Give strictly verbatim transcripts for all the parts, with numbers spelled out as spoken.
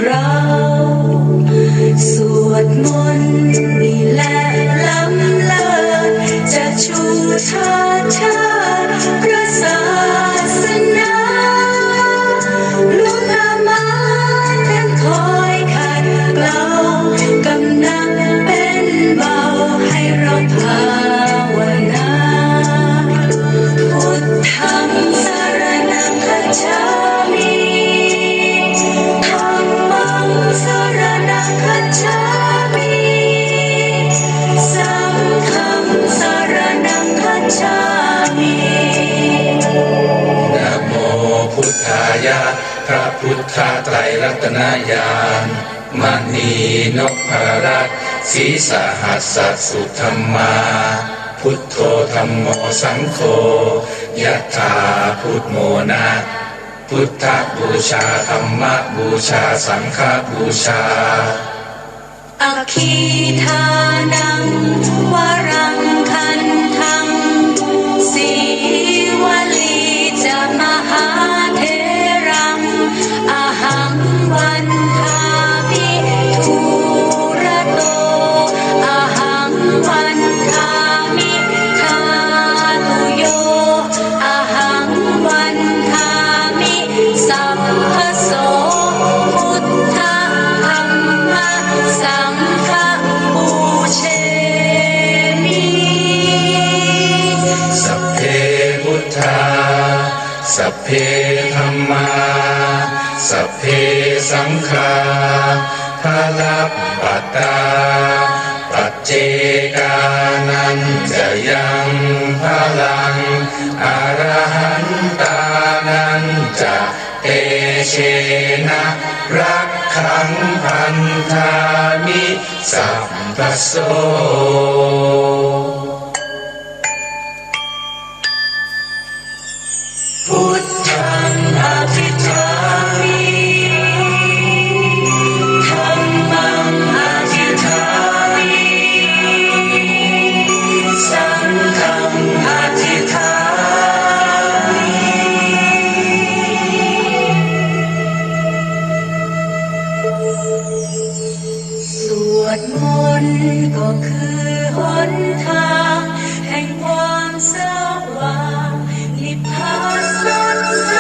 เราสวดมนต์นี่แหละล้ำเลิศ จะชูชาติชาติพระศาสนา หลวงอามาตย์ท่านคอยขัดเกลา กำหนักเป็นเบาให้เราภาวนา พุทธังสรณังคัจฉามิ ธัมมังสรณังคัจฉามิ สังฆังสรณังคัจฉามิ นะโมพุทธายะ พระพุทธไตรรัตนญาณ มณีนพรัตน์ ศรีสหัสสสุธรรมา พุทโธธัมโมสังโฆ ยัตถาพุทโธนะ พุทธบูชา ธัมมบูชา สังฆบูชา อักขีทานัง วรังคัณฑัง สีวลีจะมหาเถรัง อะหังวันทามิ ทูระโต อะหังวันทามิ ทาตุโย อะหังวันทามิ สัพพโส พุทธังธัมมังสังฆังปูเชมิ สัพเพพุทธา สัพเพธัมมา สัพเพสังฆา พลัพพตา ปัจเจกานัญจะยัง พลัง อรหันตานัญจะ เตเชนะ รักขังพันธามิ สัพพโส พุทธังอภิจฉามิ ธัมมังอภิจฉามิ สังฆังอภิจฉามิ สวดมนต์ก็คือหนทางแห่งความสว่าง นิพพานสดใส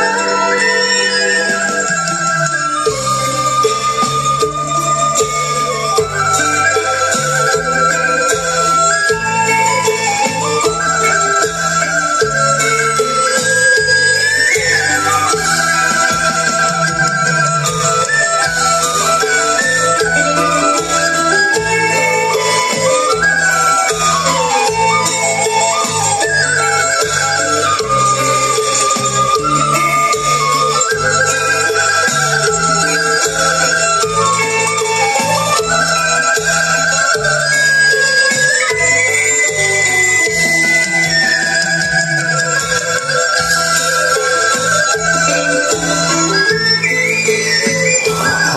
พ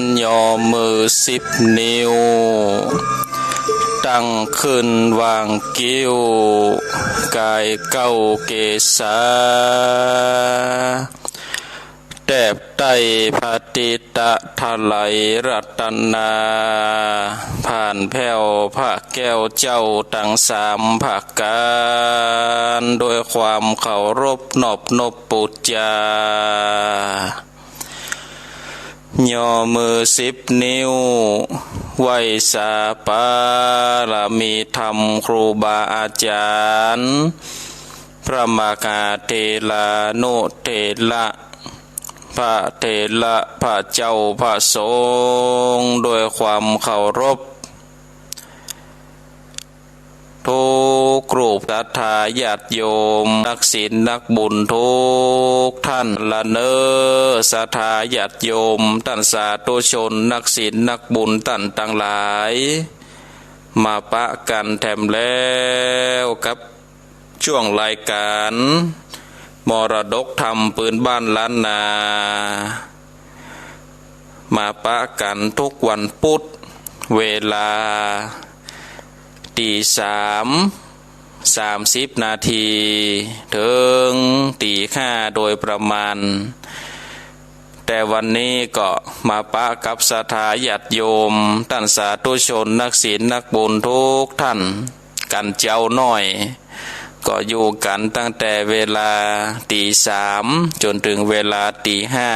ร ย่อมือสิบนิ้ว ตั้งขึ้นวางคิ้ว กายเก้าเกศา แทบใต้พระทิตะไตรรัตนา ผ่านแผ้วพระแก้วเจ้าตังสามประก๋าน โดยความเคารพนอบนบปู๋จา ย่อมือสิบนิ้ว ไหว้สาบารมีธรรมครูบาอาจ๋ารย์ พระมหาเถรานุเถระ พระเถระ พระเจ้า พระสงฆ์ โดยความเคารพ กู้รูป ศรัทธาญาติโยม นักศีลนักบุญกู้ต้านละเน้อ ศรัทธาญาติโยม ต้านสาธุชน นักศีลนักบุญต้านตังหลาย มาปะกั๋นแถมแล้วกับ ช่วงรายก๋าน มรดกธรรมปื้นบ้านล้านนา มาปะกั๋นกู้วันปุ๊ด เวลา ตี๋สาม สามสิบนาที เถิงตี๋ห้าโดยประมาณ แต่วันนี้ก็มาปะกับศรัทธาญาติโยม ต้านสาธุชน นักศีล นักบุญทุกท่าน กั๋นเจ๊าน้อย ก็อยู่กั๋นตั้งแต่เวลาตี๋สามจ๋นเถิงเวลาตี๋ห้า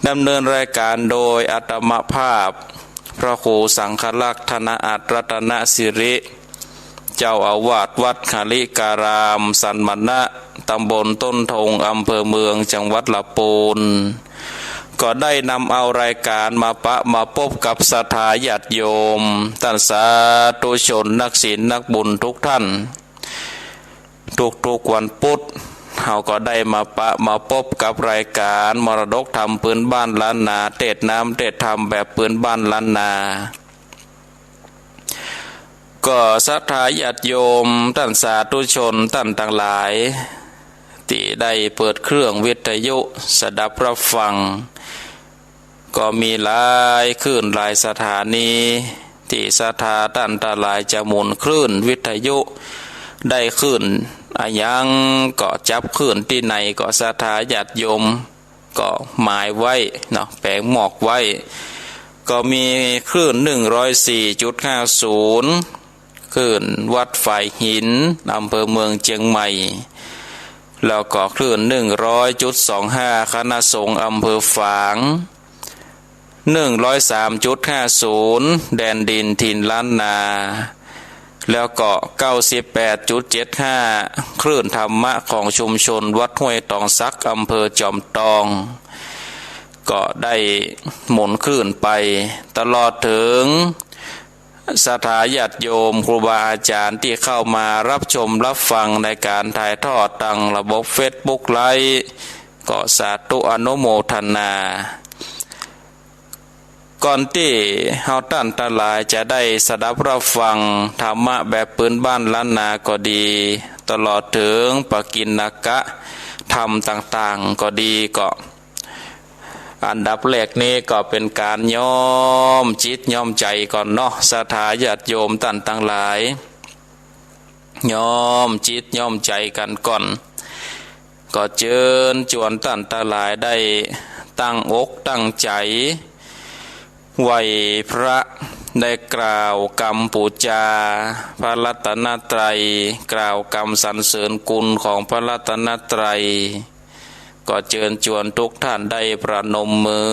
ดำเนินรายการโดยอาตมาภาพ พระครูสังฆลักษณ์ ธนอัตถรัตนสิริ เจ้าอาวาสวัดหริการามสันมณะ ตำบลต้นทง อำเภอเมือง จังหวัดลำปูน ก็ได้นำเอารายการมาปะมาปบกับศรัทธาญาติโยม ต้านสาธุชน นักศีล นักบุญทุกท่าน ทุกๆ วันปุธ เฮาก็ได้มาปะมาปบกับรายการมรดกธรรมปื้นบ้านล้านนา เตสน์น้ำเตสน์ธรรมแบบปื้นบ้านล้านนา ก็ศรัทธาญาติโยม ต้านสาธุชน ต้านตังหลาย ตี้ได้เปิดเครื่องวิทยุสดับรับฟัง ก็มีหลายคลื่นหลายสถานี ตี้ศรัทธาต้านตังหลายจะหมุนคลื่นวิทยุได้คลื่นอะหยัง ก็จับคลื่นตี้ไหน ก็ศรัทธาญาติโยม ก็หมายไว้เนาะ แป๋งหมอกไว้ ก็มีคลื่นหนึ่งร้อยสี่จุดห้าศูนย์ คลื่นวัดฝายหิน อำเภอเมืองเจียงใหม่ แล้วก็คลื่นหนึ่งร้อยจุดสองห้า คณะสงฆ์อำเภอฝาง หนึ่งร้อยสามจุดห้าศูนย์ แดนดินถิ่นล้านนา แล้วก็เก้าสิบแปดจุดเจ็ดห้า คลื่นธรรมะของชุมชนวัดห้วยตองสัก อำเภอจอมตอง ก็ได้หมุนคลื่นไป ตลอดเถิง ศรัทธาญาติโยม ครูบาอาจ๋ารย์ตี้เข้ามารับชมรับฟังในก๋านถ่ายทอดตางระบบเฟซบุ๊กไลฟ์ ก็สาธุอนุโมทนา ก่อนตี้เฮาต้านตังหลายจะได้สดับรับฟังธรรมะแบบปื้นบ้านล้านนาก็ดี ตลอดเถิงปกิณกธรรมต่างๆ ก็ดี ก็ อันดับแรกนี้ก็เป๋นก๋านย้อมจิตย้อมใจ๋ก่อนเนาะ ศรัทธาญาติโยมต้านตังหลาย ย้อมจิตย้อมใจ๋กั๋นก่อน ก็เจิญจวนต้านตังหลายได้ตั้งอกตั้งใจ๋ไหว้พระ ได้กล่าวกำปู๋จาพระรัตนตรัย กล่าวกำสรรเสริญคุณของพระรัตนตรัย ก็เจิญจวนทุกท่านได้ประนมมือ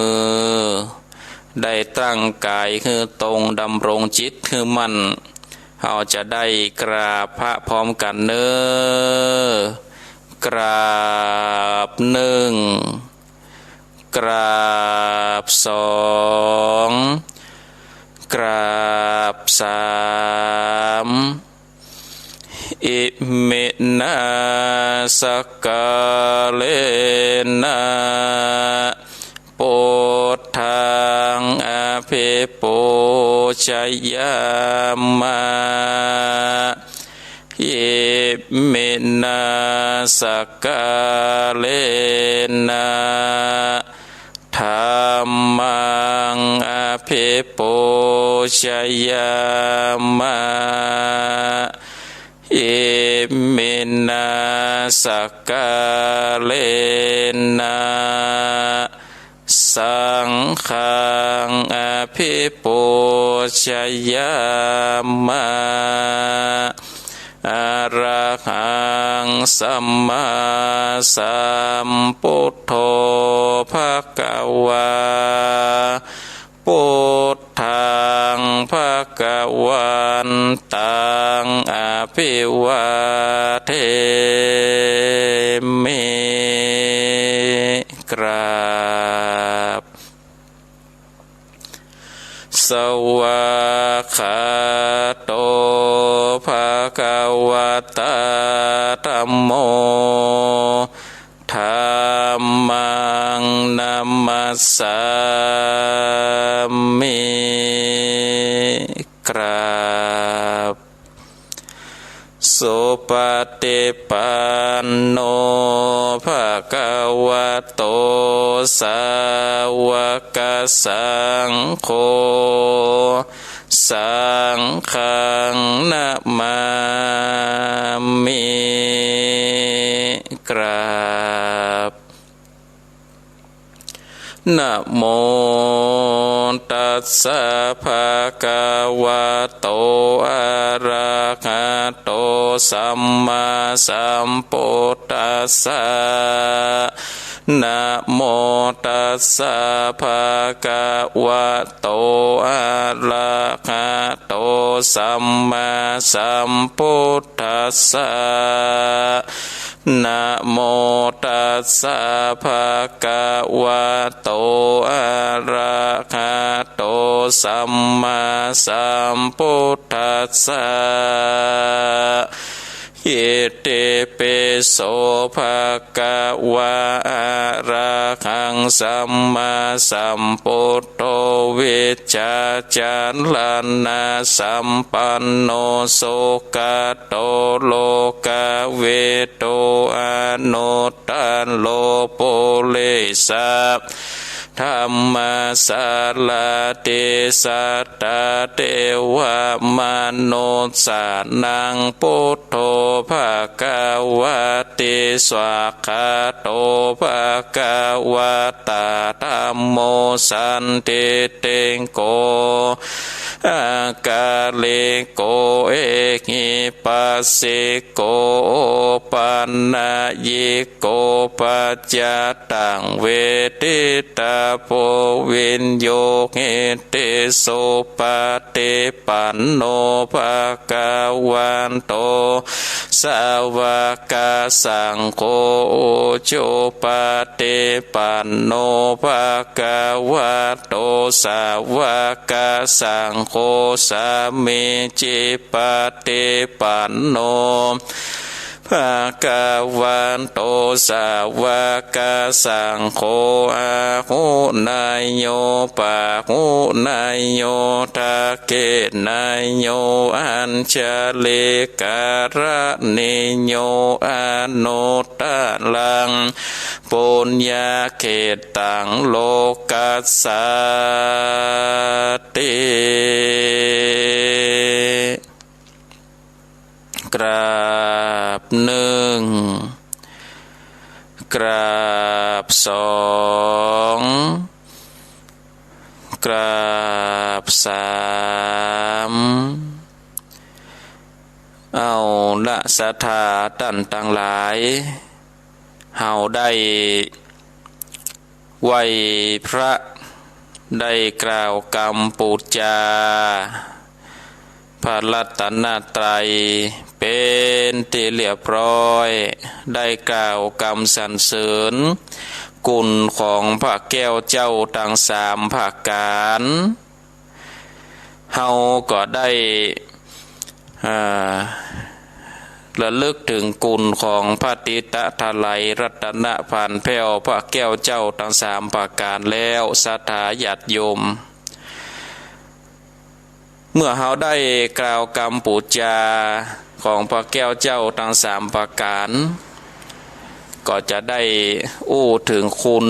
ได้ตั้งก๋ายหื้อตรง ดำรงจิตหื้อมั่น เฮาจะได้กราบพระพร้อมกั๋นเน่อ กราบหนึ่ง กราบสอง กราบสาม Iminā sakkārena buddhaṃ abhipūjayāma. Iminā sakkārena dhammaṃ abhipūjayāma. Iminā sakkārena saṅghaṃ abhipūjayāma. Arahaṃ sammāsambuddho bhagavā. Buddhaṃ bhagavantaṃ abhivādemi. กราบ Svākkhāto bhagavatā dhammo. Dhammaṃ namassāmi. กราบ Supaṭipanno bhagavato sāvakasaṅgho. Saṅghaṃ namāmi. กราบ นะโมตัสสะ ภะคะวะโต อะระหะโต สัมมาสัมพุทธัสสะ นะโมตัสสะ ภะคะวะโต อะระหะโต สัมมาสัมพุทธัสสะ นะโมตัสสะ ภะคะวะโต อะระหะโต สัมมาสัมพุทธัสสะ อิติปิโส ภะคะวะ อะระหัง สัมมาสัมพุทโธ วิชชาจารณสัมปันโน สุขโต โลกวิทู อนุตตโร ปุริสะ ธัมมาสารถิ สัตตาเทวะมนุสสานัง พุทโธ ภะคะวะติ สวากขาโต ภะคะวะตา ธัมโม สันทิฏฐิโก อะกาลิโก เอหิปัสสิโก โอปันนยิโก ปัจจตัง เวทิตาโพ วิญญูหิติ สุปฏิปันโน ภะคะวะโต สาวกสังโฆ อุจุปฏิปันโน ภะคะวะโต สาวกสังโฆ สามีจิปฏิปันโน ภะคะวะโต สาวกสังโฆ อาหุเนยโย ปาหุเนยโย ทักขิเนยโย อัญชลีกรณีโย อนุตตรัง ปุญญาเขตตัง โลกัสสาติ กราบหนึ่ง กราบสอง กราบสาม เอาละศรัทธาต้านตังหลาย เฮาได้ไหว้พระ ได้กล่าวกำปู๋จา พระรัตนตรัยเป๋นตี้เรียบร้อย ได้กล่าวกำสรรเสริญ คุณของพระแก้วเจ้าตังสามประก๋าน เฮาก็ได้ อ่า ระลึกเถิงคุณของพระติตะถลายรัตนะผ่านแผ้วพระแก้วเจ้าตังสามประก๋านแล้ว ศรัทธาญาติโยม เมื่อเฮาได้กล่าวกำปู๋จาของพระแก้วเจ้าตังสามประก๋าน ก็จะได้อู้เถิงคุณ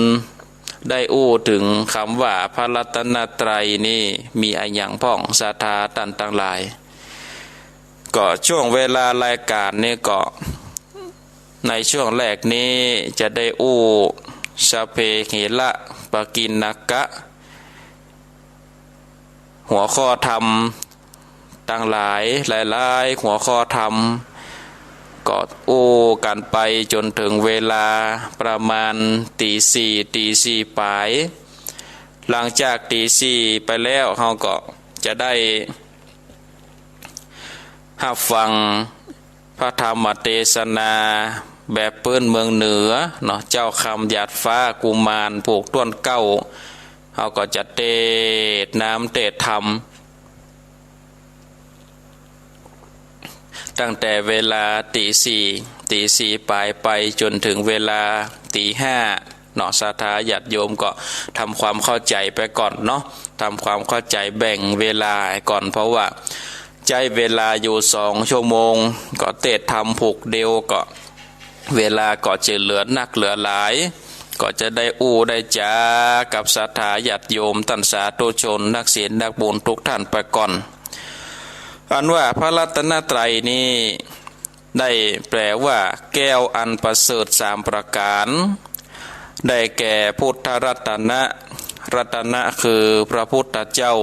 ได้อู้เถิงกำว่าพระรัตนตรัยนี่มีอะหยังพ่อง ศรัทธาต้านตังหลาย ก็ช่วงเวลารายก๋านนี่ก็ ในช่วงแรกนี้จะได้อู้ สัพเพเหระปะกิณณกะ หัวข้อธรรมตังหลายหลายๆ หัวข้อธรรม ก็อู้กั๋นไปจ๋นเถิงเวลาประมาณตี๋สี่ ตี๋สี่ป๋าย หลังจากตี๋สี่ไปแล้ว เฮาก็จะได้ฮับฟัง พระธรรมเตสนาแบบปื๊นเมืองเหนือเนาะ เจ้าคำหยาดฟ้ากุมารผู้ต้วนเกล้า เฮาก็จะเตสน์น้ำเตสน์ธรรม ตั้งแต่เวลาตี๋สี่ ตี๋สี่ป๋ายไปจ๋นเถิงเวลาตี๋ห้า เนาะ ศรัทธาญาติโยมก็ทำความเข้าใจ๋ไปก่อนเนาะ ทำความเข้าใจ๋แบ่งเวลาก่อน เพราะว่าใจ๊เวลาอยู่สองชั่วโมง ก็เตสน์ธรรมผูกเดียวก็ เวลาก็จะเหลือนักเหลือหลาย ก็จะได้อู้ได้จ๋ากับศรัทธาญาติโยมต้านสาธุชนนักศีลนักบุญทุกท่านไปก่อน อันว่าพระรัตนตรัยนี้ ได้แปลว่าแก้วอันประเสริฐสามประก๋าน ได้แก่พุทธรัตนะ รัตนะคือพระพุทธเจ้า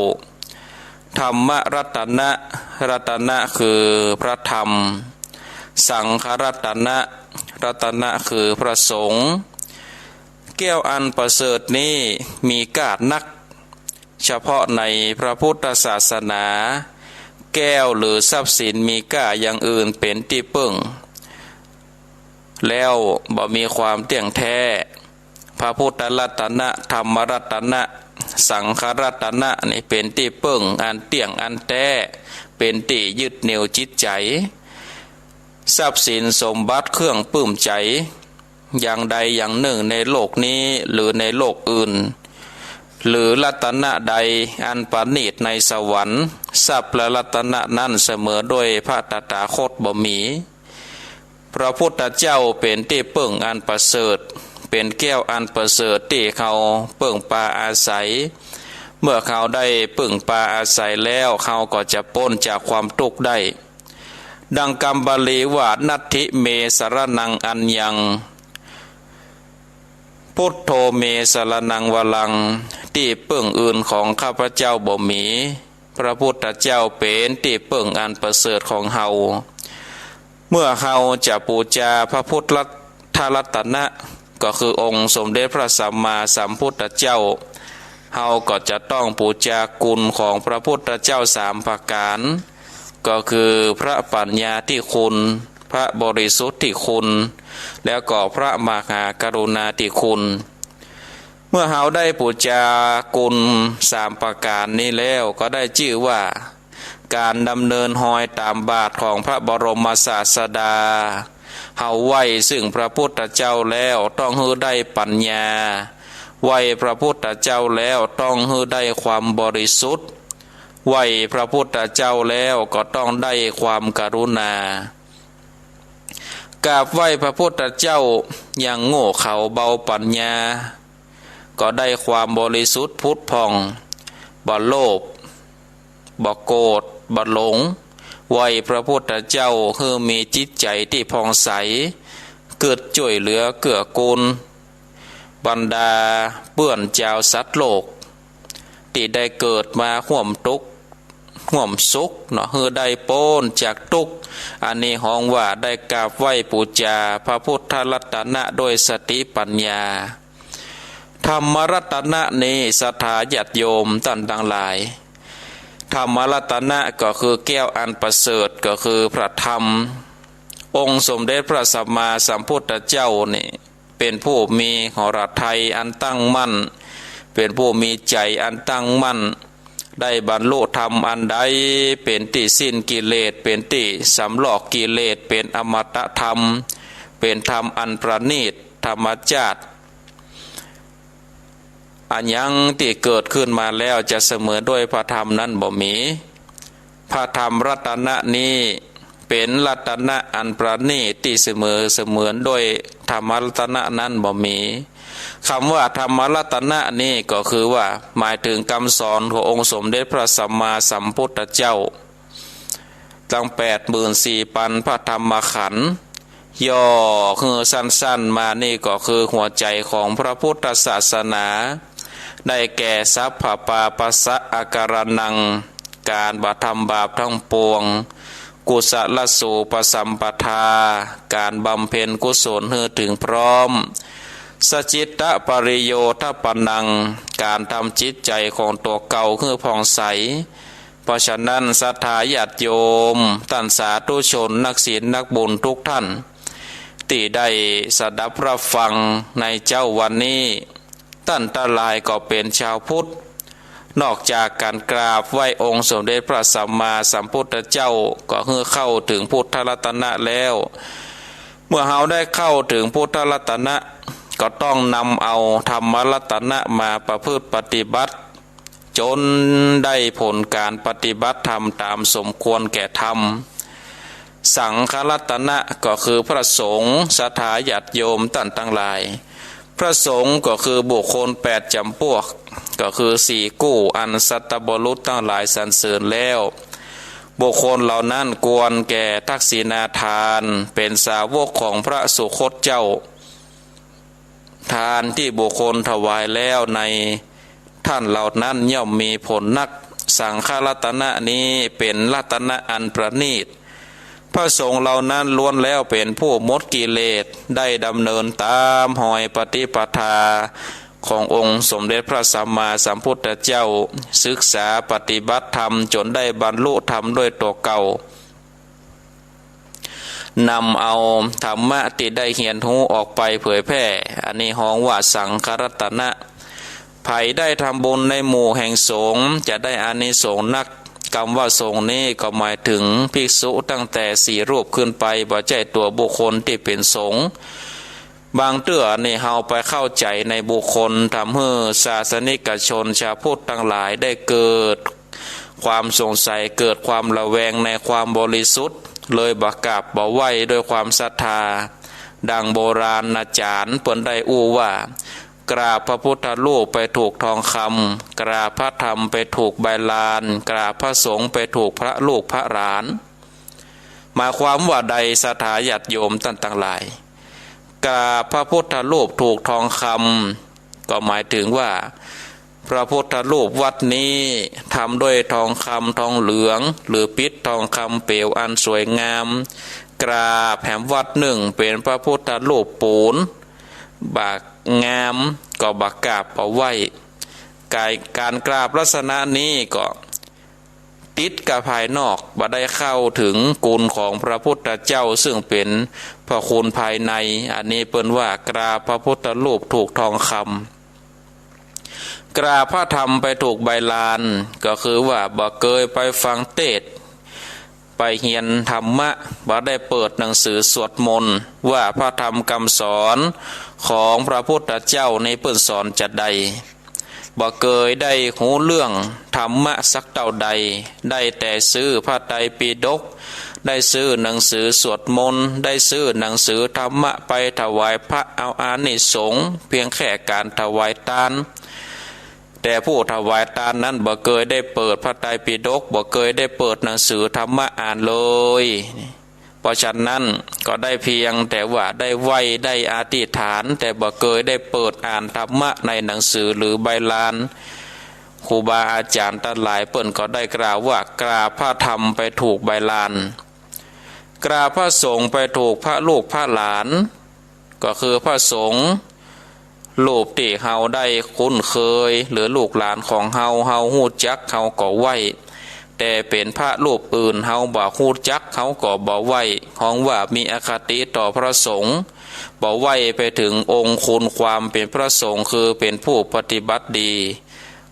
ธรรมรัตนะ รัตนะคือพระธรรม สังฆรัตนะ รัตนะคือพระสงฆ์ แก้วอันประเสริฐนี้มีก้านัก เฉพาะในพระพุทธศาสนา แก้วหรือทรัพย์สินมีก้าอย่างอื่นเป๋นตี้เปิ้ง แล้วบ่มีความเตี้ยงแท้ พระพุทธรัตนะ ธรรมรัตนะ สังฆรัตนะนี่เป๋นตี้เปิ้งอันเตี้ยงอันแต๊ เป๋นตี้ยึดเหนี่ยวจิตใจ๋ ทรัพย์สินสมบัติเครื่องปลื้มใจ๋ อย่างใดอย่างนึ่งในโลกนี้หรือในโลกอื่น หรือรัตนะใดอันประณีตในสวรรค์ ทรัพย์และรัตนะนั้นเสมอด้วยพระตถาคตบ่มี พระพุทธเจ้าเป๋นตี้เปิ้งอันประเสริฐ เป๋นแก้วอันประเสริฐตี้เฮาเปิ้งปาอาศัย เมื่อเฮาได้เปิ้งปาอาศัยแล้ว เฮาก็จะป๊นจากความตุ๊กข์ได้ ดังกำบาลีว่า นัตถิเมสรณังอัญญัง พุทโธเมสรณังวรัง ตี้เปิ้งอื่นของข้าพเจ้าบ่มี พระพุทธเจ้าเป๋นตี้เปิ้งอันประเสริฐของเฮา เมื่อเฮาจะปู๋จาพระพุทธรัตนะ ก็คือองค์สมเด็จพระสัมมาสัมพุทธเจ้า เฮาก็จะต้องปู๋จาคุณของพระพุทธเจ้าสามประก๋าน ก็คือพระปัญญาธิคุณ พระบริสุทธิคุณ แล้วก็พระมหากรุณาธิคุณ เมื่อเฮาได้ปู๋จาคุณสามประก๋านนี้แล้ว ก็ได้จื้อว่าก๋านดำเนินฮอยต๋ามบาทของพระบรมศาสดา เฮาไหว้ซึ่งพระพุทธเจ้าแล้วต้องหื้อได้ปัญญา ไหว้พระพุทธเจ้าแล้วต้องหื้อได้ความบริสุทธิ์ ไหว้พระพุทธเจ้าแล้วก็ต้องได้ความกรุณา กราบไหว้พระพุทธเจ้าอย่างโง่เขลาเบาปัญญา ก็ได้ความบริสุทธิ์ผุดผ่อง บ่โลภ บ่โกรธ บ่หลง ไหว้พระพุทธเจ้าหื้อมีจิตใจ๋ตี้ผ่องใส กึ๊ดจ้วยเหลือเกื้อกูล บรรดาเปื้อนจาวสัตว์โลก ตี้ได้เกิดมาฮ่วมตุ๊กข์ฮ่วมสุขเนาะ หื้อได้ป๊นจากตุ๊กข์ อันนี้ฮ้องว่าได้กราบไหว้ปู๋จาพระพุทธรัตนะด้วยสติปัญญา ธรรมรัตนะนี้ศรัทธาญาติโยมต้านตังหลาย ธรรมรัตนะก็คือแก้วอันประเสริฐ ก็คือพระธรรม องค์สมเด็จพระสัมมาสัมพุทธเจ้านี่ เป๋นผู้มีหฤทัยอันตั้งมั่น เป๋นผู้มีใจ๋อันตั้งมั่น ได้บรรลุธรรมอันใด เป๋นตี้สิ้นกิเลส เป๋นตี้สำลอกกิเลส เป๋นอมตะธรรม เป๋นธรรมอันประณีต ธรรมชาติ อะหยังตี้เกิดขึ้นมาแล้วจะเสมอด้วยพระธรรมนั้นบ่มี พระธรรมรัตนะนี้เป๋นรัตนะอันประณีตตี้เสมอเสมือนด้วยธรรมรัตนะนั้นบ่มี กำว่าธรรมรัตนะนี้ก็คือว่าหมายเถิงกำสอนขององค์สมเด็จพระสัมมาสัมพุทธเจ้า ตังแปดหมื่นสี่ปันพระธรรมขันธ์ ย่อหื้อสั้นๆ มานี่ก็คือหัวใจ๋ของพระพุทธศาสนา ได้แก่ สัพพะปาปัสสะอะการะณัง ก๋านบ่ทำบาปตังปวง กุสะละสูปะสัมปะทา ก๋านบำเพ็ญกุศลหื้อเถิงพร้อม สะจิตตะปะริโยทะปะณัง ก๋านทำจิตใจ๋ของตั๋วเก่าหื้อผ่องใส เพราะฉะนั้นศรัทธาญาติโยม ต้านสาธุชน นักศีลนักบุญทุกท่าน ตี้ได้สดับรับฟังในเจ๊าวันนี้ ต้านตังหลายก็เป๋นจาวพุทธ นอกจากก๋านกราบไหว้องค์สมเด็จพระสัมมาสัมพุทธเจ้า ก็หื้อเข้าเถิงพุทธรัตนะแล้ว เมื่อเฮาได้เข้าเถิงพุทธรัตนะ ก็ต้องนำเอาธรรมรัตนะมาประพฤติปฏิบัติ จ๋นได้ผลก๋านปฏิบัติธรรมต๋ามสมควรแก่ธรรม สังฆรัตนะก็คือพระสงฆ์ ศรัทธาญาติโยมต้านตังหลาย พระสงฆ์ก็คือบุคคลแปดจ๋ำปวก ก็คือสี่กู้อันสัตบุรุษตังหลายสรรเสริญแล้ว บุคคลเหล่านั้นควรแก่ทักษิณาทาน เป๋นสาวกของพระสุคตเจ้า ทานตี้บุคคลถวายแล้วในท่านเหล่านั้นย่อมมีผลนัก สังฆรัตนะนี้เป๋นรัตนะอันประณีต พระสงฆ์เหล่านั้นล้วนแล้วเป๋นผู้หมดกิเลส ได้ดำเนินต๋ามฮอยปฏิปทาขององค์สมเด็จพระสัมมาสัมพุทธเจ้า ศึกษาปฏิบัติธรรมจ๋นได้บรรลุธรรมด้วยตั๋วเก่า นำเอาธรรมะตี้ได้เฮียนฮู้ออกไปเผยแผ่ อันนี้ฮ้องว่าสังฆรัตนะ ใผได้ทำบุญในหมู่แห่งสงฆ์จะได้อานิสงส์นัก กำว่าสงฆ์นี้ก็หมายเถิงภิกษุตั้งแต่สี่รูปขึ้นไป บ่ใจ้ตั๋วบุคคลตี้เป๋นสงฆ์ บางเตื้อนี่เฮาไปเข้าใจ๋ในบุคคล ทำหื้อศาสนิกชนชาวพุทธตังหลายได้เกิดความสงสัย เกิดความระแวงในความบริสุทธิ์ เลยบ่กราบบ่ไหว้ด้วยความศรัทธา ดังโบราณอาจ๋ารย์เปิ้นได้อู้ว่า กราบพระพุทธรูปไปถูกทองคำ กราบพระธรรมไปถูกใบลาน กราบพระสงฆ์ไปถูกพระลูกพระหลาน หมายความว่าใดศรัทธาญาติโยมต้านตังหลาย กราบพระพุทธรูปถูกทองคำ ก็หมายเถิงว่า พระพุทธรูปวัดนี้ทำด้วยทองคำทองเหลือง หรือปิดทองคำเปลวอันสวยงาม กราบแหมวัดนึ่งเป๋นพระพุทธรูปปูน บ่งามก็บ่กราบบ่ไหว้ ก๋าย ก๋านกราบลักษณะนี้ก็ ติดกับภายนอก บ่ได้เข้าเถิงคุณของพระพุทธเจ้า ซึ่งเป๋นพระคุณภายใน อันนี้เปิ้นว่ากราบพระพุทธรูปถูกทองคำ กราบพระธรรมไปถูกใบลาน ก็คือว่าบ่เกยไปฟังเตสน์ ไปเฮียนธรรมะ บ่ได้เปิดหนังสือสวดมนต์ ว่าพระธรรมกำสอนของพระพุทธเจ้านี้เปิ้นสอนจาใด บ่เกยได้ฮู้เรื่องธรรมะสักเต้าใด ได้แต่ซื้อพระไตรปิฎก ได้ซื้อหนังสือสวดมนต์ ได้ซื้อหนังสือธรรมะไปถวายพระเอาอานิสงส์ เพียงแค่ก๋านถวายตาน แต่ผู้ถวายตานนั้นบ่เกยได้เปิดพระไตรปิฎก บ่เกยได้เปิดหนังสือธรรมะอ่านเลย เพราะฉะนั้นก็ได้เพียงแต่ว่าได้ไหว้ได้อธิษฐาน แต่บ่เกยได้เปิดอ่านธรรมะในหนังสือหรือใบลาน ครูบาอาจ๋ารย์ตังหลายเปิ้นก็ได้กล่าวว่ากราบพระธรรมไปถูกใบลาน กราบพระสงฆ์ไปถูกพระลูกพระหลาน ก็คือพระสงฆ์ รูปตี้เฮาได้คุ้นเคย หรือลูกหลานของเฮา เฮาฮู้จัก เฮาก็ไหว้ แต่เป๋นพระรูปอื่น เฮาบ่ฮู้จัก เฮาก็บ่ไหว้ ฮ้องว่ามีอคติต่อพระสงฆ์ บ่ไหว้ไปเถิงองค์คุณความเป๋นพระสงฆ์ คือเป๋นผู้ปฏิบัติดี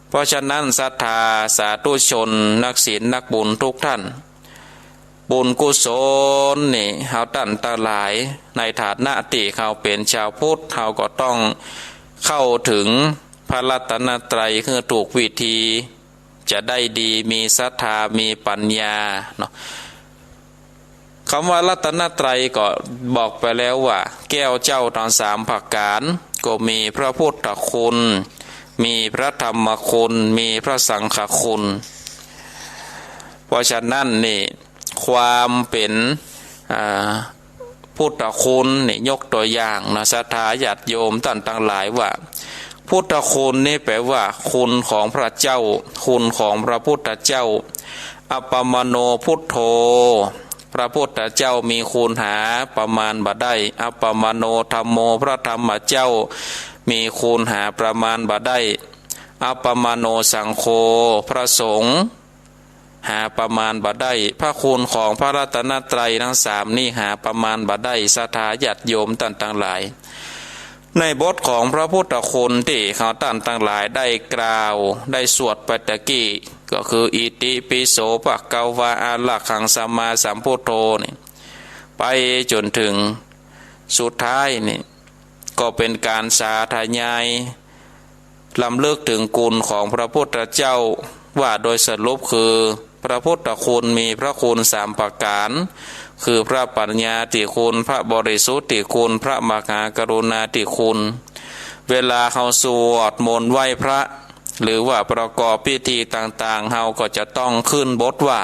เพราะฉะนั้นศรัทธาสาธุชน นักศีลนักบุญทุกท่าน บุญกุศลนี่ เฮาต้านตังหลาย ในฐานะตี้เฮาเป๋นชาวพุทธ เฮาก็ต้องเข้าเถิงพระรัตนตรัยหื้อถูกวิธี จะได้ดี มีศรัทธา มีปัญญาเนาะ กำว่ารัตนตรัยก็บอกไปแล้วว่า แก้วเจ้าตังสามประก๋าน ก็มีพระพุทธคุณ มีพระธรรมคุณ มีพระสังฆคุณ เพราะฉะนั้นนี่ ความเป๋น อ่า พุทธคุณนี่ ยกตั๋วอย่างนะ ศรัทธาญาติโยมต้านตังหลายว่า พุทธคุณนี่แปลว่าคุณของพระเจ้า คุณของพระพุทธเจ้า อัปปมาโณพุทโธ พระพุทธเจ้ามีคุณหาประมาณบ่ได้ อัปปมาโณธัมโม พระธรรมเจ้ามีคุณหาประมาณบ่ได้ อัปปมาโณสังโฆ พระสงฆ์ หาประมาณบ่ได้ พระคุณของพระรัตนตรัยตังสามนี้หาประมาณบ่ได้ ศรัทธาญาติโยมต้านตังหลาย ในบทของพระพุทธคุณตี้เฮาต้านตังหลายได้กล่าว ได้สวดไปตะกี้ ก็คือ อิติปิโสภะคะวา อะระหังสัมมาสัมพุทโธ นี่ ไปจ๋นเถิงสุดท้ายนี่ ก็เป๋นก๋านสาธยาย รำลึกเถิงคุณของพระพุทธเจ้า ว่าโดยสรุปคือ พระพุทธคุณมีพระคุณสามประก๋าน คือพระปัญญาธิคุณ พระบริสุทธิคุณ พระมหากรุณาธิคุณ เวลาเฮาสวดมนต์ไหว้พระ หรือว่าประกอบพิธีต่างๆ เฮาก็จะต้องขึ้นบทว่า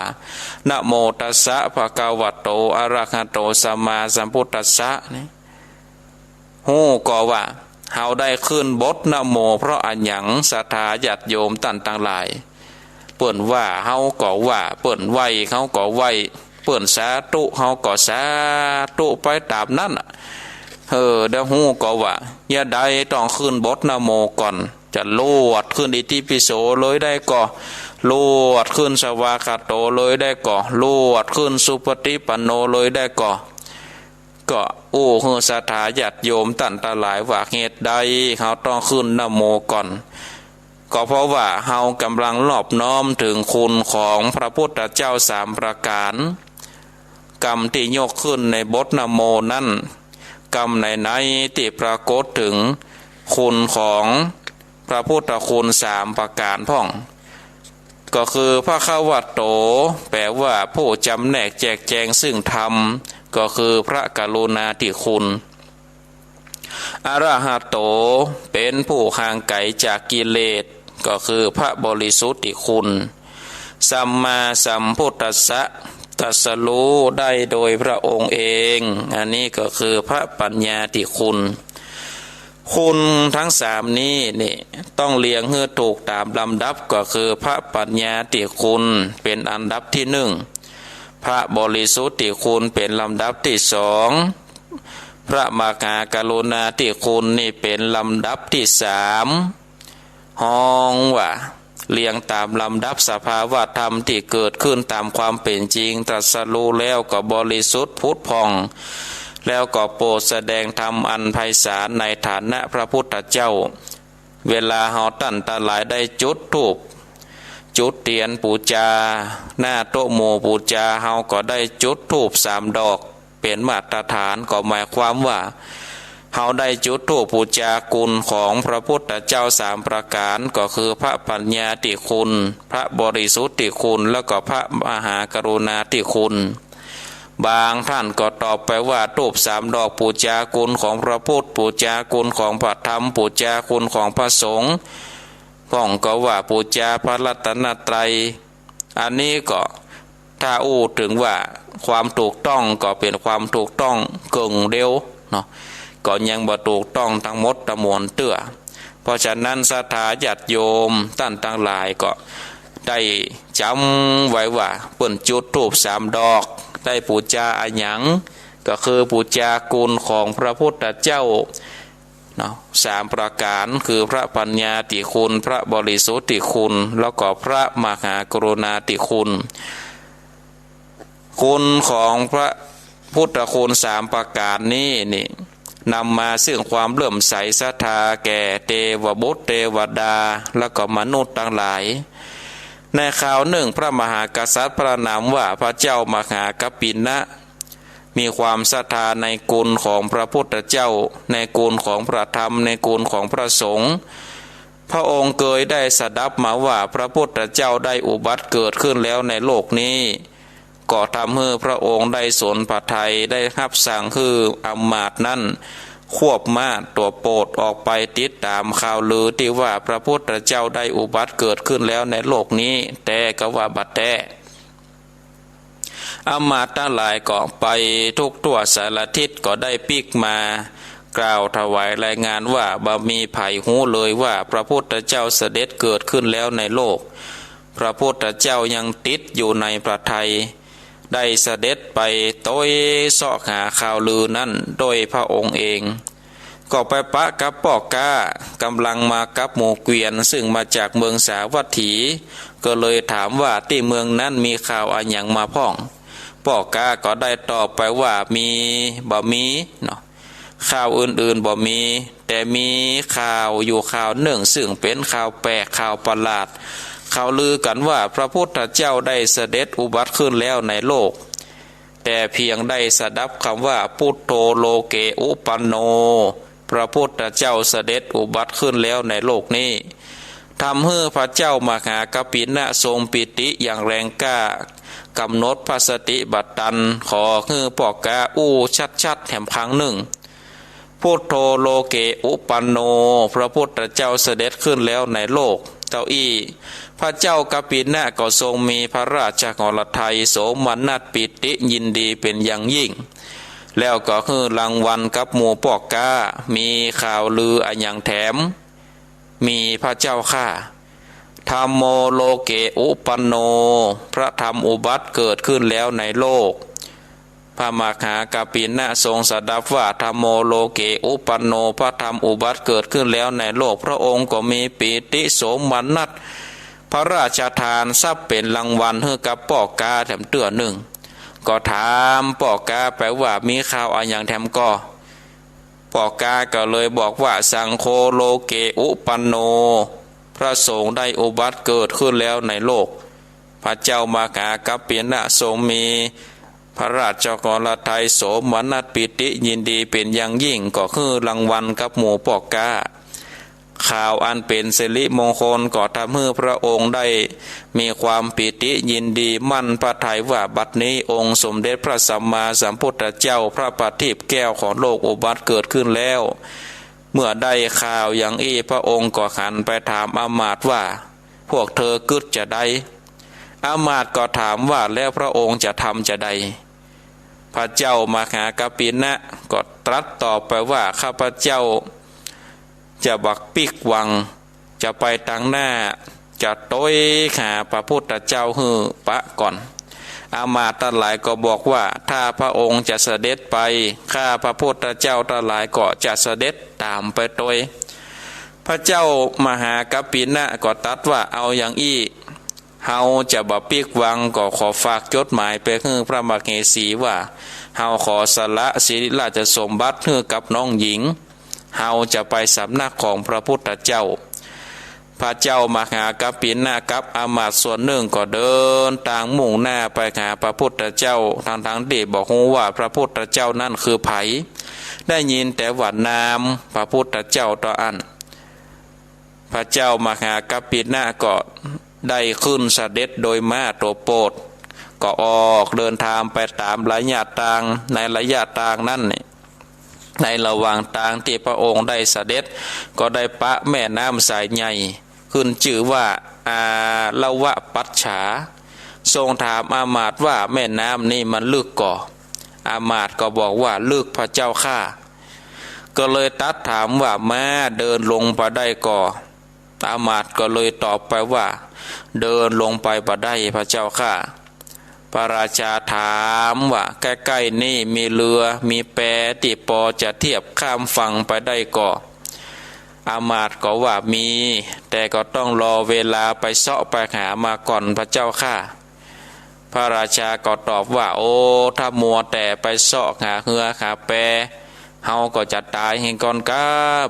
นะโมตัสสะ ภะคะวะโต อะระหะโต สัมมาสัมพุทธัสสะ นี่ ฮู้ก่อว่า เฮาได้ขึ้นบทนะโมเพราะอะหยัง ศรัทธาญาติโยมต้านตังหลาย เปิ้นว่าเฮาก็ว่า เปิ้นไหว้เฮาก็ไหว้ เปิ้นสาธุเฮาก็สาธุไปต๋ามนั้นน่ะ เออ เดี๋ยวฮู้ก็ว่า ยะใดต้องขึ้นบทนะโมก่อน จะลวดขึ้นอิติปิโสเลยได้ก่อ ลวดขึ้นสวากขาโตเลยได้ก่อ ลวดขึ้นสุปฏิปันโนเลยได้ก่อ ก็อู้หื้อศรัทธาญาติโยมต้านตังหลายว่าเหตุใดเฮาต้องขึ้นนะโมก่อน ก็เพราะว่าเฮากำลังนอบน้อมเถิงคุณของพระพุทธเจ้าสามประก๋าน กำตี้ยกขึ้นในบทนะโมนั้น กำไหนๆ ตี้ปรากฏเถิงคุณของพระพุทธคุณสามประก๋านพ่อง ก็คือภควโต แปลว่าผู้จำแนกแจกแจงซึ่งธรรม ก็คือพระกรุณาธิคุณ อรหะโต เป๋นผู้ห่างไก๋จากกิเลส ก็คือพระบริสุทธิคุณ สัมมาสัมพุทธัสสะ ตรัสรู้ได้โดยพระองค์เอง อันนี้ก็คือพระปัญญาธิคุณ คุณทั้งสามนี้นี่ต้องเรียงหื้อถูกต๋ามลำดับ ก็คือพระปัญญาธิคุณเป๋นอันดับตี้นึ่ง พระบริสุทธิคุณเป๋นลำดับตี้สอง พระมหากรุณาธิคุณนี่เป๋นลำดับตี้สาม ฮ้องว่าเรียงต๋ามลำดับสภาวะธรรมตี้เกิดขึ้นต๋ามความเป๋นจริง ตรัสรู้แล้วก็บริสุทธิ์ผุดผ่อง แล้วก็โปรดแสดงธรรมอันไพศาลในฐานะพระพุทธเจ้า เวลาเฮาต้านตังหลายได้จุดธูป จุดเตียนปู๋จา หน้าโต๊ะหมู่ปู๋จา เฮาก็ได้จุดธูปสามดอก เป๋นมาตรฐาน ก็หมายความว่า เฮาได้จุดธูปปู๋จาคุณของพระพุทธเจ้าสามประก๋าน ก็คือพระปัญญาธิคุณ พระบริสุทธิคุณ แล้วก็พระมหากรุณาธิคุณ บางต้านก็ตอบไปว่า ธูปสามดอกปู๋จาคุณของพระพุทธ ปู๋จาคุณของพระธรรม ปู๋จาคุณของพระสงฆ์ พ่องก็ว่าปู๋จาพระรัตนตรัย อันนี้ก็ถ้าอู้เถิงว่าความถูกต้องก็เป๋นความถูกต้องเกิ่งเดียวเนาะ ก็ยังบ่ถูกต้องตังหมดตังมวลเตื้อ เพราะฉะนั้นศรัทธาญาติโยมต้านตังหลายก็ได้จ๋ำไว้ว่าเปิ้นจุดธูปสามดอก ได้ปู๋จาอะหยัง ก็คือปู๋จาคุณของพระพุทธเจ้า เนาะ สามประก๋าน คือพระปัญญาธิคุณ พระบริสุทธิคุณ แล้วก็พระมหากรุณาธิคุณ คุณของพระพุทธคุณสามประก๋านนี้นี่ นำมาซึ่งความเลื่อมใสศรัทธาแก่เตวบุตรเตวดา แล้วก็มนุษย์ตังหลาย ในคราวนึ่งพระมหากษัตริย์พระนามว่าพระเจ้ามหากัปปินะ มีความศรัทธาในคุณของพระพุทธเจ้า ในคุณของพระธรรม ในคุณของพระสงฆ์ พระองค์เกยได้สดับมาว่าพระพุทธเจ้าได้อุบัติเกิดขึ้นแล้วในโลกนี้ ก็ทำหื้อพระองค์ได้สนพระทัย ได้ฮับสั่งหื้ออำมาตย์นั้น ควบม้าตั๋วโปดออกไปติดต๋ามข่าวลือตี้ว่าพระพุทธเจ้าได้อุบัติเกิดขึ้นแล้วในโลกนี้ แต๊ก็ว่าบ่แต๊ อำมาตย์ตังหลายก็ไปทุกทั่วสารทิศ ก็ได้ปิ๊กมากล่าวถวายรายงานว่า บ่มีใผฮู้เลยว่าพระพุทธเจ้าเสด็จเกิดขึ้นแล้วในโลก พระพุทธเจ้ายังติดอยู่ในพระทัย ได้เสด็จไปโตยเซาะหาข่าวลือนั้นโดยพระองค์เอง ก็ไปปะกับป้อก๊า ก๋ำลังมากับหมู่เกวียน ซึ่งมาจากเมืองสาวัตถี ก็เลยถามว่าตี้เมืองนั้นมีข่าวอะหยังมาพ่อง ป้อก๊าก็ได้ตอบไปว่า มี บ่มี เนาะ ข่าวอื่นๆ บ่มี แต่มีข่าวอยู่ข่าวนึ่ง ซึ่งเป๋นข่าวแปลก ข่าวประหลาด เขาลือกั๋นว่าพระพุทธเจ้าได้เสด็จอุบัติขึ้นแล้วในโลก แต่เพียงได้สดับกำว่า พุทโธโลเกอุปปันโน พระพุทธเจ้าเสด็จอุบัติขึ้นแล้วในโลกนี้ ทำหื้อพระเจ้ามหากัปปินะทรงปีติอย่างแรงกล้า ก๋ำหนดพระสติปัฏฐาน ขอหื้อป้อก๊าอู้ชัดๆ แหมครั้งนึ่ง พุทโธโลเกอุปปันโน พระพุทธเจ้าเสด็จขึ้นแล้วในโลก เต้าอี้ พระเจ้ากัปปินะก็ทรงมีพระราชหฤทัยโสมนัสปีติยินดีเป๋นอย่างยิ่ง แล้วก็หื้อรางวัลกับหมู่ป้อก๊า มีข่าวลืออะหยังแถม มีพระเจ้าข้า ธัมโม โลเก อุปันโน พระธรรมอุบัติเกิดขึ้นแล้วในโลก พระมหากัปปินะทรงสดับว่า ธัมโม โลเก อุปันโน พระธรรมอุบัติเกิดขึ้นแล้วในโลก พระองค์ก็มีปีติโสมนัส พระราชทานทรัพย์เป๋นรางวัลหื้อกับป้อก๊าแถมเตื้อนึ่ง ก็ถามป้อก๊าไปว่า มีข่าวอะหยังแถมก่อ ป้อก๊าก็เลยบอกว่า สังโฆ โลเก อุปันโน พระสงฆ์ได้อุบัติเกิดขึ้นแล้วในโลก พระเจ้ามหากัปปินะทรงมีพระราชกฤทัยโสมนัสปีติยินดีเป๋นอย่างยิ่ง ก็หื้อรางวัลกับหมู่ป้อก๊า ข่าวอันเป๋นสิริมงคลก็ทำหื้อพระองค์ได้มีความปีติยินดีมั่นพระทัยว่า บัดนี้องค์สมเด็จพระสัมมาสัมพุทธเจ้า พระประทีปแก้วของโลกอุบัติเกิดขึ้นแล้ว เมื่อได้ข่าวอย่างอี้ พระองค์ก็หันไปถามอำมาตย์ว่า พวกเธอกึ๊ดจาใด อำมาตย์ก็ถามว่า แล้วพระองค์จะทำจาใด พระเจ้ามหากัปปินะก็ตรัสตอบไปว่า ข้าพเจ้าจะบักปิ๊กวัง จะไปตางหน้า จะโตยหาพระพุทธเจ้าหื้อปะก่อน อำมาตย์ตังหลายก็บอกว่า ถ้าพระองค์จะเสด็จไป ข้าพระพุทธเจ้าตังหลายก็จะเสด็จต๋ามไปโตย พระเจ้ามหากัปปินะก็ตรัสว่า เอาอย่างอี้ เฮาจะบ่ปิ๊กวัง ก็ขอฝากจดหมายไปหื้อพระมเหสีว่า เฮาขอสละสิริราชสมบัติหื้อกับน้องหญิง เฮาจะไปสำนักของพระพุทธเจ้า พระเจ้ามหากัปปินะกับอำมาตย์ส่วนนึ่งก็เดินตางมุ่งหน้าไปหาพระพุทธเจ้า ทั้งๆ ตี้บ่ฮู้ว่าพระพุทธเจ้านั้นคือใผ ได้ยินแต่ว่านามพระพุทธเจ้าเต้าอั้น พระเจ้ามหากัปปินะก็ได้ขึ้นเสด็จโดยม้าตั๋วโปด ก็ออกเดินตางไปต๋ามระยะตาง ในระยะตางนั้นนี่ ในระหว่างตางตี้พระองค์ได้เสด็จ ก็ได้ปะแม่น้ำสายใหญ่ ขึ้นจื้อว่าอาละวะปัจฉา ทรงถามอำมาตย์ว่า แม่น้ำนี้มันลึกก่อ อำมาตย์ก็บอกว่า ลึกพระเจ้าข้า ก็เลยตรัสถามว่า ม้าเดินลงไปได้ก่อ อำมาตย์ก็เลยตอบไปว่า เดินลงไปบ่ได้พระเจ้าข้า พระราชาถามว่า ใก้ๆ นี้มีเรือ มีแปตี้ปอจะเทียบข้ามฝั่งไปได้ก่อ อำมาตย์ก็ว่า มี แต่ก็ต้องรอเวลาไปเซาะไปหามาก่อนพระเจ้าข้า พระราชาก็ตอบว่า โอ้ ถ้ามัวแต่ไปเซาะหาเฮือหาแป เฮาก็จะต๋ายเหียก่อนก้า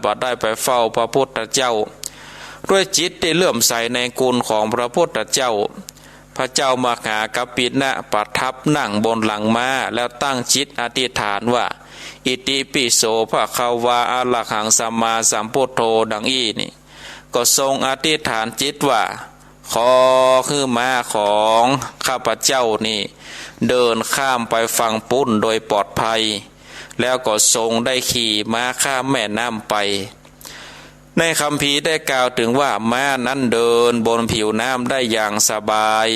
บ่ได้ไปเฝ้าพระพุทธเจ้า ด้วยจิตตี้เลื่อมใสในคุณของพระพุทธเจ้า พระเจ้ามหากัปปินะประทับนั่งบนหลังม้า แล้วตั้งจิตอธิษฐานว่า อิติปิโสภะคะวาอะระหังสัมมาสัมพุทโธ ดังอี้นี่ ก็ทรงอธิษฐานจิตว่า ขอหื้อม้าของข้าพเจ้านี่ เดินข้ามไปฝั่งปู๊นโดยปลอดภัย แล้วก็ทรงได้ขี่ม้าข้ามแม่น้ำไป ในคัมภีร์ได้กล่าวถึงว่า ม้านั้นเดินบนผิวน้ำได้อย่างสบาย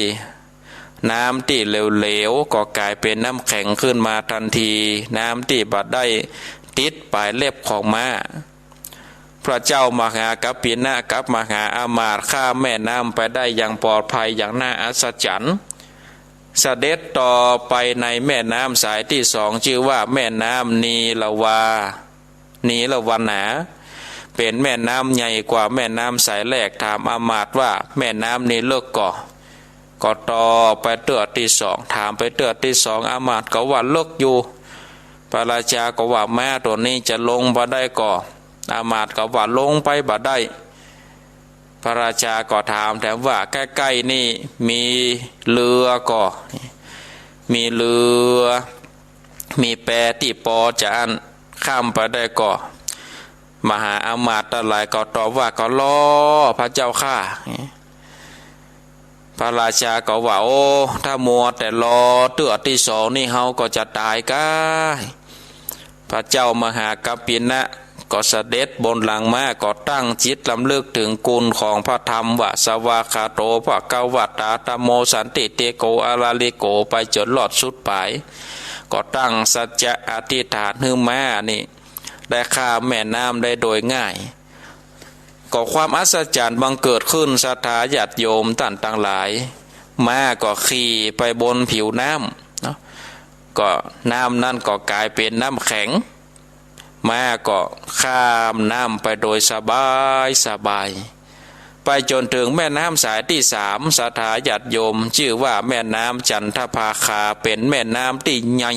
น้ำตี้เหลวๆ ก็ก๋ายเป๋นน้ำแข็งขึ้นมาตันที น้ำตี้บ่ได้ติดป๋ายเล็บของม้า พระเจ้ามหากัปปินะกับมหาอำมาตย์ข้ามแม่น้ำไปได้อย่างปลอดภัยอย่างน่าอัศจรรย์ เสด็จต่อไปในแม่น้ำสายตี้สอง จื้อว่าแม่น้ำนีรวา นีรวนา เป๋นแม่น้ำใหญ่กว่าแม่น้ำสายแรก ถามอำมาตย์ว่า แม่น้ำนี้ลึกก่อ ก็ตอบไปเตื้อตี้สอง ถามไปเตื้อตี้สอง อำมาตย์ก็ว่า ลึกอยู่ พระราชาก็ว่า ม้าตั๋วนี้จะลงบ่ได้ก่อ อำมาตย์ก็ว่า ลงไปบ่ได้ พระราชาก็ถามแถมว่า ใก้ๆ นี้มีเรือก่อ มีเรือ มีแปตี้ปอจะอั้นข้ามไปได้ก่อ มหาอำมาตย์ตังหลายก็ตอบว่า ก็ลอพระเจ้าข้า พระราชาก็ว่า โอ้ ถ้ามัวแต่ลอเตื้อตี้สองนี่ เฮาก็จะต๋ายก้า พระเจ้ามหากัปปินะก็เสด็จบนหลังม้า ก็ตั้งจิตรำลึกถึงคุณของพระธรรมว่า สวากขาโตภะคะวะตาธัมโมสันติติโกอะระหิโก ไปจ๋นรอดสุดป๋าย ก็ตั้งสัจจะอธิษฐานหื้อม้านี่ได้ข้ามแม่น้ำได้โดยง่าย ก็ความอัศจรรย์บังเกิดขึ้น ศรัทธาญาติโยมต้านตังหลาย ม้าก็ขี่ไปบนผิวน้ำเนาะ ก็น้ำนั้นก็ก๋ายเป๋นน้ำแข็ง ม้าก็ข้ามน้ำไปโดยสบายสบาย ไปจ๋นเถิงแม่น้ำสายตี้สาม ศรัทธาญาติโยม จื้อว่าแม่น้ำจันทภาคา เป๋นแม่น้ำตี้ใหญ่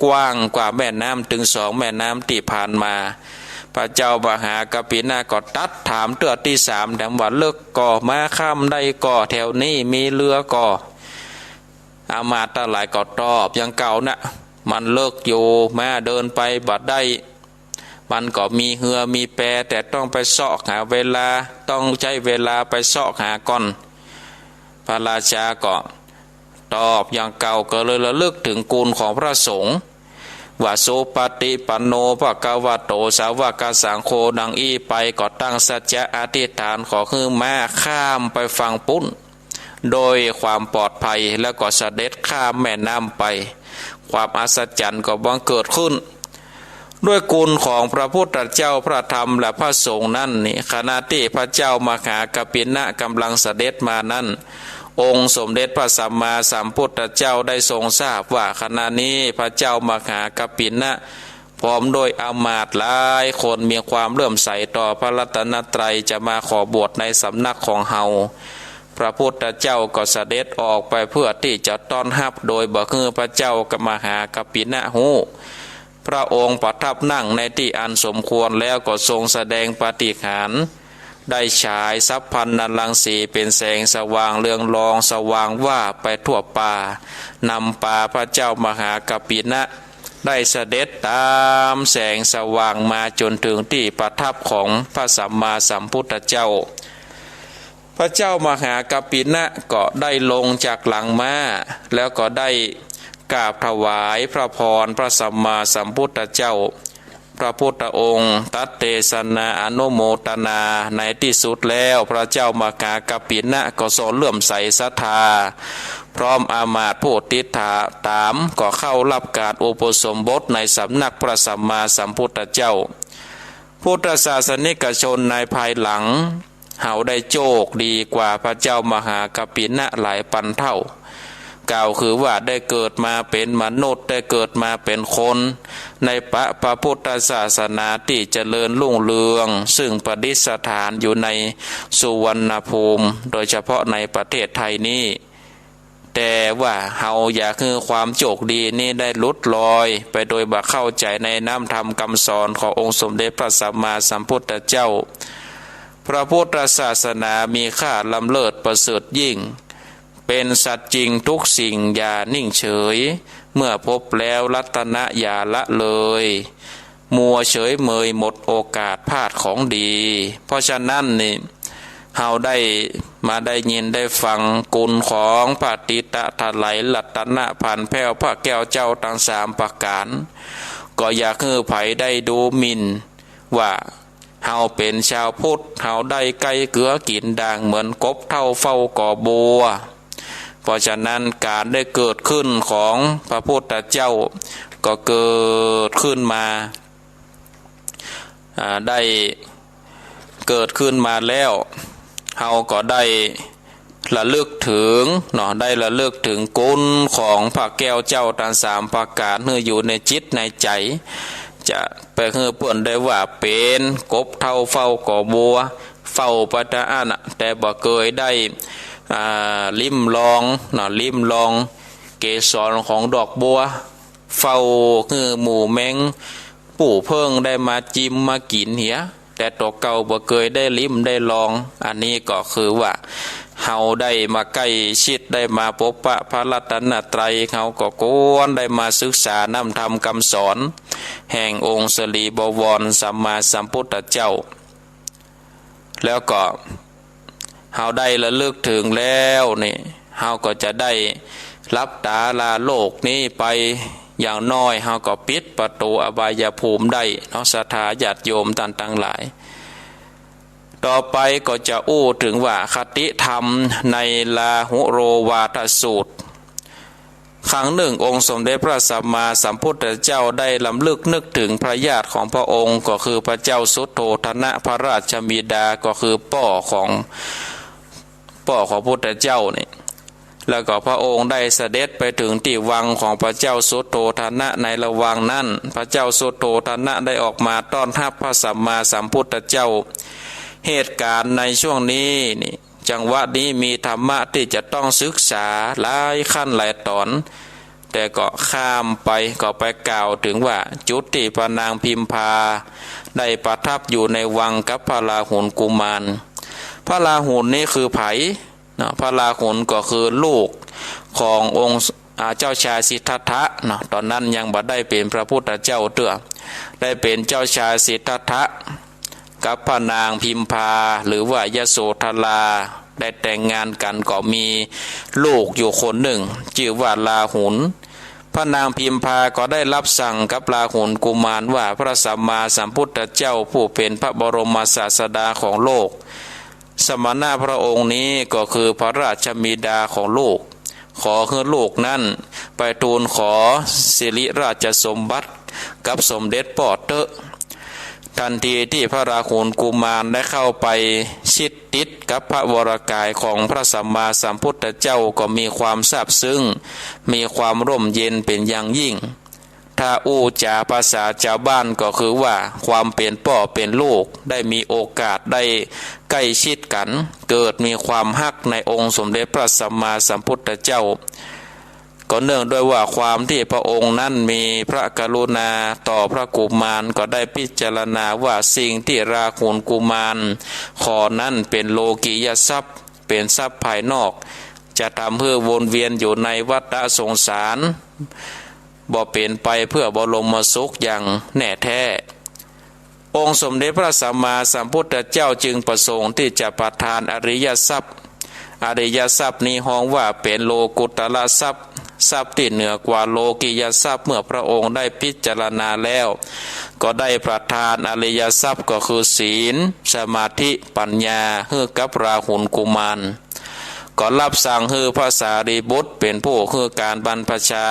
กว้างกว่าแม่น้ำเถิงสองแม่น้ำตี้ผ่านมา พระเจ้ามหากัปปินะก็ตรัสถามเตื้อตี้สาม ถามว่า เลิกก่อ ม้าข้ามได้ก่อ แถวนี้มีเฮือก่อ อำมาตย์ตังหลายก็ตอบอย่างเก่านะ มันเลิกอยู่ ม้าเดินไปบ่ได้ มันก็มีเฮือมีแป แต่ต้องไปเซาะหาเวลา ต้องใจ๊เวลาไปเซาะหาก่อน พระราชาก็ตอบอย่างเก่า ก็เลยระลึกเถิงคุณของพระสงฆ์ ว่า สุปฏิปันโน ภะคะวะโต สาวกสังโฆ ดังอี้ไป ก็ตั้งสัจจะอธิษฐานขอหื้อม้าข้ามไปฝั่งปู๊น โดยความปลอดภัย แล้วก็เสด็จข้ามแม่น้ำไป ความอัศจรรย์ก็บังเกิดขึ้น ด้วยคุณของพระพุทธเจ้า พระธรรม และพระสงฆ์นั้นนี่ ขณะตี้พระเจ้ามหากัปปินะก๋ำลังเสด็จมานั้น องค์สมเด็จพระสัมมาสัมพุทธเจ้าได้ทรงทราบว่า ขณะนี้พระเจ้ามหากัปปินะ พร้อมด้วยอำมาตย์หลายคนมีความเลื่อมใสต่อพระรัตนตรัย จะมาขอบวชในสำนักของเฮา พระพุทธเจ้าก็เสด็จออกไปเพื่อตี้จะต้อนฮับ โดยบ่หื้อพระเจ้ามหากัปปินะฮู้ พระองค์ประทับนั่งในตี้อันสมควรแล้ว ก็ทรงแสดงปาฏิหาริย์ ได้ฉายสัพพัญญรังสีเป๋นแสงสว่างเรืองรองสว่างวาบไปทั่วป่า นำปาพระเจ้ามหากัปปินะ ได้เสด็จต๋ามแสงสว่างมาจ๋นเถิงตี้ประทับของพระสัมมาสัมพุทธเจ้า พระเจ้ามหากัปปินะก็ได้ลงจากหลังม้า แล้วก็ได้กราบถวายพระพรพระสัมมาสัมพุทธเจ้า พระพุทธองค์ตรัสเตสนาอนุโมทนา ในตี้สุดแล้วพระเจ้ามหากัปปินะก็ทรงเลื่อมใสศรัทธา พร้อมอำมาตย์ผู้ติดต๋ามก็เข้าฮับการอุปสมบทในสำนักพระสัมมาสัมพุทธเจ้า พุทธศาสนิกชนในภายหลัง เฮาได้โจคดีกว่าพระเจ้ามหากัปปินะหลายปันเท่า กล่าวคือว่าได้เกิดมาเป๋นมนุษย์ ได้เกิดมาเป๋นคน ในปะพระพุทธศาสนาตี้เจริญรุ่งเรือง ซึ่งประดิษฐานอยู่ในสุวรรณภูมิ โดยเฉพาะในประเทศไทยนี้ แต่ว่าเฮาอย่าหื้อความโจคดีนี้ได้หลุดลอยไปโดยบ่เข้าใจ๋ในน้ำธรรมกำสอนขององค์สมเด็จพระสัมมาสัมพุทธเจ้า พระพุทธศาสนามีค่าล้ำเลิศประเสริฐยิ่ง เป๋นสัตย์จริงทุกสิ่งอย่านิ่งเฉย เมื่อพบแล้วรัตนะอย่าละเลย มัวเฉยเมยหมดโอกาสพลาดของดี เพราะฉะนั้นนี่ เฮาได้มาได้ยินได้ฟังคุณของพระติตะถลายรัตนะพันแผ้วพระแก้วเจ้าตังสามประก๋าน ก็อย่าหื้อใผได้ดูหมิ่นว่า เฮาเป๋นจาวพุทธ เฮาได้ใก้เกือกิ๋นด่างเหมือนกบเฒ่าเฝ้ากอบัว เพราะฉะนั้นก๋านได้เกิดขึ้นของพระพุทธเจ้าก็เกิดขึ้นมา อ่า ได้เกิดขึ้นมาแล้ว เฮาก็ได้ระลึกเถิงเนาะ ได้ระลึกเถิงคุณของพระแก้วเจ้าตังสามประก๋านหื้ออยู่ในจิตในใจ๋ จะไปหื้อเปิ้นได้ว่าเป๋นกบเฒ่าเฝ้ากอบัว เฝ้าไปตะอั้นน่ะ แต่บ่เกยได้ อ่า ลิ้มลองเนาะ ลิ้มลองเกสรของดอกบัว เฝ้าหื้อหมู่แมง ปู้เพิ่งได้มาจิมมากิ๋นเหีย แต่ตั๋วเก่าบ่เกยได้ลิ้มได้ลอง อันนี้ก็คือว่า เฮาได้มาใก้ชิด ได้มาปบปะพระรัตนตรัย เฮาก็ควรได้มาศึกษาน้ำธรรมกำสอน แห่งองค์สรีบวรสัมมาสัมพุทธเจ้า แล้วก็ เฮาได้ระลึกเถิงแล้วนี่ เฮาก็จะได้หลับต๋าลาโลกนี้ไป อย่างน้อยเฮาก็ปิดประตูอบายภูมิได้เนาะ ศรัทธาญาติโยมต้านตังหลาย ต่อไปก็จะอู้เถิงว่าคติธรรมในลาหุโรวาทสูตร ครั้งนึ่งองค์สมเด็จพระสัมมาสัมพุทธเจ้าได้รำลึกนึกเถิงพระญาติของพระองค์ ก็คือพระเจ้าสุโธทนะ พระราชบิดา ก็คือป้อของ ป้อของพุทธเจ้านี่ แล้วก็พระองค์ได้เสด็จไปเถิงตี้วังของพระเจ้าสุโธทนะ ในระหว่างนั้น พระเจ้าสุโธทนะได้ออกมาต้อนฮับพระสัมมาสัมพุทธเจ้า เหตุก๋ารณ์ในช่วงนี้นี่ จังหวะนี้มีธรรมะตี้จะต้องศึกษาหลายขั้นหลายตอน แต่ก็ข้ามไป ก็ไปกล่าวเถิงว่าจุดตี้พระนางพิมพาได้ประทับอยู่ในวังกับพระราหุลกุมาร พระราหุลนี้คือใผเนาะ พระราหุลก็คือลูกขององค์ อ่า เจ้าชายสิทธัตถะเนาะ ต๋อนนั้นยังบ่ได้เป๋นพระพุทธเจ้าเตื้อ ได้เป๋นเจ้าชายสิทธัตถะ กับพระนางพิมพา หรือว่ายโสธรา ได้แต่งงานกั๋น ก็มีลูกอยู่คนนึ่ง จื้อว่าราหุล พระนางพิมพาก็ได้รับสั่งกับราหุลกุมารว่า พระสัมมาสัมพุทธเจ้าผู้เป๋นพระบรมศาสดาของโลก สมณะพระองค์นี้ก็คือพระราชบิดาของลูก ขอหื้อลูกนั้นไปทูลขอสิริราชสมบัติกับสมเด็จป้อเต๊อะ ทันทีตี้พระราหุลกุมารได้เข้าไปชิดติดกับพระวรกายของพระสัมมาสัมพุทธเจ้า ก็มีความซาบซึ้ง มีความร่มเย็นเป๋นอย่างยิ่ง ถ้าอู้จ๋าภาษาจาวบ้านก็คือว่าความเป๋นป้อเป๋นลูกได้มีโอกาสได้ใก้ชิดกั๋น เกิดมีความฮักในองค์สมเด็จพระสัมมาสัมพุทธเจ้า ก็เนื่องด้วยว่าความตี้พระองค์นั้นมีพระกรุณาต่อพระกุมาร ก็ได้พิจารณาว่าสิ่งตี้ราหุลกุมารขอนั้นเป๋นโลกียทรัพย์ เป๋นทรัพย์ภายนอก จะทำหื้อวนเวียนอยู่ในวัฏสงสาร บ่เป๋นไปเพื่อบรมสุขอย่างแน่แท้ องค์สมเด็จพระสัมมาสัมพุทธเจ้าจึงประสงค์ตี้จะประทานอริยทรัพย์ อริยทรัพย์นี้ฮ้องว่าเป๋นโลกุตตรทรัพย์ ทรัพย์ตี้เหนือกว่าโลกียทรัพย์ เมื่อพระองค์ได้พิจารณาแล้ว ก็ได้ประทานอริยทรัพย์ ก็คือศีล สมาธิ ปัญญา หื้อกับราหุลกุมาร ก็รับสั่งหื้อพระสารีบุตรเป๋นผู้หื้อก๋านบรรพชา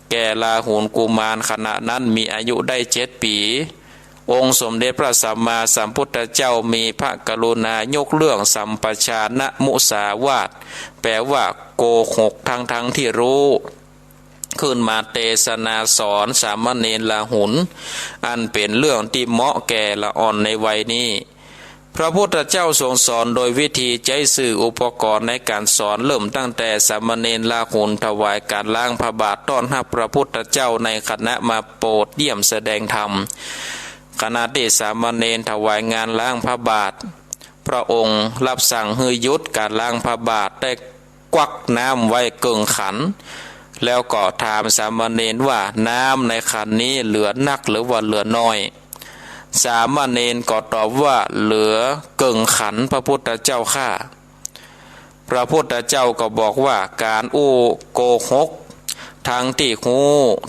แก่ราหุลกุมาร ขณะนั้นมีอายุได้เจ็ดปี๋ องค์สมเด็จพระสัมมาสัมพุทธเจ้ามีพระกรุณายกเรื่องสัมปชานะมุสาวาท แปลว่าโกหกทั้งๆ ตี้รู้ ขึ้นมาเตสนาสอนสามเณรราหุล อันเป๋นเรื่องตี้เหมาะแก่ละอ่อนในวัยนี้ พระพุทธเจ้าทรงสอนโดยวิธีใจ๊สื่ออุปกรณ์ในก๋านสอน เริ่มตั้งแต่สามเณรราหุลถวายก๋านล้างพระบาตรต้อนฮับพระพุทธเจ้าในขณะมาโปรดเยี่ยมแสดงธรรม ขณะตี้สามเณรถวายงานล้างพระบาตร พระองค์รับสั่งหื้อหยุดก๋านล้างพระบาตร ได้กวักน้ำไว้เกิ่งขัน แล้วก็ถามสามเณรว่า น้ำในขันนี้เหลือนักหรือว่าเหลือน้อย สามเณรก็ตอบว่า เหลือเกิ่งขัน พระพุทธเจ้าข้า พระพุทธเจ้าก็บอกว่า ก๋านอู้โกหก ทั้งตี้ฮู้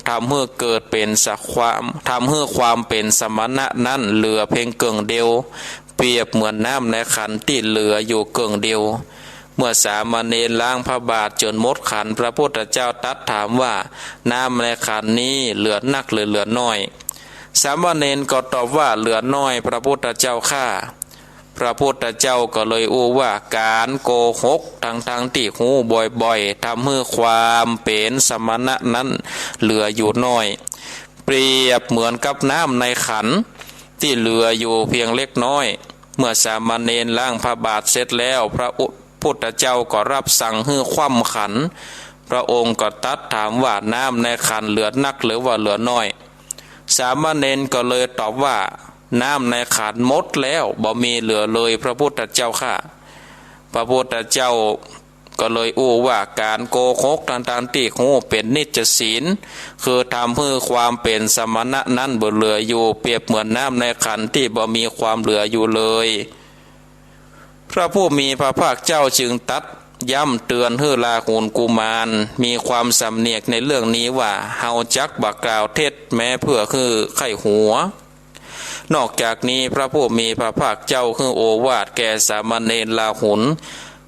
ทำหื้อเกิดเป๋นสะ ความ ทำหื้อความเป๋นสมณะนั้นเหลือเพียงเกิ่งเดียว เปรียบเหมือนน้ำในขันตี้เหลืออยู่เกิ่งเดียว เมื่อสามเณรล้างพระบาตรจนหมดขัน พระพุทธเจ้าตรัสถามว่า น้ำในขันนี้เหลือนักหรือเหลือน้อย สามเณรก็ตอบว่า เหลือน้อย พระพุทธเจ้าข้า พระพุทธเจ้าก็เลยอู้ว่า ก๋านโกหกทั้งๆ ตี้ฮู้บ่อยๆ ทำหื้อความเป๋นสมณะนั้นเหลืออยู่น้อย เปรียบเหมือนกับน้ำในขันตี้เหลืออยู่เพียงเล็กน้อย เมื่อสามเณรล้างพระบาตรเสร็จแล้ว พระพุทธเจ้าก็รับสั่งหื้อคว่ำขัน พระองค์ก็ตรัสถามว่า น้ำในขันเหลือนักหรือว่าเหลือน้อย สามเณรก็เลยตอบว่า น้ำในขันหมดแล้ว บ่มีเหลือเลย พระพุทธเจ้าข้า พระพุทธเจ้าก็เลยอู้ว่า ก๋านโกหกทั้งๆ ตี้ฮู้เป๋นนิจศีล คือทำหื้อความเป๋นสมณะนั้นบ่เหลืออยู่ เปรียบเหมือนน้ำในขันตี้บ่มีความเหลืออยู่เลย พระผู้มีพระภาคเจ้าจึงตรัสย้ำเตือนหื้อราหุลกุมารมีความสำเนียกในเรื่องนี้ว่า เฮาจักบ่กล่าวเท็จแม้เพื่อหื้อใค่หัว นอกจากนี้พระผู้มีพระภาคเจ้าหื้อโอวาทแก่สามเณรราหุล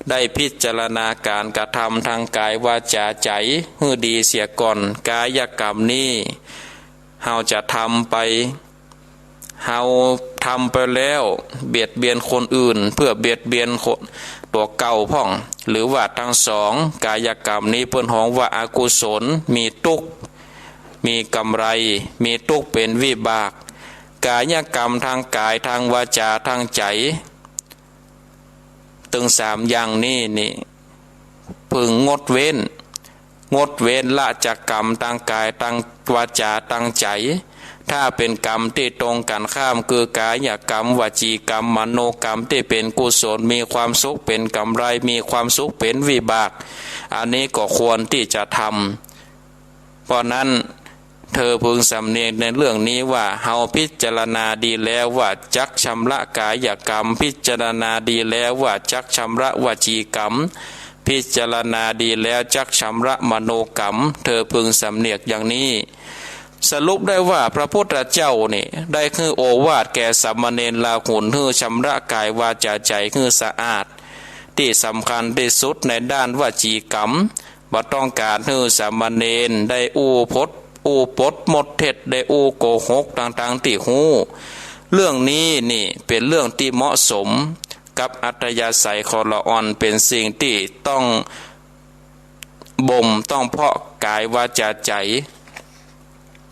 ได้พิจารณาก๋านกระทำตางก๋ายวาจ๋าใจ๋หื้อดีเสียก่อน กายกรรมนี้ เฮาจะทำไป เฮาทำไปแล้วเบียดเบียนคนอื่น เปื้อเบียดเบียนคน ตั๋วเก่าพ่อง หรือว่าตังสอง กายกรรมนี้เปิ้นฮ้องว่าอกุศล มีตุ๊กข์ มีก๋ำไร มีตุ๊กข์เป๋นวิบาก กายกรรมตางก๋าย ตางวาจ๋า ตางใจ๋ ตึงสามอย่างนี้นี่ พึงงดเว้น งดเว้นละจากกรรมตางก๋าย ตางวาจ๋า ตางใจ๋ ถ้าเป๋นกรรมตี้ตรงกั๋นข้าม คือกายกรรม วจีกรรม มโนกรรม ตี้เป๋นกุศล มีความสุขเป๋นก๋ำไร มีความสุขเป๋นวิบาก อันนี้ก็ควรตี้จะทำ เพราะนั้น เธอพึงสำเนียกในเรื่องนี้ว่า เฮาพิจารณาดีแล้วว่าจักชำระกายกรรม พิจารณาดีแล้วว่าจักชำระวจีกรรม พิจารณาดีแล้วจักชำระมโนกรรม เธอพึงสำเนียกอย่างนี้ สรุปได้ว่าพระพุทธเจ้านี่ได้หื้อโอวาทแก่สามเณรลาหุลหื้อชำระกายวาจ๋าใจ๋หื้อสะอาด ตี้สำคัญตี้สุดในด้านวจีกรรม บ่ต้องก๋านหื้อสามเณรได้อู้พด อู้ปดมดเท็จ ได้อู้โกหกตังๆ ตี้ฮู้ เรื่องนี้นี่เป๋นเรื่องตี้เหมาะสมกับอัธยาศัยของละอ่อน เป๋นสิ่งตี้ต้องบ่ม ต้องเพาะกายวาจ๋าใจ๋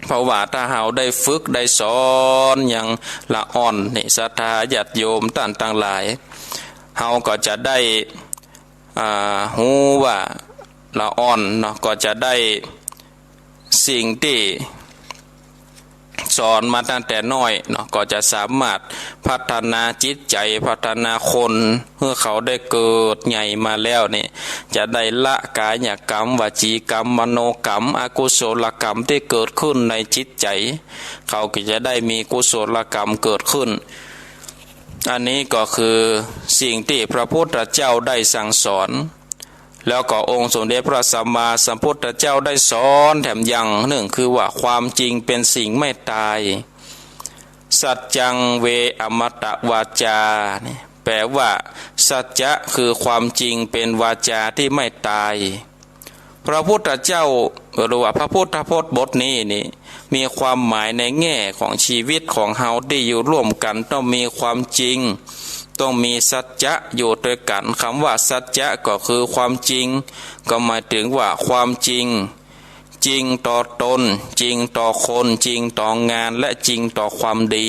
เพราะว่าถ้าเฮาได้ฝึกได้สอนอย่างละอ่อนนี่ ศรัทธาญาติโยมต้านตังหลาย เฮาก็จะได้ อ่า ฮู้ว่าละอ่อนเนาะ ก็จะได้สิ่งตี้สอนมาตั้งแต่น้อยเนาะ ก็จะสามารถพัฒนาจิตใจ๋ พัฒนาคน หื้อเขาได้เกิดใหญ่มาแล้วนี่ จะได้ละกายกรรม วจีกรรม มโนกรรม อกุศลกรรมตี้เกิดขึ้นในจิตใจ๋ เขาก็จะได้มีกุศลกรรมเกิดขึ้น อันนี้ก็คือสิ่งตี้พระพุทธเจ้าได้สั่งสอน แล้วก็องค์สมเด็จพระสัมมาสัมพุทธเจ้าได้สอนแถมอย่างนึ่ง คือว่าความจริงเป๋นสิ่งไม่ต๋าย สัจจังเวอมตะวาจา นี่แปลว่า สัจจะคือความจริงเป๋นวาจาตี้ไม่ต๋าย พระพุทธเจ้า หรือว่าพระพุทธพจน์บทนี้นี่ มีความหมายในแง่ของชีวิตของเฮาตี้อยู่ร่วมกั๋น ต้องมีความจริง ต้องมีสัจจะอยู่ตวยกั๋น กำว่าสัจจะก็คือความจริง ก็หมายถึงว่าความจริง จริงต่อตน จริงต่อคน จริงต่องาน และจริงต่อความดี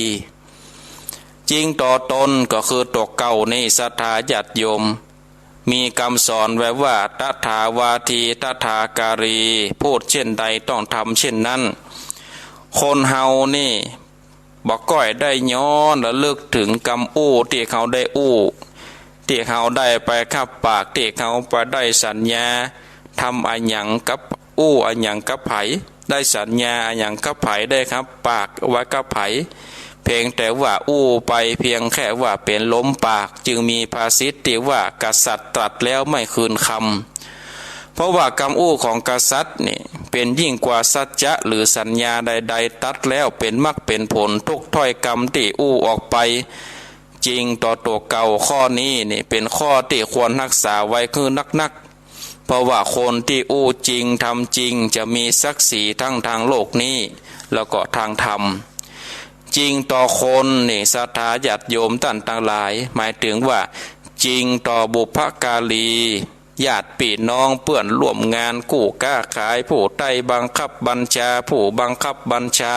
จริงต่อตนก็คือตั๋วเก่านี่ ศรัทธาญาติโยม มีกำสอนไว้ว่า ตถาวาที ตถาการี พูดเช่นใดต้องทำเช่นนั้น คนเฮานี่ บ่ก้อยได้ย้อนระลึกเถิงกำอู้ตี้เขาได้อู้ ตี้เขาได้ไปคับปาก ตี้เขาไปได้สัญญา ทำอะหยังกับ อู้อะหยังกับใผ ได้สัญญาอะหยังกับใผ ได้คับปากไว้กับใผ เพียงแต่ว่าอู้ไปเพียงแค่ว่าเป๋นลมปาก จึงมีภาษิตตี้ว่า กษัตริย์ตรัสแล้วไม่คืนคำ เพราะว่ากำอู้ของกษัตริย์นี่ เป๋นยิ่งกว่าสัจจะหรือสัญญาใดๆ ตรัสแล้วเป๋นมรรคเป๋นผล ทุกถ้อยกำตี้อู้ออกไป จริงต่อตั๋วเก่า ข้อนี้นี่เป๋นข้อตี้ควรฮักษาไว้หื้อนักๆ เพราะว่าคนตี้อู้จริงทำจริงจะมีศักดิ์ศรีทั้งตางโลกนี้ แล้วก็ตางธรรม จริงต่อคนนี่ ศรัทธาญาติโยมต้านตังหลาย หมายถึงว่า จริงต่อบุพการี ญาติปี้น้องเปื้อนร่วมงาน กู้ก๊าขาย ผู้ใต้บังคับบัญชา ผู้บังคับบัญชา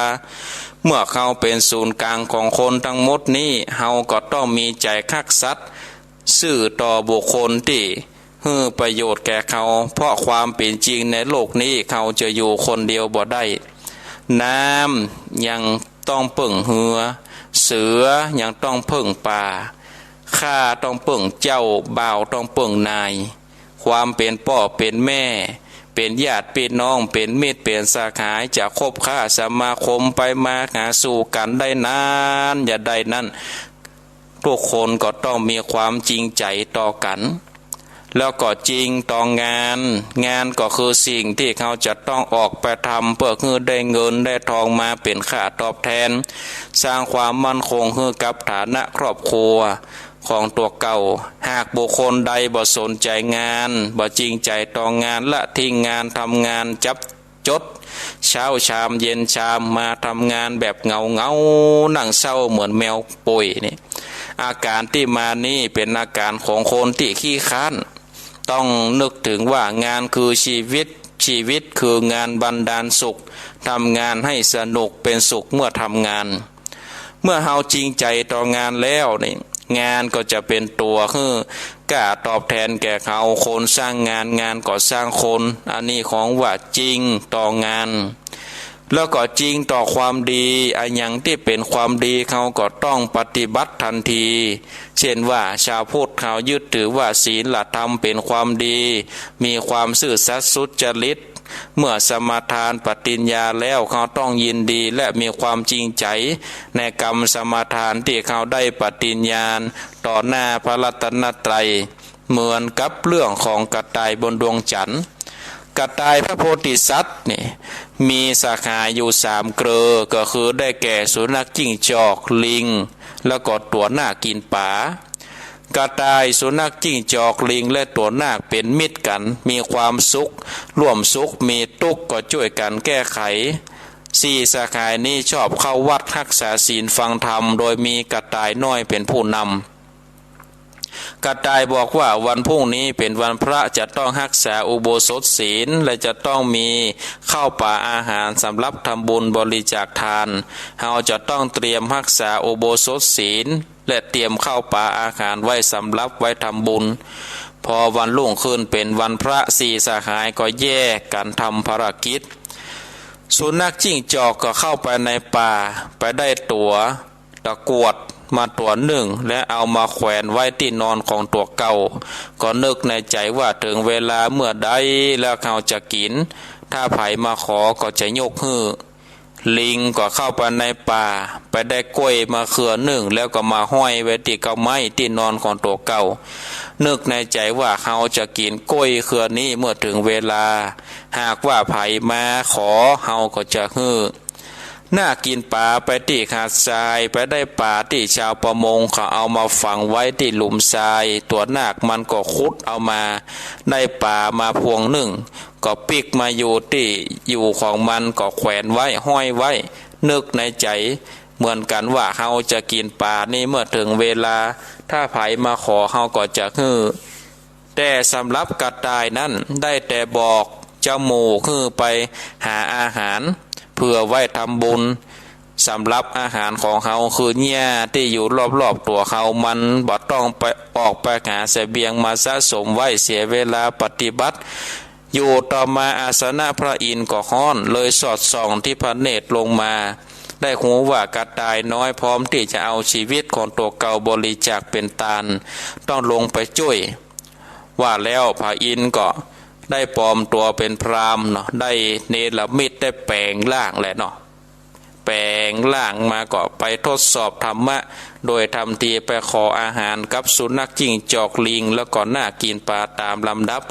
เมื่อเขาเป๋นศูนย์ก๋างของคนตังหมดนี้ เฮาก็ต้องมีใจ๋ฮักสัตย์ซื่อต่อบุคคลตี้หื้อประโยชน์แก่เขา เพราะความเป๋นจริงในโลกนี้เขาจะอยู่คนเดียวบ่ได้ น้ำยังต้องเปิ้งเฮือ เสือยังต้องเปิ้งป่า ข้าต้องเปิ้งเจ้า บ่าวต้องเปิ้งนาย ความเป๋นป้อเป๋นแม่ เป๋นญาติปี้น้อง เป๋นมิตรเป๋นสหาย จะคบค้าสมาคมไปมาหาสู่กั๋นได้นานจะได้นั้น ทุกคนก็ต้องมีความจริงใจ๋ต่อกั๋น แล้วก็จริงต่องาน งานก็คือสิ่งตี้เขาจะต้องออกไปทำเปื้อหื้อได้เงินได้ทองมาเป๋นค่าตอบแตน สร้างความมั่นคงหื้อกับฐานะครอบครัวของตั๋วเก่า หากบุคคลใดบ่สนใจ๋งาน บ่จริงใจ๋ต่องาน ละทิ้งงาน ทำงานจับ จด เช้าชามเย็นชาม มาทำงานแบบเหงาๆ นั่งเศร้าเหมือนแมวป่วยนี่ อาก๋านตี้มานี่เป๋นอาก๋านของคนตี้ขี้คร้าน ต้องนึกเถิงว่างานคือจีวิต จีวิตคืองานบันดาลสุข ทำงานหื้อสนุกเป๋นสุขเมื่อทำงาน เมื่อเฮาจริงใจ๋ต่องานแล้วนี่ งานก็จะเป๋นตั๋วหื้อก้าตอบแตนแก่เฮา คนสร้างงาน งานก็สร้างคน อันนี้ของว่าจริงต่องาน แล้วก็จริงต่อความดี อะหยังตี้เป๋นความดีเฮาก็ต้องปฏิบัติตันที เช่นว่าชาวพุทธเฮายึดถือว่าศีลธรรมเป๋นความดี มีความซื่อสัตย์สุจริต เมื่อสมาทานปฏิญญาแล้ว เฮาต้องยินดีและมีความจริงใจ๋ในกำสมาทานตี้เฮาได้ปฏิญญาต่อหน้าพระรัตนตรัย เหมือนกับเรื่องของกระต่ายบนดวงจันทร์ กระต่ายพระโพธิสัตว์นี่ มีสหายอยู่สามเกลอ ก็คือได้แก่สุนัข จิ้งจอก ลิง แล้วก็ตั๋วนาคกิ๋นป๋า กระต่าย สุนัข จิ้งจอก ลิง และตั๋วนาคเป๋นมิตรกั๋น มีความสุขร่วมสุข มีตุ๊กข์ก็จ้วยกั๋นแก้ไข สี่สหายนี้ชอบเข้าวัดฮักษาศีลฟังธรรม โดยมีกระต่ายน้อยเป๋นผู้นำ กระต่ายบอกว่าวันพรุ่งนี้เป๋นวันพระ จะต้องฮักษาอุโบสถศีล และจะต้องมีข้าวป๋าอาหารสำหรับทำบุญบริจาคทาน เฮาจะต้องเตรียมฮักษาอุโบสถศีล และเตรียมข้าวป๋าอาหารไว้สำหรับไว้ทำบุญ พอวันรุ่งขึ้นเป๋นวันพระ สี่สหายก็แยกกั๋นทำภารกิจ สุนัข จิ้งจอก ก็เข้าไปในป่า ไปได้ตั๋วตะกรวดมาตั๋วนึ่ง และเอามาแขวนไว้ตี้นอนของตั๋วเก่า ก็นึกในใจ๋ว่าเถิงเวลาเมื่อใดแล้วเฮาจะกิ๋น ถ้าใผมาขอก็จะยกหื้อ ลิงก็เข้าไปในป่า ไปได้กล้วยมาเครือนึ่ง แล้วก็มาห้อยไว้ตี้ก้าไม้ตี้นอนของตั๋วเก่า นึกในใจ๋ว่าเฮาจะกิ๋นกล้วยเครือนี้เมื่อเถิงเวลา หากว่าใผมาขอเฮาก็จะหื้อ นาคกิ๋นป๋าไปตี้หาดทราย ไปได้ป๋าตี้ชาวประมงเขาเอามาฝังไว้ตี้หลุมทราย ตั๋วนาคมันก็ขุดเอามา ได้ป๋ามาพวงนึ่ง ก็ปิ๊กมาอยู่ตี้อยู่ของมัน ก็แขวนไว้ห้อยไว้ นึกในใจ๋เหมือนกั๋นว่าเฮาจะกิ๋นป๋านี้เมื่อเถิงเวลา ถ้าใผมาขอเฮาก็จะหื้อ แต่สำหรับกระต่ายนั้นได้แต่บอกจมูกหื้อไปหาอาหารเผื่อไว้ทำบุญ สำหรับอาหารของเฮาคือเยียะตี้อยู่รอบๆตั๋วเฮา มันบ่ต้องไปออกไปหาเสบียงมาสะสมไว้เสียเวลาปฏิบัติ อยู่ต่อมาอาสนะพระอินทร์ก็ฮ้อน เลยสอดส่องทิพเนตรลงมา ได้ฮู้ว่ากระต่ายน้อยพร้อมตี้จะเอาจีวิตของตั๋วเก่าบริจาคเป๋นตาน ต้องลงไปจ้วย ว่าแล้วพระอินทร์ก็ได้ปลอมตั๋วเป๋นพราหมณ์เนาะ ได้เนรมิต ได้แป๋งร่างแหละเนาะ แป๋งร่างมาก็ไปทดสอบธรรมะ โดยทำทีไปขออาหารกับสุนัข จิ้งจอก ลิง แล้วก็นาคกิ๋นป๋าต๋ามลำดับ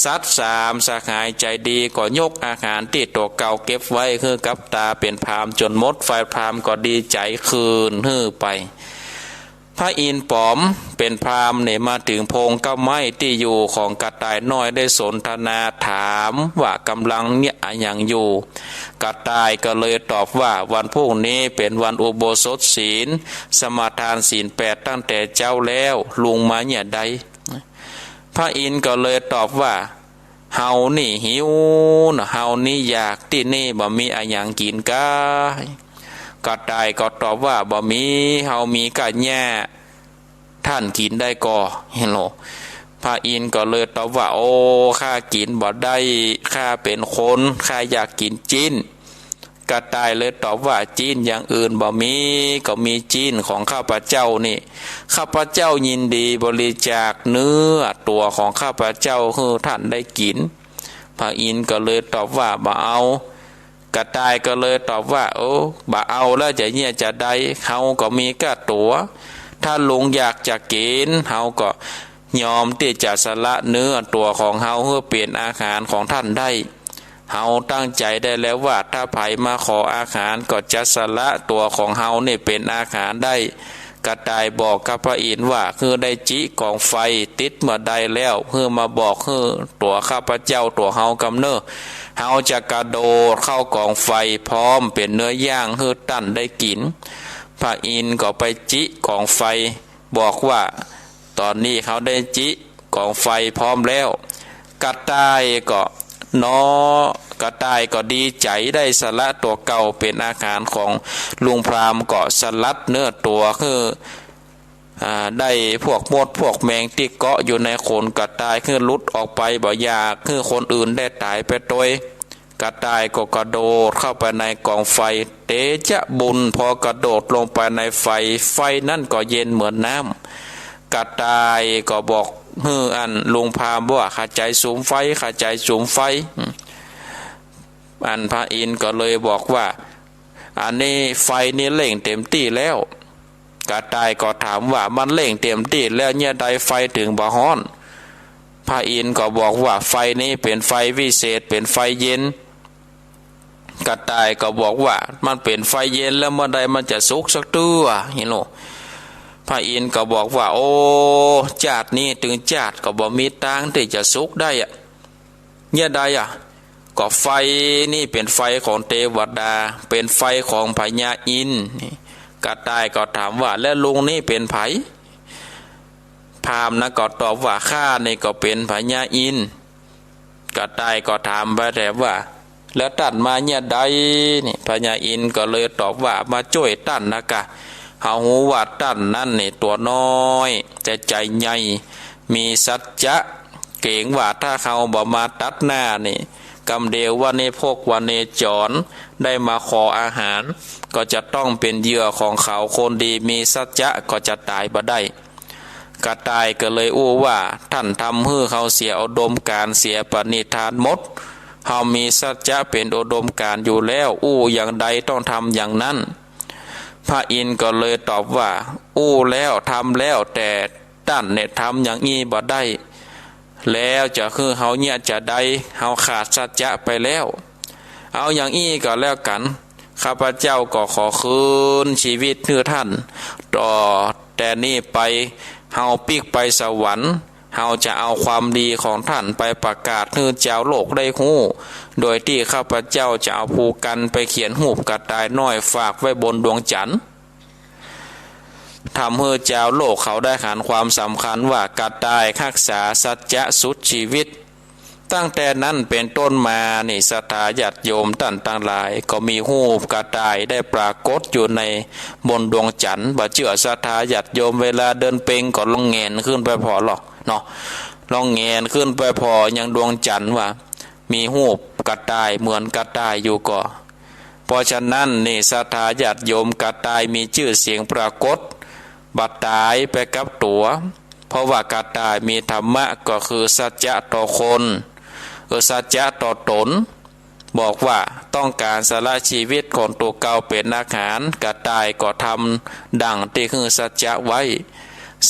สัตว์สามสหายใจ๋ดีก็ยกอาหารตี้ตั๋วเก่าเก็บไว้หื้อกับต๋าเป๋นพราหมณ์จ๋นหมด ฝ่ายพราหมณ์ก็ดีใจ๋คืนหื้อไป พระอินทร์ป๋อมเป๋นพราหมณ์เนี่ยมาเถิงโพรงก้าไม้ตี้อยู่ของกระต่ายน้อย ได้สนทนาถามว่ากำลังเยียะอะหยังอยู่ กระต่ายก็เลยตอบว่าวันพรุ่งนี้เป๋นวันอุโบสถศีล สมาทานศีลแปดตั้งแต่เจ๊าแล้ว ลุงมาเยียะใด พระอินทร์ก็เลยตอบว่า เฮานี่หิวเนาะ เฮานี่อยาก ตี้นี่บ่มีอะหยังกิ๋นกา กระต่ายก็ตอบว่าบ่มี เฮามีก้าเยียะ ต้านกิ๋นได้ก่อ หันโหล พระอินทร์ก็เลยตอบว่า โอ้ ข้ากิ๋นบ่ได้ ข้าเป๋นคน ข้าอยากกิ๋นจิ๊น กระต่ายเลยตอบว่า จิ๊นอย่างอื่นบ่มี ก็มีจิ๊นของข้าพเจ้านี่ ข้าพเจ้ายินดีบริจาคเนื้อตั๋วของข้าพเจ้าหื้อต้านได้กิ๋น พระอินทร์ก็เลยตอบว่าบ่เอา กระต่ายก็เลยตอบว่า โอ้ บ่เอาแล้วจะเยียะจะใด เฮาก็มีก้าตั๋ว ถ้าลุงอยากจะกิ๋น เฮาก็ ยอมตี้จะสละเนื้อตั๋วของเฮาหื้อเป๋นอาหารของต้านได้ เฮาตั้งใจ๋ได้แล้วว่า ถ้าใผมาขออาหารก็จะสละตั๋วของเฮานี่เป๋นอาหารได้ กระต่ายบอกกับพระอินทร์ว่า หื้อได้จิกองไฟติดเมื่อใดแล้ว หื้อมาบอกหื้อตั๋วข้าพเจ้าตั๋วเฮากำเน่อ เฮาจะกระโดดเข้ากองไฟพร้อมเป๋นเนื้อย่างหื้อต้านได้กิ๋น พระอินทร์ก็ไปจิกองไฟ บอกว่า ต๋อนนี้เฮาได้จิกองไฟพร้อมแล้ว กระต่ายก็เนาะ กระต่ายก็ดีใจ๋ได้สละตั๋วเก่าเป๋นอาหารของลุงพราหมณ์ ก็สลัดเนื้อตั๋วหื้อ อ่า ได้พวกมดพวกแมงตี้เกาะอยู่ในขนกระต่ายหื้อหลุดออกไป บ่อยากหื้อคนอื่นได้ต๋ายไปตวย กระต่ายก็กระโดดเข้าไปในกองไฟ เตชะบุญ พอกระโดดลงไปในไฟ ไฟนั้นก็เย็นเหมือนน้ำ กระต่ายก็บอกหื้ออันลุงพราหมณ์ว่า ข้าใจ๋สุมไฟ ข้าใจ๋สุมไฟ อืม อันพระอินทร์ก็เลยบอกว่า อันนี้ไฟนี่เร่งเต๋มตี้แล้ว กระต่ายก็ถามว่า มันเร่งเต๋มตี้แล้ว เยียะใดไฟเถิงบ่ฮ้อน พระอินทร์ก็บอกว่า ไฟนี้เป๋นไฟวิเศษ เป๋นไฟเย็น กระต่ายก็บอกว่า มันเป๋นไฟเย็นแล้วเมื่อใดมันจะสุกสักเตื้อ เหียโหละ พระอินทร์ก็บอกว่า โอ้ จาตินี้ตึงจาติก็บ่มีตางตี้จะสุกได้อะ เยียะใดอะ ก็ไฟนี่เป๋นไฟของเตวดา เป๋นไฟของพญาอินทร์ นี่ กระต่ายก็ถามว่า แล้วลุงนี่เป๋นใผ พราหมณ์นั้นก็ตอบว่า ข้านี่ก็เป๋นพญาอินทร์ กระต่ายก็ถามไปแถมว่า แล้วต้านมาเยียะใด นี่ พญาอินทร์ก็เลยตอบว่า มาจ้วยต้านนะกา เฮาฮู้ว่าต้านนั้นนี่ตั๋วน้อย แต่ใจ๋ใหญ่ มีสัจจะ เก๋งว่าถ้าเฮาบ่มาตัดหน้านี่ กำเดียววเนพกวเนจรได้มาขออาหาร ก็จะต้องเป๋นเหยื่อของเขา คนดีมีสัจจะก็จะต๋ายบ่ได้ กระต่ายก็เลยอู้ว่า ต้านทำหื้อเฮาเสียอุดมก๋ารณ์ เสียปณิธานหมด เฮามีสัจจะเป๋นอุดมก๋ารณ์อยู่แล้ว อู้อย่างใดต้องทำอย่างนั้น พระอินทร์ก็เลยตอบว่า อู้แล้วทำแล้ว แต่ต้านเนี่ยทำอย่างอี้บ่ได้ แล้วจะหื้อเฮาเยียะจาใด เฮาขาดสัจจะไปแล้ว เอาอย่างอี้ก็แล้วกั๋น ข้าพเจ้าก็ขอคืนชีวิตหื้อต้าน ต่อแต่นี้ไปเฮาปิ๊กไปสวรรค์ เฮาจะเอาความดีของต้านไปประกาศหื้อจาวโลกได้ฮู้ โดยตี้ข้าพเจ้าจะเอาภูกันไปเขียนฮูปกระต่ายน้อยฝากไว้บนดวงจั๋นทร์ ทำหื้อจาวโลกเขาได้หันความสำคัญว่ากระต่ายฮักษาสัจจะสุดชีวิต ตั้งแต่นั้นเป๋นต้นมานี่ ศรัทธาญาติโยมต้านตังหลาย ก็มีฮูปกระต่ายได้ปรากฏอยู่ในบนดวงจั๋นทร์ บ่าเจื้อศรัทธาญาติโยม เวลาเดือนเพ็ญก็ลองแหงนขึ้นไปผ่อลอเนาะ ลองแหงนขึ้นไปผ่อยังดวงจั๋นทร์ว่า มีฮูปกระต่ายเหมือนกระต่ายอยู่ก่อ เพราะฉะนั้นนี่ ศรัทธาญาติโยม กระต่ายมีจื้อเสียงปรากฏ บ่ต๋ายไปกับตั๋ว เพราะว่ากระต่ายมีธรรมะ ก็คือสัจจะต่อคน เออ สัจจะต่อต๋น บอกว่าต้องก๋านสละชีวิตของตั๋วเก่าเป๋นอาหาร กระต่ายก็ทำดั่งตี้หื้อสัจจะไว้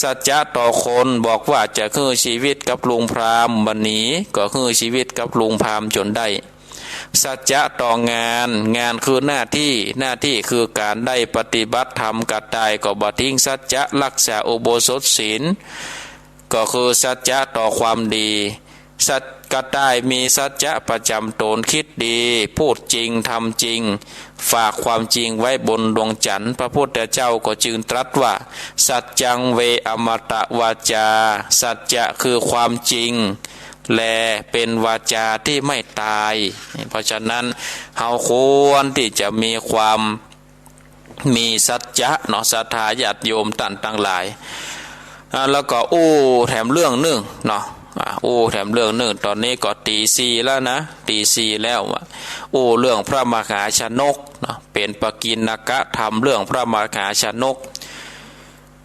สัจจะต่อคนบอกว่าจะหื้อชีวิตกับลุงพราหมณ์บ่หนี ก็หื้อชีวิตกับลุงพราหมณ์จ๋นได้ สัจจะต่องาน งานคือหน้าตี้ หน้าตี้คือก๋านได้ปฏิบัติธรรม กระต่ายก็บ่ทิ้งสัจจะ ฮักษาอุโบสถศีล ก็คือสัจจะต่อความดี สัจ กระต่ายมีสัจจะประจ๋ำต๋น กึ๊ดดี พูดจริง ทำจริง ฝากความจริงไว้บนดวงจั๋นทร์ พระพุทธเจ้าก็จึงตรัสว่า สัจจังเวอมตะวาจา สัจจะคือความจริง แลเป๋นวาจาตี้ไม่ต๋าย เพราะฉะนั้นเฮาควรตี้จะมีความ มีสัจจะเนาะ ศรัทธาญาติโยมต้านตังหลาย อ่า แล้วก็อู้แถมเรื่องนึ่งเนาะ อ่า อู้แถมเรื่องนึ่ง ต๋อนนี้ก็ตี๋สี่แล้วนะ ตี๋สี่แล้วอะ อู้เรื่องพระมหาชนกเนาะ เป๋นปกิณณกธรรมเรื่องพระมหาชนก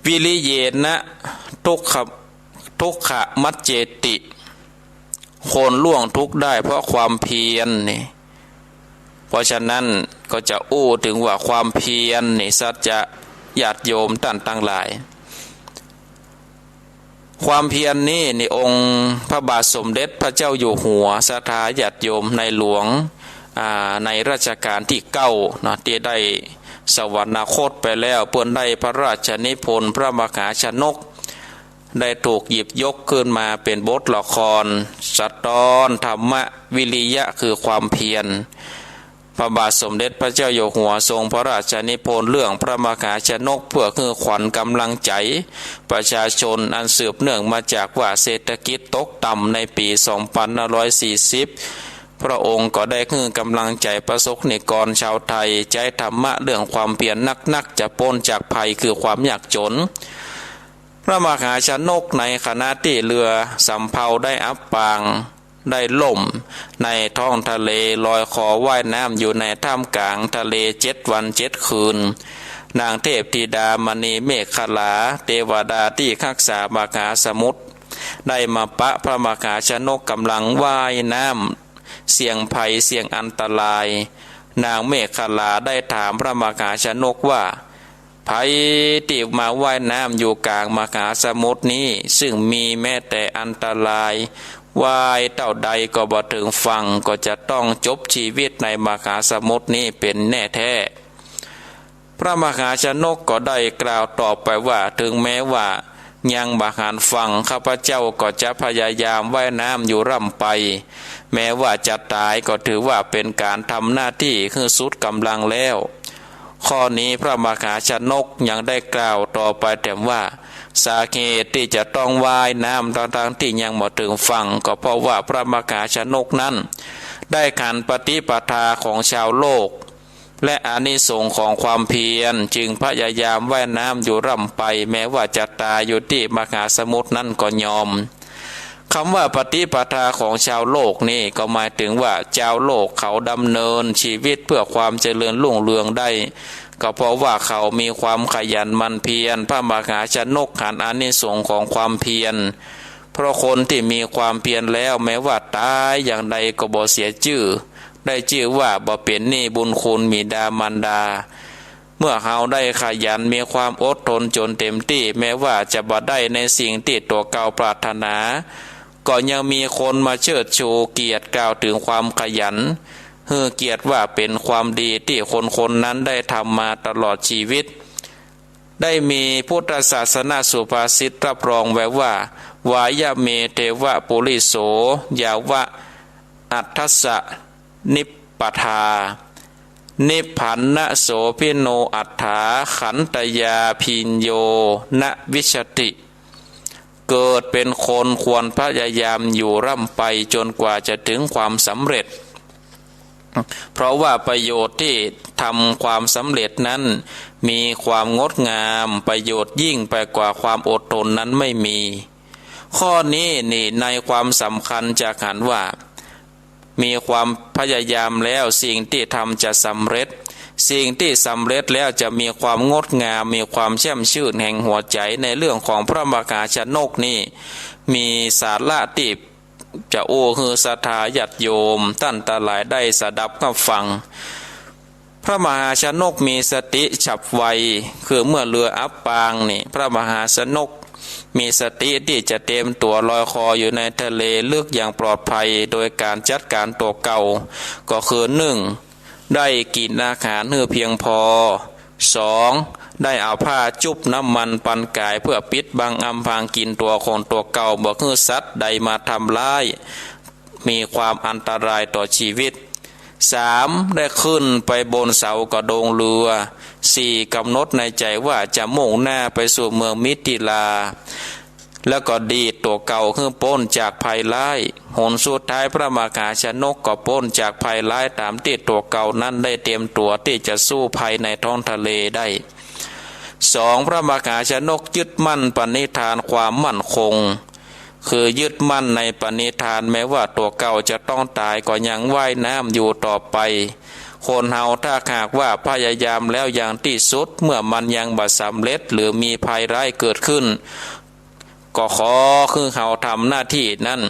วิริเยนะ ทุกขะ ทุกขมัจเจติ คนล่วงทุกข์ได้เพราะความเพียรนี่ เพราะฉะนั้นก็จะอู้เถิงว่าความเพียรนี่ ศรัทธาญาติโยมต้านตังหลาย ความเพียรนี้ในองค์พระบาทสมเด็จพระเจ้าอยู่หัว ศรัทธาญาติโยมในหลวง อ่า ในรัชกาลที่เก้าเนาะ ตี้ได้สวรรคตไปแล้ว เปิ้นได้พระราชนิพนธ์พระมหาชนก ได้ถูกหยิบยกขึ้นมาเป๋นบทละคร สะท้อนธรรมวิริยะคือความเพียร พระบาทสมเด็จพระเจ้าอยู่หัวทรงพระราชนิพนธ์เรื่องพระมหาชนก เพื่อหื้อขวัญก๋ำลังใจ๋ประชาชน อันสืบเนื่องมาจากว่าเศรษฐกิจตกต่ำในปี๋สองปันห้าร้อยสี่สิบ พระองค์ก็ได้หื้อก๋ำลังใจ๋ประสบนิกรชาวไทย ใจ๊ธรรมะเรื่องความเพียรนักๆ จะป๊นจากภัยคือความยากจ๋น พระมหาชนกในขณะตี้เฮือสำเภาได้อับปาง ได้ล่มในท้องทะเล ลอยคอว่ายน้ำอยู่ในท่ามกลางทะเลเจ็ดวันเจ็ดคืน นางเทพธิดามณีเมขลา เตวดาตี้ฮักษามหาสมุทร ได้มาปะพระมหาชนกก๋ำลังว่ายน้ำ เสี่ยงภัยเสี่ยงอันตราย นางเมขลาได้ถามพระมหาชนกว่า ใผตี้มาว่ายน้ำอยู่กลางมหาสมุทรนี้ ซึ่งมีแม้แต่อันตราย ว่ายเต้าใดก็บ่เถิงฝั่ง ก็จะต้องจบชีวิตในมหาสมุทรนี้เป๋นแน่แท้ พระมหาชนกก็ได้กล่าวตอบไปว่า เถิงแม้ว่ายังบ่หันฝั่ง ข้าพเจ้าก็จะพยายามว่ายน้ำอยู่ร่ำไป แม้ว่าจะต๋ายก็ถือว่าเป๋นก๋านทำหน้าตี้หื้อสุดก๋ำลังแล้ว ข้อนี้พระมหาชนกยังได้กล่าวต่อไปแถมว่า สาเหตุตี้จะต้องว่ายน้ำทั้งๆ ตี้ยังบ่เถิงฝั่ง ก็เพราะว่าพระมหาชนกนั้น ได้หันปฏิปทาของชาวโลก และอานิสงส์ของความเพียร จึงพยายามว่ายน้ำอยู่ร่ำไป แม้ว่าจะต๋ายอยู่ตี้มหาสมุทรนั้นก็ยอม กำว่าปฏิปทาของชาวโลกนี้ก็หมายเถิงว่าชาวโลกเขาดำเนินชีวิตเพื่อความเจริญรุ่งเรืองได้ ก็เพราะว่าเขามีความขยันหมั่นเพียร พระมหาชนกหันอานิสงส์ของความเพียร เพราะคนตี้มีความเพียรแล้วแม้ว่าต๋ายอย่างใดก็บ่เสียจื้อ ได้จื้อว่าบ่เป๋นหนี้บุญคุณบิดามารดา เมื่อเฮาได้ขยันมีความอดทนจ๋นเต๋มตี้ แม้ว่าจะบ่ได้ในสิ่งตี้ตั๋วเก่าปรารถนา ก็ยังมีคนมาเชิดชูเกียรติกล่าวเถิงความขยัน หื้อเกียรติว่าเป๋นความดีตี้คนๆ นั้นได้ทำมาตลอดชีวิต ได้มีพุทธศาสนสุภาษิตรับรองไว้ว่า วายะเมเทวปุริโส ยาวะอัฏฐัสสะ นิปปทา นิพพันนโสภิโนอัฏฐา ขันตยาภิญโญ นวิชชติ เกิดเป๋นคนควรพยายามอยู่ร่ำไปจ๋นกว่าจะเถิงความสำเร็จ เพราะว่าประโยชน์ตี้ทำความสำเร็จนั้นมีความงดงาม ประโยชน์ยิ่งไปกว่าความอดทนนั้นไม่มี ข้อนี้นี่ในความสำคัญจะหันว่า มีความพยายามแล้วสิ่งตี้ทำจะสำเร็จ สิ่งตี้สำเร็จแล้วจะมีความงดงาม มีความแช่มชื่นแห่งหัวใจ๋ ในเรื่องของพระมหาชนกนี้ มีสาระตี้จะอู้หื้อศรัทธาญาติโยมต้านตังหลายได้สดับฮับฟัง พระมหาชนกมีสติฉับไว คือเมื่อเฮืออับปางนี่ พระมหาชนกมีสติตี้จะเตรียมตั๋วลอยคออยู่ในทะเลลึกอย่างปลอดภัย โดยก๋านจัดก๋านตั๋วเก่า ก็คือ นึ่ง ได้กิ๋นอาหารหื้อเพียงพอ สอง ได้เอาผ้าจุบน้ำมันปันก๋ายเพื่อปิดบังอำพรางกิ๋นตั๋วของตั๋วเก่า บ่หื้อสัตว์ใดมาทำร้าย มีความอันตรายต่อชีวิต สาม ได้ขึ้นไปบนเสากระโดงเฮือ สี่ กำหนดในใจ๋ว่าจะมุ่งหน้าไปสู่เมืองมิถิลา แล้วก็ดีดตั๋วเก่าหื้อป๊นจากภัยร้าย หนสุดท้ายพระมหาชนกก็ป๊นจากภัยร้ายต๋ามตี้ตั๋วเก่านั้นได้เตรียมตั๋วตี้จะสู้ภัยในท้องทะเลได้ สอง พระมหาชนกยึดมั่นปณิธานความมั่นคง คือยึดมั่นในปณิธานแม้ว่าตั๋วเก่าจะต้องต๋ายก็ยังว่ายน้ำอยู่ต่อไป คนเฮาถ้าหากว่าพยายามแล้วอย่างตี้สุด เมื่อมันยังบ่สำเร็จหรือมีภัยร้ายเกิดขึ้น ก็ขอหื้อเฮาทำหน้าตี้นั้น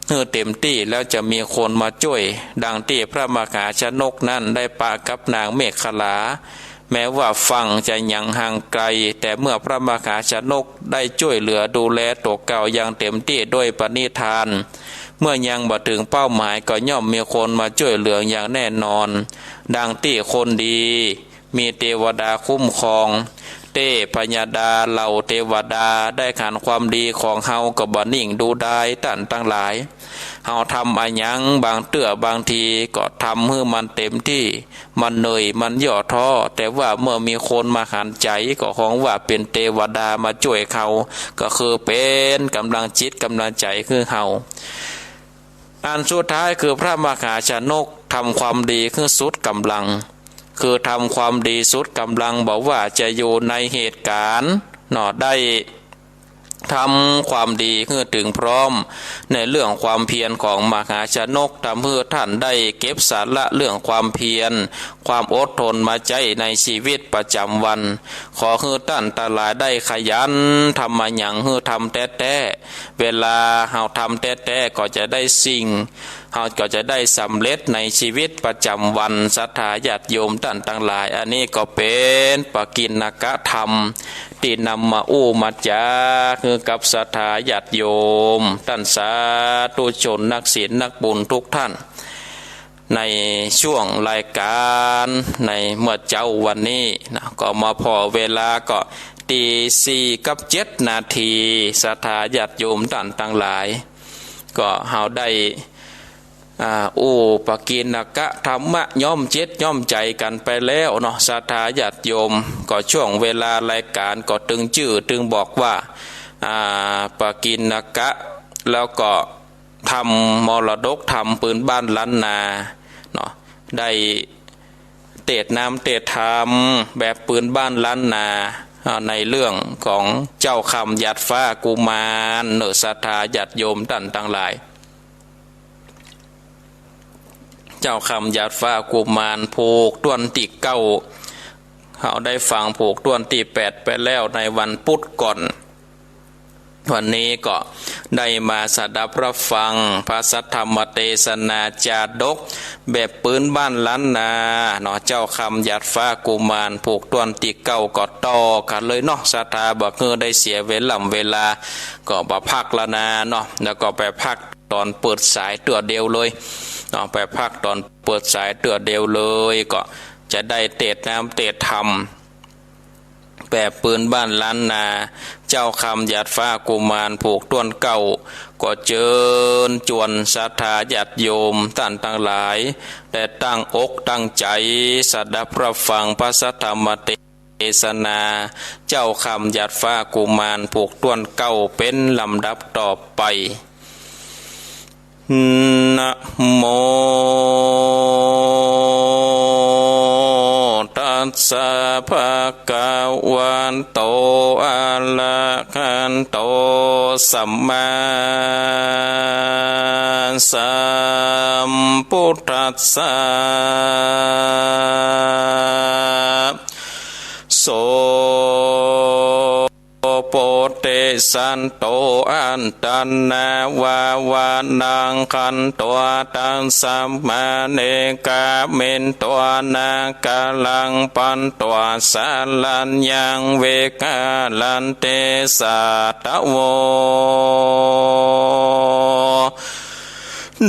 หื้อเต๋มตี้ แล้วจะมีคนมาจ้วย ดังตี้พระมหาชนกนั้นได้ปะกับนางเมขลา แม้ว่าฝั่งจะยังห่างไกล แต่เมื่อพระมหาชนกได้จ้วยเหลือดูแลตั๋วเก่าอย่างเต็มตี้ด้วยปณิธาน เมื่อยังบ่เถิงเป้าหมายก็ย่อมมีคนมาจ้วยเหลืออย่างแน่นอน ดังตี้คนดี มีเตวดาคุ้มครอง เตพญาดาเหล่าเตวดาได้หันความดีของเฮาก็บ่นิ่งดูดายต้านตังหลาย เฮาทำอะหยังบางเตื้อบางทีก็ทำหื้อมันเต็มตี้ มันเหนื่อยมันย่อท้อ แต่ว่าเมื่อมีคนมาหันใจ๋ก็ฮ้องว่าเป๋นเตวดามาจ้วยเฮา ก็คือเป๋นก๋ำลังจิตก๋ำลังใจ๋หื้อเฮา อันสุดท้ายคือพระมหาชนกทำความดีหื้อสุดก๋ำลัง คือทำความดีสุดก๋ำลัง บ่ว่าจะอยู่ในเหตุก๋ารณ์เนาะ ได้ทำความดีหื้อเถิงพร้อม ในเรื่องความเพียรของมหาชนก ทำหื้อต้านได้เก็บสาระเรื่องความเพียร ความอดทนมาใจ๊ในชีวิตประจ๋ำวัน ขอหื้อต้านตังหลายได้ขยันทำอะหยังหื้อทำแต๊ๆ เวลาเฮาทำแต๊ๆ ก็จะได้สิ่ง เฮาก็จะได้สำเร็จในชีวิตประจ๋ำวัน ศรัทธาญาติโยมต้านตังหลาย อันนี้ก็เป๋นปกิณกธรรม ตี้นำมาอู้มาจ๋าหื้อกับศรัทธาญาติโยมต้านสาธุชนนักศีลนักบุญทุกท่าน ในช่วงรายก๋านในเมื่อเจ๊าวันนี้นะ ก็มาผ่อเวลาก็ตีสี่กับเจ็ดนาที ศรัทธาญาติโยมต้านตังหลาย ก็เฮาได้ อ่า อู้ปกิณกธรรมะย้อมจิตย้อมใจ๋กั๋นไปแล้วเนาะ ศรัทธาญาติโยม ก็ช่วงเวลารายก๋านก็ตึงจื้อตึงบอกว่า อ่า ปกิณกะ แล้วก็ธรรมมรดกธรรมปืนบ้านล้านนาเนาะ ได้เตสน์น้ำเตสน์ธรรมแบบปืนบ้านล้านนา อ่า ในเรื่องของเจ้าคำหยาดฟ้ากุมารเนาะ ศรัทธาญาติโยมต้านตังหลาย เจ้าคำหยาดฟ้ากุมารผูกต้วนตี้เก้า เฮาได้ฟังผูกต้วนตี้แปดไปแล้วในวันพุธก่อน วันนี้ก็ได้มาสดับรับฟังพระสัทธรรมเตสนาจาดกแบบปืนบ้านล้านนาเนาะ เจ้าคำหยาดฟ้ากุมารผูกต้วนตี้เก้า ก็ต่อกั๋นเลยเนาะ ศรัทธาบ่หื้อได้เสียเวล่ำเวลา ก็บ่พักละนาเนาะ แล้วก็ไปพัก ต๋อนเปิดสายเตื้อเดียวเลยเนาะ ไปพักต๋อนเปิดสายเตื้อเดียวเลย ก็จะได้เตสน์น้ำเตสน์ธรรมแบบปืนบ้านล้านนา เจ้าคำหยาดฟ้ากุมารผูกต้วนเก้า ก็เจิญจวนศรัทธาญาติโยมต้านตังหลาย ได้ตั้งอกตั้งใจ๋สดับรับฟังพระสัทธรรมเต เตสนา เจ้าคำหยาดฟ้ากุมารผูกต้วนเก้าเป๋นลำดับต่อไป นะโมตัสสะ ภะคะวะโต อะระหะโต สัมมาสัมพุทธัสสะ โส โพธิสัตโต อัตถะนาวา วานังคันตวา ตัสสะ มาเนกามินตวา นาคารังปันตวา สารัญญัง วิหารันติ สาทโว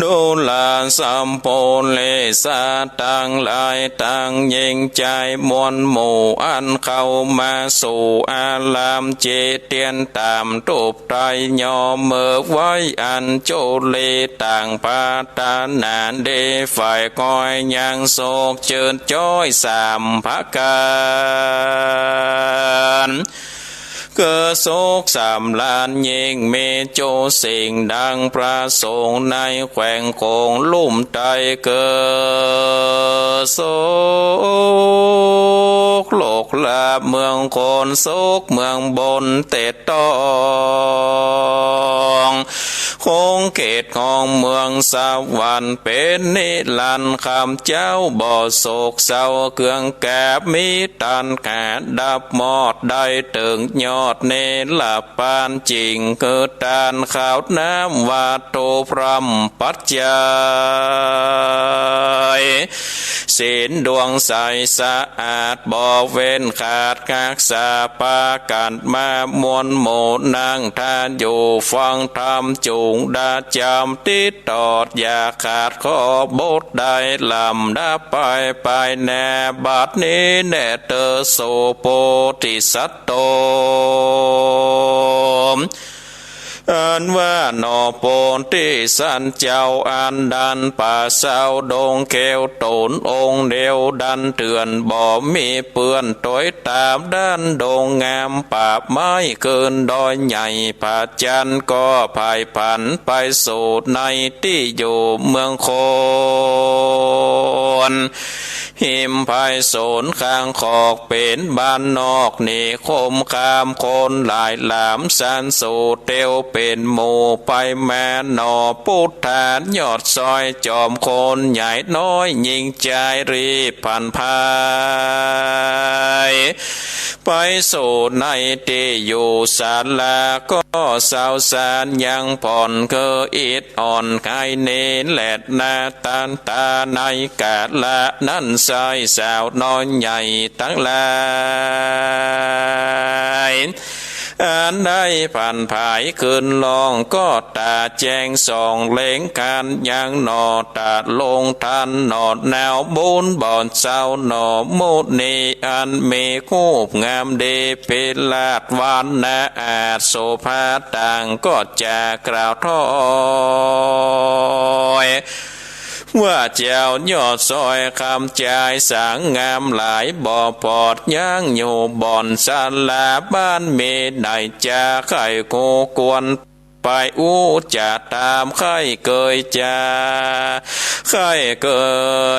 ดูราสัพโพริสาตังหลายตัง หญิงจายมวลหมู่ อันเข้ามาสู่อาราม จิเตียนต๋ามธูปไทย ยอมือไหว้อัญจุลี ต่างปรารถนาดี ใฝ่คอยยังสุขเจิดจ้อยสามประก๋าน คือสุขสำราญยิ่ง มีจุสิ่งดังประสงค์ ในแขวงโขงลุ่มไต้ คือสุขโลกลาภเมืองคน สุขเมืองบนเตดต้อง คงเขตของเมืองสวรรค์ เป๋นนิรันดร์ ข้าพเจ้าบ่โศกเศร้า เครื่องแกบมีตัณหาดับหมด ได้เถิงยอ ดเนรปานจิ่ง คือตานข้าวน้ำวัตถุพร่ำปัจจัย ศีลดวงใสสะอาดบ่เว้นขาด กักษาปากั๋นมามวลหมู่ นั่งทานอยู่ฟังธรรมจุ่งดาจำ ติดตอดอย่าขาดข้อบทใด ลำดับไปไปแน่บัดนี้แน่เตอ โส โพธิสัตว์ โต อันว่าหนอ โพธิสัตว์เจ้า อันดันป่าเซาดงเขียว ต๋นองค์เดียวดันเถื่อน บ่มีเปื้อน ตวยต๋ามด้านดงงาม ป่าไม้ขึ้นดอยใหญ่ พระจันทร์ก็ผ่ายผัน ไปสู่ในตี้อยู่เมืองคน หิมไพศาลข้างขอกเป๋นบ้านนอกนิคม ข้ามคนหลายหลามสันสู่เตียวเป๋นหมู่ไปมาหนอ พุทธายอดซอยจอมคนใหญ่น้อย ยิ่งจายรีบผันพาย ไปสู่ในตี้อยู่ศาลา ก็เศร้าสารยังผ่อน คืออิดอ่อนไขเนรแลดนา ตันตาในกาละนั้น ชายสาวน้อยใหญ่ตังหลาย อันได้ผันผายขึ้นล่อง ก็ต๋าแจ้งส่องเล็งคานยังหนอ ต๋าลงทันหนอดหนาวบุญบ่อนเศร้าหนอ มุนีอันมีรูปงามดี พิราชวรรณะอาจโสภาต่าง ก็จะกล่าวถ้อยว่า เจ้ายอดซอยคำจายสางงามหลาย บ่ปอดยังอยู่บ่อนศาลาบ้าน มีไหนจะใค่คู่ควร ไปอู้จะถามใค่เกยจะ ใค่เก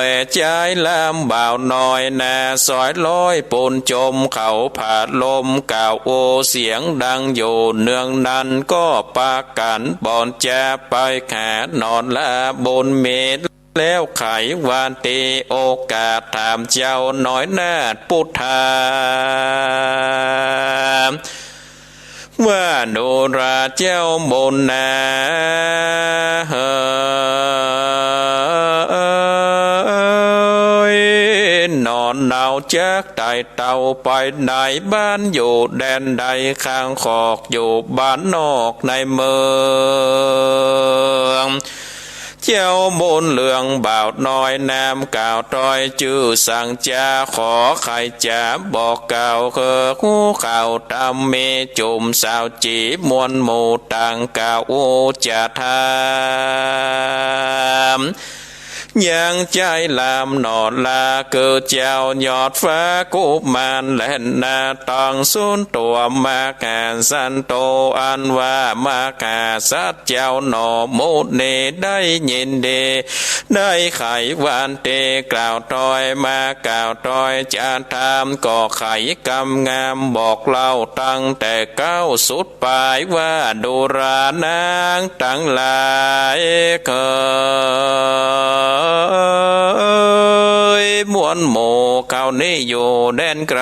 ยจายลามบ่าวน้อยนา ซอยร้อยปูนจมเขาผาลม กล่าวโอเสียงดังอยู่เนืองนั้น ก็ปากั๋นบ่อนจะไปหาหนอ ลาบุญมี แล้วไขวันตีโอกาส ถามเจ้าน้อยนาถพุทธา ว่าดูราเจ้าบุญนาเฮย หนอเนาจักไต่เต้าไปในบ้านอยู่แดนใด ข้างขอกอยู่บ้านนอกในเมือง เจ้าบุญเรืองบ่าวน้อยนามกล่าวถ้อย จื้อสังจา ขอใค่จะบอกกล่าว คือฮู้ข่าวธรรมมีจุ่มสาวจี๋มวลหมู่ต่าง กล่าวอู้จะถาม ยังจายลามหนอ ลาคือเจ้ายอดฟ้ากุมารแลนา ต้องสูญตั๋วมหาสัตว์โต อันว่ามหาสัตว์เจ้าหนอ มุนีได้ยินดี ได้ไขวันตีกล่าวถ้อย มากล่าวถ้อยจะถาม ก็ไขกำงามบอกเล่าตั้งแต่เก๊าสุด ปายว่าดูรานางตังหลายเกย มวลหมู่เขานี้อยู่แดนไกล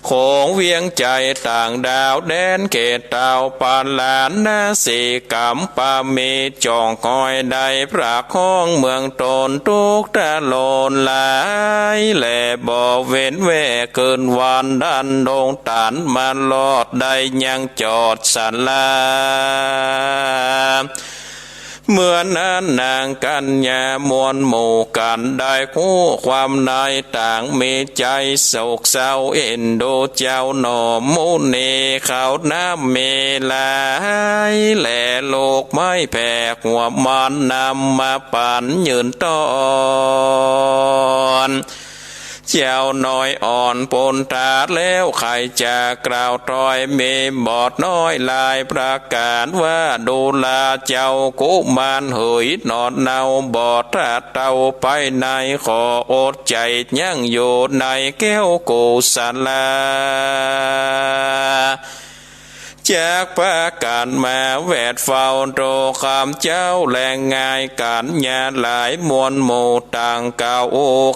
ของเวียงใจ๋ต่างดาวแดนเขตเต้า ปานลานนาสีกำปามี จ่องคอยได้พระของเมืองตน ทุกข์ทรนหลายแล บ่เว้นแว่คืนวันดันดงตัน มารอดได้ยังจอดศาลา เมื่อนั้นนางกัญญามวลหมู่กั๋นได้ฮู้ความใน ต่างมีใจ๋โศกเศร้าเอ็นดูเจ้าหนอ มุนีเขานับมีหลายแล ลูกไม้แผกหัวมันนำมาปั๋นยืนต้อน เจ้าน้อยอ่อนปุณณาแล้ว ใค่จะกล่าวถ้อย มีบทน้อยหลายประก๋าน ว่าดูราเจ้ากุมารเหย หนอเนาบทถ้าเต้าไปใน ขออดใจ๋ยั้งอยู่ในแก้วโกศลา จักปากั๋นมาแวดเฝ้า โตข้าพเจ้าแล งายกั๋ญญาหลาย มวลหมู่ต่างเก่า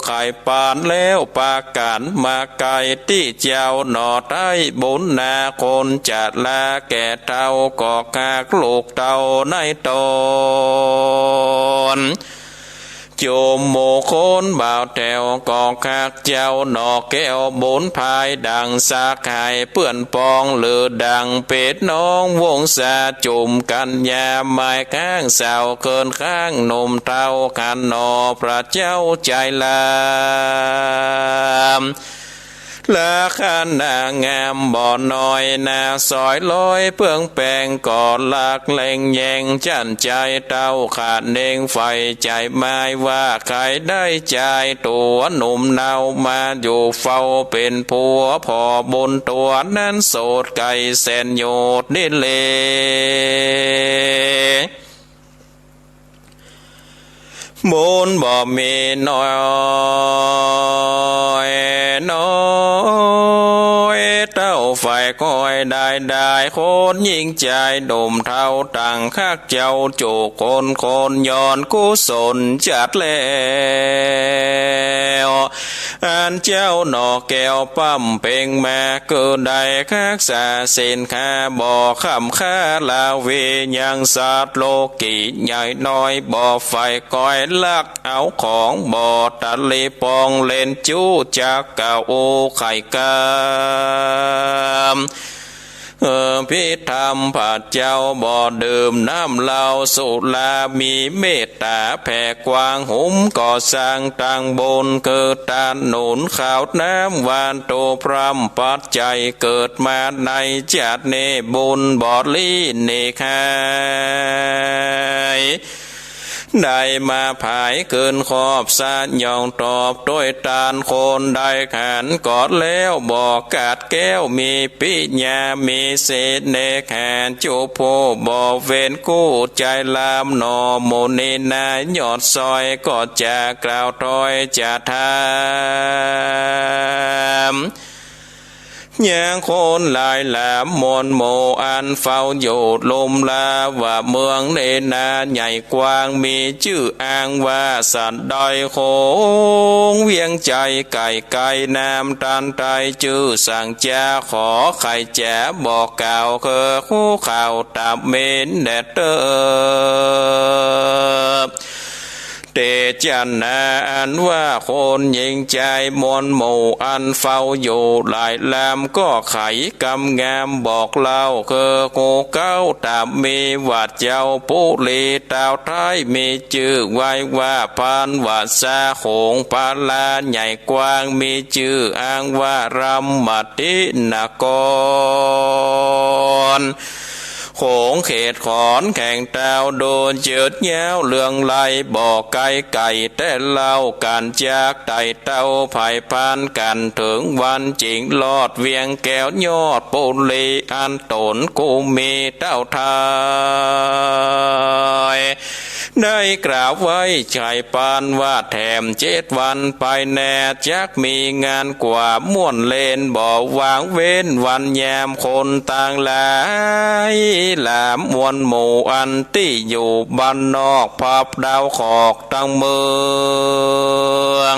ใค่ปานแล้วปากั๋นมาไกล ตี้เจ้าหน่อได้บุญนา คนจะลาแก่เฒ่า ก็ฮักลูกเต้าในต๋น จุมหมู่คนบ่าวแถว ก็ฮักเจ้าหน่อแก้ว บุญภายดั่งสหายเปื้อนปอง หรือดั่งเป็ดน้องวงศา จุมกั๋ญญาหมายข้าง สาวเคินข้างหนุ่มเฒ่า ขันหน่อพระเจ้าใจลาม ลักษณะงามบ่น้อยนา สอยร้อยเปื้องแปง ก็ฮักเล็งแยงจั้นใจเต้า ขะเน่งใฝ่ใจ๋หมายว่า ใค่ได้จายตั๋วหนุ่มเนา มาอยู่เฝ้าเป๋นผัว ผ่อบุญตั๋วนั้นโสดไกล แสนโยชน์นิเรศ บุญบ่มีน้อยน้อย เต้าใฝ่คอยได้ได้ คนหญิงจายหนุ่มเฒ่า ต่างฮักเจ้าจุคนคน ย้อนกุศลจัดแล้ว อันเจ้าหน่อแก้วปำเป็งมา คือได้ฮักษาศีลห้า บ่ค่ำค่าละเว ยังสัตว์โลกีใหญ่น้อย บ่ใฝ่คอยลักเอาของ บ่ตะลิปองเล่นจู้ จักกะอู้ใค่กำ เออ ภิธรรมพระเจ้า บ่ดื่มน้ำเหล้าสุรา มีเมตต๋าแผ่กว้าง หุมก่อสร้างตั้งบุญ คือตานหนุนข้าวน้ำหวาน ตูพร่ำปัจจัย เกิดมาในจาตินี้ บุญบ่หลีกหนีหาย ได้มาผายคืนครอบ สยองตอบตวยตาน คนได้ขันก็แล้ว บ่ขาดแคล้ว มีปิญญา มีเสน่หา จุผู้บ่เว้น กู้ใจลามหน่อ หมู่นี้นายอดซอย ก็จะกล่าวถ้อยจะถาม ยังคนหลายหลาม มวลหมู่อันเฝ้าอยู่ลุ่มลา ว่าเมืองเนนาใหญ่กว้าง มีจื้ออ้างว่าสันดอยโขง เวียงใจ๋ไก่ไกล น้ำตันไต จื้อสังจา ขอใค่จะบอกกล่าว คือฮู้ข่าวตะเมนแดดเติบ เตจนา อันว่าคนหญิงจายมวลหมู่อันเฝ้าอยู่หลายลาม ก็ไขกำงามบอกเล่า คือฮู้เก๊าตะมีว่าเจ้าปุรี ตาวไท้มีจื้อไว้ว่าพานวัสสา โขงพาลาใหญ่กว้าง มีจื้ออ้างว่ารำมตินคร โขงเขตขอนแข่งตาว ดูเจิดยาวเรื่องไล บ่ไกลไก่แต่เล่า กั๋นจากไต่เต้า ไผพานกั๋นเถิงวันจิ๋ง ลอดเวียงแก้วยอดปุรี อันต๋นกูมีเต้าไท้ ได้กล่าวไว้ใค่ปานว่า แถมเจ็ดวันไปแน่ จักมีงานกว่าม่วนเล่น บ่วางเว้นวันยาม คนต่างหลายหลาม มวลหมู่อันตี้อยู่บ้านนอก พับดาวขอกตังเมือง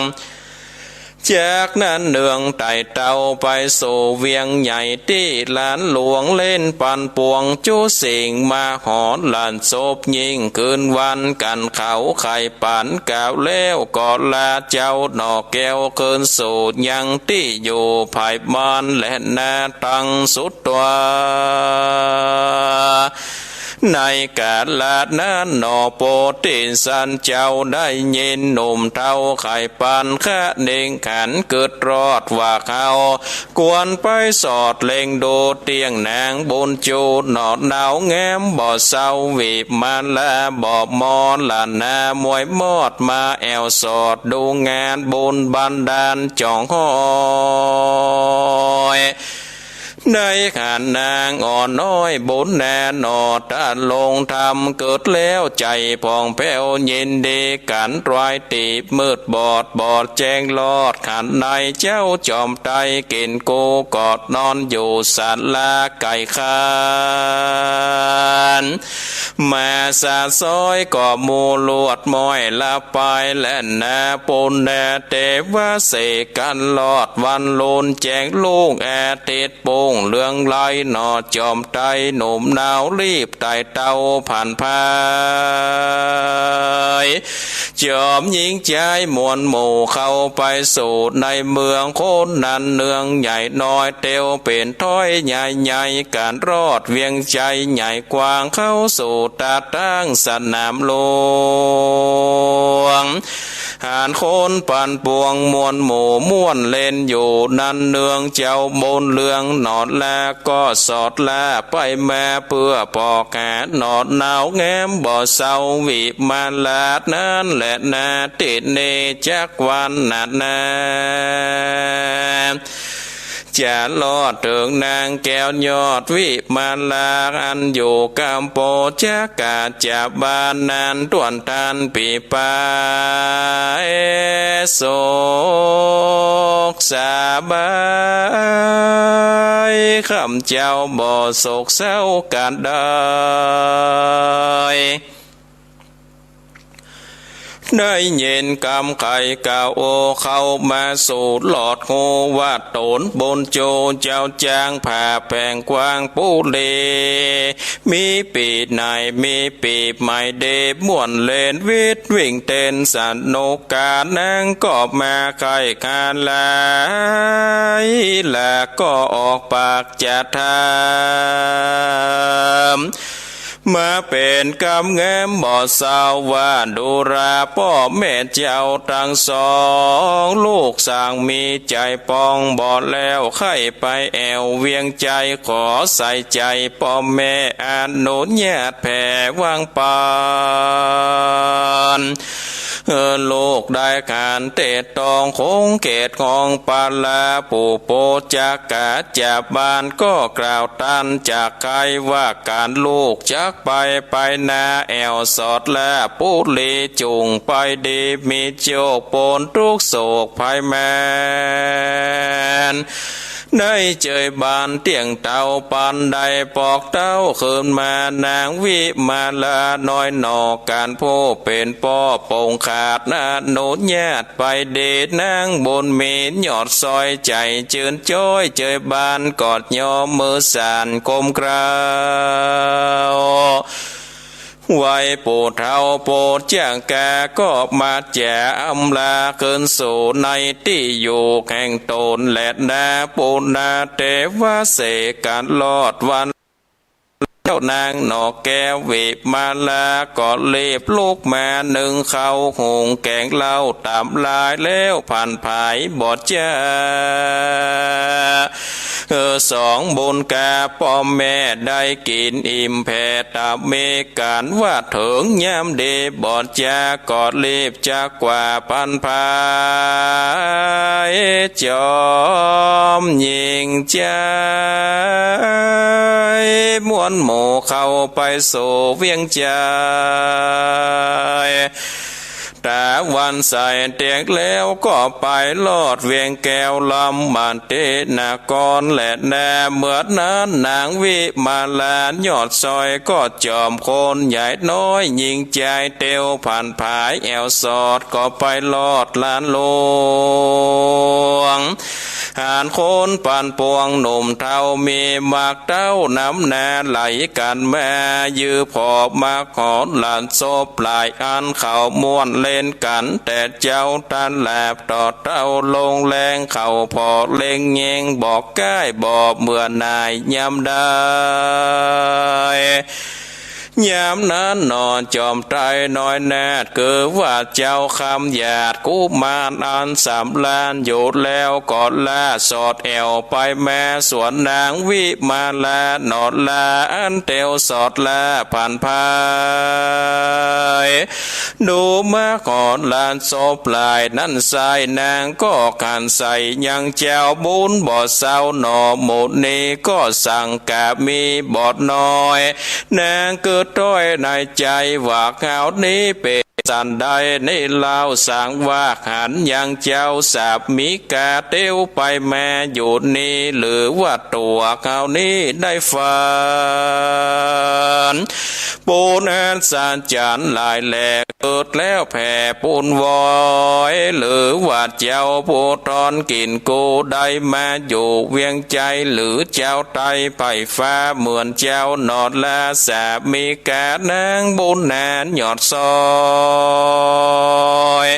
จากนั้นเนืองไต่เต้าไปสู่เวียงใหญ่ ตี้ลานหลวงเล่นปันปวง จุสิ่งมหรสพยิ่งคืนวัน กั๋นเขาไขปันกล่าวแล้ว ก็ลาเจ้าหน่อแก้วคืนสู่ยังตี้อยู่ ไผมานและนาตังสุดตั๋ว ในกาละนั้นหน่อ โปธิสัตว์เจ้าได้ยินหนุ่มเฒ่าไขปัน คะเน่งขันกึ๊ดรอดว่าเฮา ควรไปสอดเล็งดูเตี้ยงนางบุญจูหน่อ เนาแง้มบ่เศร้า วิมาลาบ่มอละนา มวยมอดมาแอ่วสอด ดูงานบุญบันดาลจ๋องฮ้อย ได้หันนางอ่อนน้อยบุญนาหนอ ตะลงธรรมเกิดแล้วใจ๋ผ่องแผ้ว ยินดีกั๋นตรายตี้มืดบอด บอดแจ้งรอด หันในเจ้าจอมไตร เก๋ณฑ์กูก็นอนอยู่ศาลาไก๋คาน มาสะซ้อยก็หมู่ลวดม้อยละปายแลนา ปุณณเตวะเสกั๋นรอดวันลุน แจ้งรุ่งอาทิตย์ปุ้งเรืองไลหนอ จอมไตรหนุ่มนาวรีบไต่เต้าผ่านพาย จอมญิงจายมวลหมู่เข้าไปสู่ในเมือง คนนั้นเนืองใหญ่น้อยเตียวเป๋นถ้อยใหญ่ๆ กั๋นรอดเวียงไชยใหญ่กว้าง เข้าสู่ตาตั้งสนามหลวง หันคนปันปวงมวลหมู่ม่วนเล่นอยู่ นั้นเนืองเจ้าบุญเรืองหนอ และก็สอดลาไปมาเปื้อปอกหาหนอ หนาวแง้มบ่เซา วิมาลานั้นแลนา ตี้นี้จักวันนานา จะรอดเถิงนางแก้วยอดวิมาลา อันอยู่ก๋ำโปจักกัจจบาลนั้น ต้วนตันปี๋ปาย สุขสบาย ข้ำเจ้าบ่โศกเศร้ากั๋นได้ ได้ยินกำไขกล่าว เข้ามาสู่หลอดฮู้ว่า ต๋นบุญจูเจ้าจางผ่าแผ่งกว้างปุรี มีปี๋ไหนมีปี๋ใหม่ ดีม่วนเล่นวิตวิ่งเต้นสนุก ก๋านนางก็มาใค่คาหลาย และก็ออกปากจะถาม มาเป๋นกำแง้มบ่เศร้าว่า ดูราป้อแม่เจ้าตังสอง ลูกส่างมีใจ๋ปองบ่แล้ว ใค่ไปแอ่วเวียงไชย ขอใส่ใจ๋ป้อแม่อนุญาตแผ่วางปัน เออ ลูกได้ขานเตตองคงเขตของปาลา ปู่โปจักกัจจบาลก็กล่าวตันจักใค่ว่า ก๋านลูกจักไปไปนาแอ่วสอดและปุรี จุ่งไปดีมีโจคป๊นตุ๊กข์โศกภัยแม้น ได้เจยบานเตี้ยงเต้าปัน ได้ปอกเต้าคืนมา นางวิมาลาน้อยหนอ ก๋านผู้เป๋นป้อปงขาดอนุญาตไปดี นางบุญมียอดซอยใจ๋จืนจ้อย เจยบานกอดยอมมือสั่นก้มเกล้า ไหว้ปู่เฒ่าโปจักกา ก็มาจ๋าอำลาคืนสู่ในตี้อยู่แห่งต๋นแลนา ปุณณเตวะเสกั๋นรอดวัน เจ้านางหนอแก้ววิมาลา ก็รีบลุกมานึ่งข้าวหุงแก๋งเหล้าต๋ามลายแล้ว ผันผายบ่จ๊า เออ สองบุญกาป้อแม่ได้กิ๋นอิ่มแผ่ ต๋ามมีก๋านว่าเถิงยามดีบ่จ๊า ก็รีบจักกว่าผันผาย จอมญิงจาย มวลหมู่เข้าไปสู่เวียงไชย ต๋าวันใสเตียงแล้วก็ไปลอดเวียงแก้วลำมานตินครแลนา เมื่อนั้นนางวิมาลายอดซอยก็จอมคนใหญ่น้อยญิงจายเตียวผันผายแอ่วสอดก็ไปลอดลานหลวง หันคนปันปวงหนุ่มเฒ่ามีหมากเต้านำหน้าไหลกั๋นมา ยื้อผ่อหมากหอนหลานศพหลายอัน เขาม่วนเล่นกั๋นแต่เจ๊าตันแลบ ต่อเต้าลงแลงเขาผ่อเล็งแยง บ่ก้ายบ่เบื่อหน่ายยามใด ยามนั้นหนอ จอมไตรน้อยนาถ คือว่าเจ้าคำหยาดกุมารอันสำราญอยู่แล้ว ก็ลาสอดแอ่วไปมาสวนนางวิมาลาหนอลา อันเตียวสอดลาผ่านไป ดูมาก่อนลานศพหลายนั้นไส้ นางก็ขันใส่ยังเจ้าบุญบ่เศร้าหนอ หมู่นี้ก็สังกะมีบ่น้อย นางกึ๊ดถ้อยในใจ๋ว่า คราวนี้เป๋นสันใดนี่เล่า สังว่าหันยังเจ้าสามิกา เตียวไปมาอยู่นี้ หรือว่าตั๋วเฮานี้ได้ฝัน ปูนอัศจรรย์หลายแล เกิดแล้วแผ่ปูนวอย หรือว่าเจ้าผู้ทอนกิ๋นกู้ ได้มาอยู่เวียงใจ๋ หรือเจ้าไตรไพร่ฟ้าเหมือนเจ้าหนอลา สามิกานางบุญนาถยอดซอย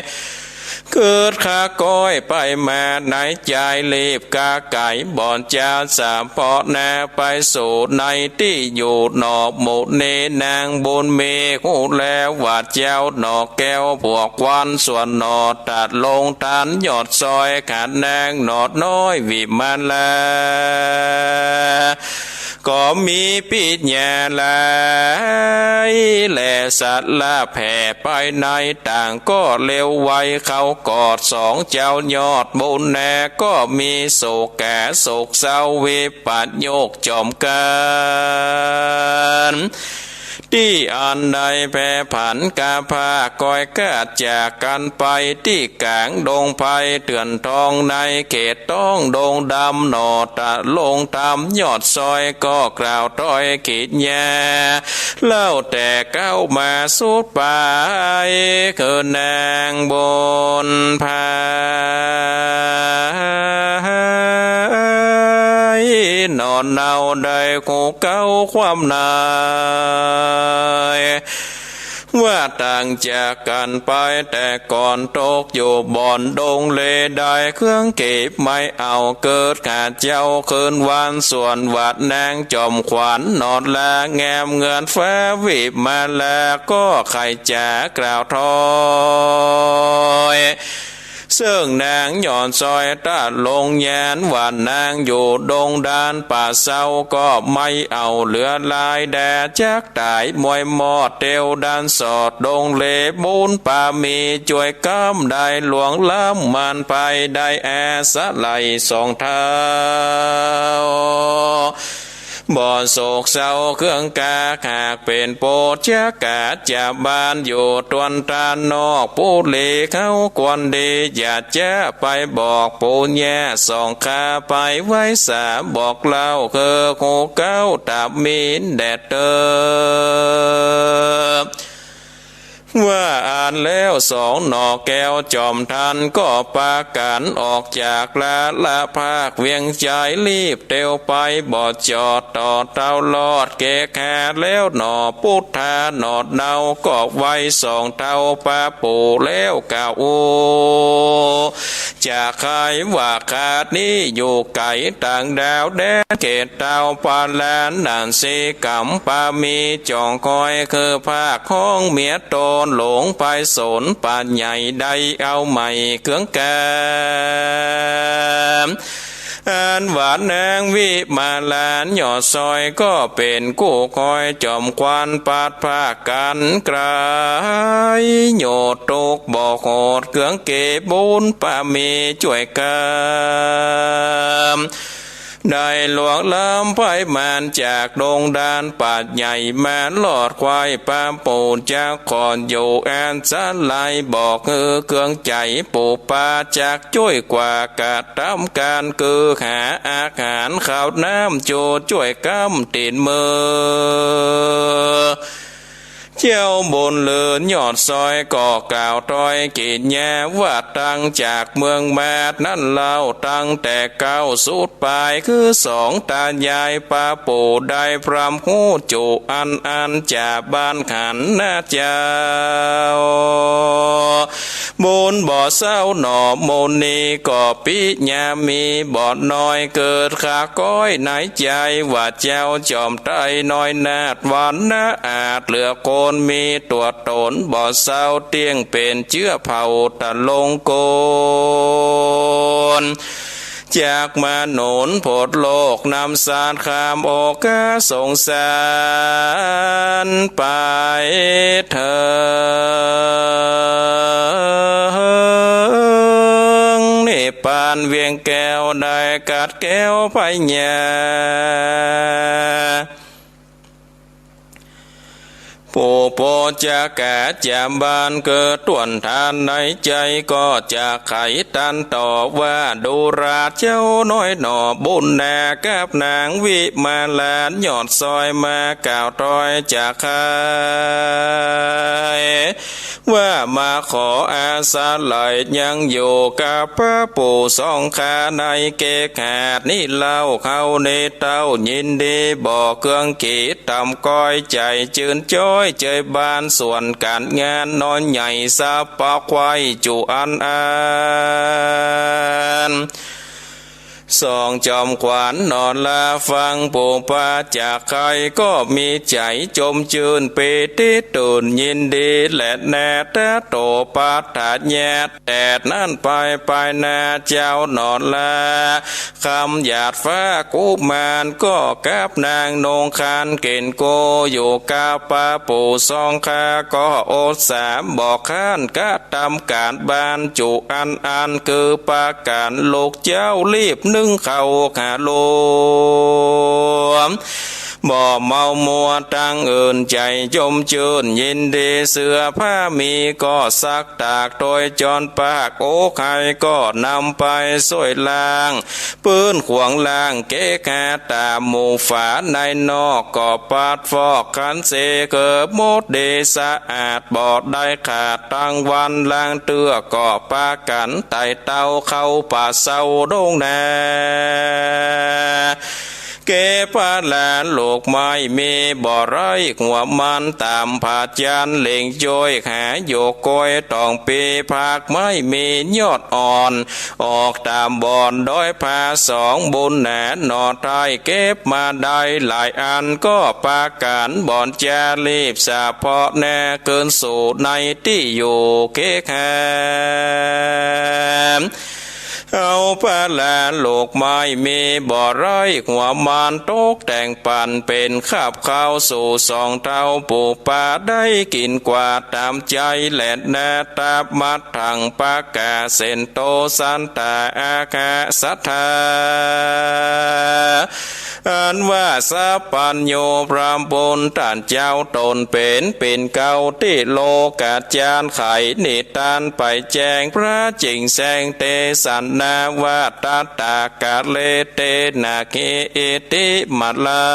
กึ๊ดคะก้อยไปมาในใจ๋ รีบกาไก๋บ่จ๋า สะเพาะหน้าไปสู่ในตี้อยู่หนอ หมู่นี้นางบุญมีฮู้แล้วว่าเจ้าหนอแก้ว พวกควันส่วนหนอ ตะลงทันยอดซอย ขันนางหนอน้อยวิมาลา ก็มีปิญญาหลายแล สะละแผ่ไปใน ต่างก็เร็วไว เข้ากอดสองเจ้ายอดบุญนาถ ก็มีโศกาโศกเศร้าวิปโยคจอมกั๋น ตี้อันได้แผ่ผันกาพา ก้อยกาดจากกั๋นไปตี้ก๋างดงไพรเถื่อนทอง ในเขตต้องดงดำหนอ ตะลงต๋ามยอดซอย ก็กล่าวถ้อยกิริยา เล่าแต่เก๊ามาสุดปาย คือนางบุญพา หนอเนาได้ฮู้เก๊าความใน ว่าต่างจากกั๋นไปแต่ก่อน ตกอยู่บ่อนดงเลได เครื่องเก็บไม้เอา เกิดหาเจ้าคืนวัน ส่วนว่าดนางจอมขวัญหนอลา งามเหมือนฟ้าวิมาลา ก็ใค่จ๋ากล่าวถ้อย เซิ่งนางยอดซอย ตะลงยานว่า นางอยู่ดงดานป่าเซา ก็ไม่เอาเหลือหลายแด่ จักต๋ายมวยมอดเตียวดันสอดดงเล บุญปามีจ้วยกำ ได้หลวงล้ำมานไป ได้อาศัยสองเต้า บ่โศกเศร้าเครื่องกา หากเป๋นโปชกาจาบาล อยู่ตวนตานนอกปุรี เฮาควรดี อย่าจะไปบอกปู่ย่าสองข้า ไปไหว้สาบอกเล่า คือฮู้เก๊าต๋ามมีแด่เต๊อะ ว่าอั้นแล้วสองหน่อแก้วจอมทัน ก็ปากั๋นออกจากละละภาคเวียงใจ๋ รีบเตียวไปบ่จอด ต่อเต้ารอดเกขะแล้วหนอ ปุทธาหนอเนา ก็ไหว้สองเต้าปาปู่แล้วกล่าวอู้ จะใค่ว่าข้านี้อยู่ไก๋ต่างดาวแดน เขตเต้าปาราณสีกัมปามี จ่องคอยคือภาคฮ้องเมียต๋นหลวงไปสนป่าใหญ่ ได้เอาไหม้เครื่องกา อันว่านางวิมาลาหนอยอดซอย ก็เป๋นกู้คอยจอมขวัญปัดภาคกั๋นไก๋ โยชน์ตุ๊กข์บ่โหด เครื่องเกบุญปามีจ้วยกำ ได้หลวงล้ำไปมานจากดงดานป่าใหญ่ มารอดควายปาปู่จักขอดอยู่อันสะไหล บอกหื้อเครื่องใจ๋ปู่ปาจักจ้วยกว่ากระตำก๋าน คือหาอาหารข้าวน้ำจูจ้วยกำตี๋นมือ เ เจ้าบุญเลิศยอดซอยก็กล่าวถ้อยกิริยาว่า ตั้งจากเมืองมาดนั้นเล่า ตั้งแต่เก๊าสุดปาย คือสองตายายปะปู่ได้พร่ำฮู้จุอันอั้น จ๋าบ้านขันนะเจ้า บุญบ่เศร้าหนอ หมู่นี้ก็ปิญามีบ่น้อย เกิดขาก้อยในใจ๋ว่า เจ้าจอมไตรน้อยนาฏ วรรณะอาจเหลือคน มีตั๋วต๋นบ่เศร้า เตี้ยงเป๋นเจื้อเผ่าตะลงกูล จักมาหนุนโผดโลก นำสารข้ามโอกาสงสารไปเถิง นิพพานเวียงแก้ว ได้กัดแก้วพญา ผู้โปจกาจ๋าบ้านเกิดต้วนทานในใจ๋ ก็จะไขตันต่อว่า ดูราเจ้าน้อยหนอ บุญนากับนางวิมาลายอดซอย มากล่าวถ้อยจะไข ว่ามาขออาศัยยังอยู่กับพระปู่สองข้าในเกหาดนี้เล่า เฮานี้เต้ายินดีบ่เคืองขีด ต่ำก้อยใจ๋จืนจ้อยเจยบาน ส่วนก๋านงานน้อยใหญ่สับปะไขว้จุอันอั้น สองจอมขวัญหนอลา ฟังผู้ปาจะไขก็มีใจ๋จมจื้นปีติตื่นยินดีแลนา ตะโตปัฏฐาญาณ แต่นั้นไปไปนาเจ้าหนอลา คำหยาดฟ้ากุมารก็กับนางนงครรภ์เก๋นโก อยู่กับพระปู่สองข้า ก็อดสามบ่ค้านกระตำก๋านบ้านจุอันอั้น คือปากั๋นลูกเจ้ารีบนึ่งข้าวหาลูก บ่เมามัวตังอื่น ใจ๋จมจื้นยินดี เสื้อผ้ามีก็ซักตาก โตยจอนปากโอไขก็นำไปซ่วยล้าง ปื้นขวางล้างเกหาด ต๋ามหมู่ฝาในนอกก็ปัดฟอกขันเส เกิดมดดีสะอาด บ่ได้ขาดตังวัน ลางเตื้อก็ปากั๋นไต่เต้าเข้าป่าเซาดงนา เก็บผลาลูกไม้มีบ่ไร้หัวมัน ต๋ามผาจันทร์เล็งจ้อยหาหยวกกล้วย ตองปี ผากไม้มียอดอ่อน ออกต๋ามบ่อนดอยผาสอง บุญหนาหนอไท้ เก็บมาได้หลายอัน ก็ปากั๋นบ่อนจารีบ สะเพาะแน่คืนสู่ในตี้อยู่เกหาด เอาผลาลูกไม้มีบ่ไร้หัวมัน ตกแต่งปั๋นเป๋นคาบข้าวสู่สองเต้า ผู้ปาได้กิ๋นกว่าต๋ามใจ๋แลนา ตามัดถังปากาเสนโต สันตาอาคาสัทธา อันว่าสัพพัญญูพระพุทธเจ้า ต๋นเป๋นปิ่นเกล้าตี้โลก๋าจารย์ ไขนิทานไปแจ้งพระจิ่งแสง เตสนาว่า ตถาคเตเตนะ หิอิติมะลั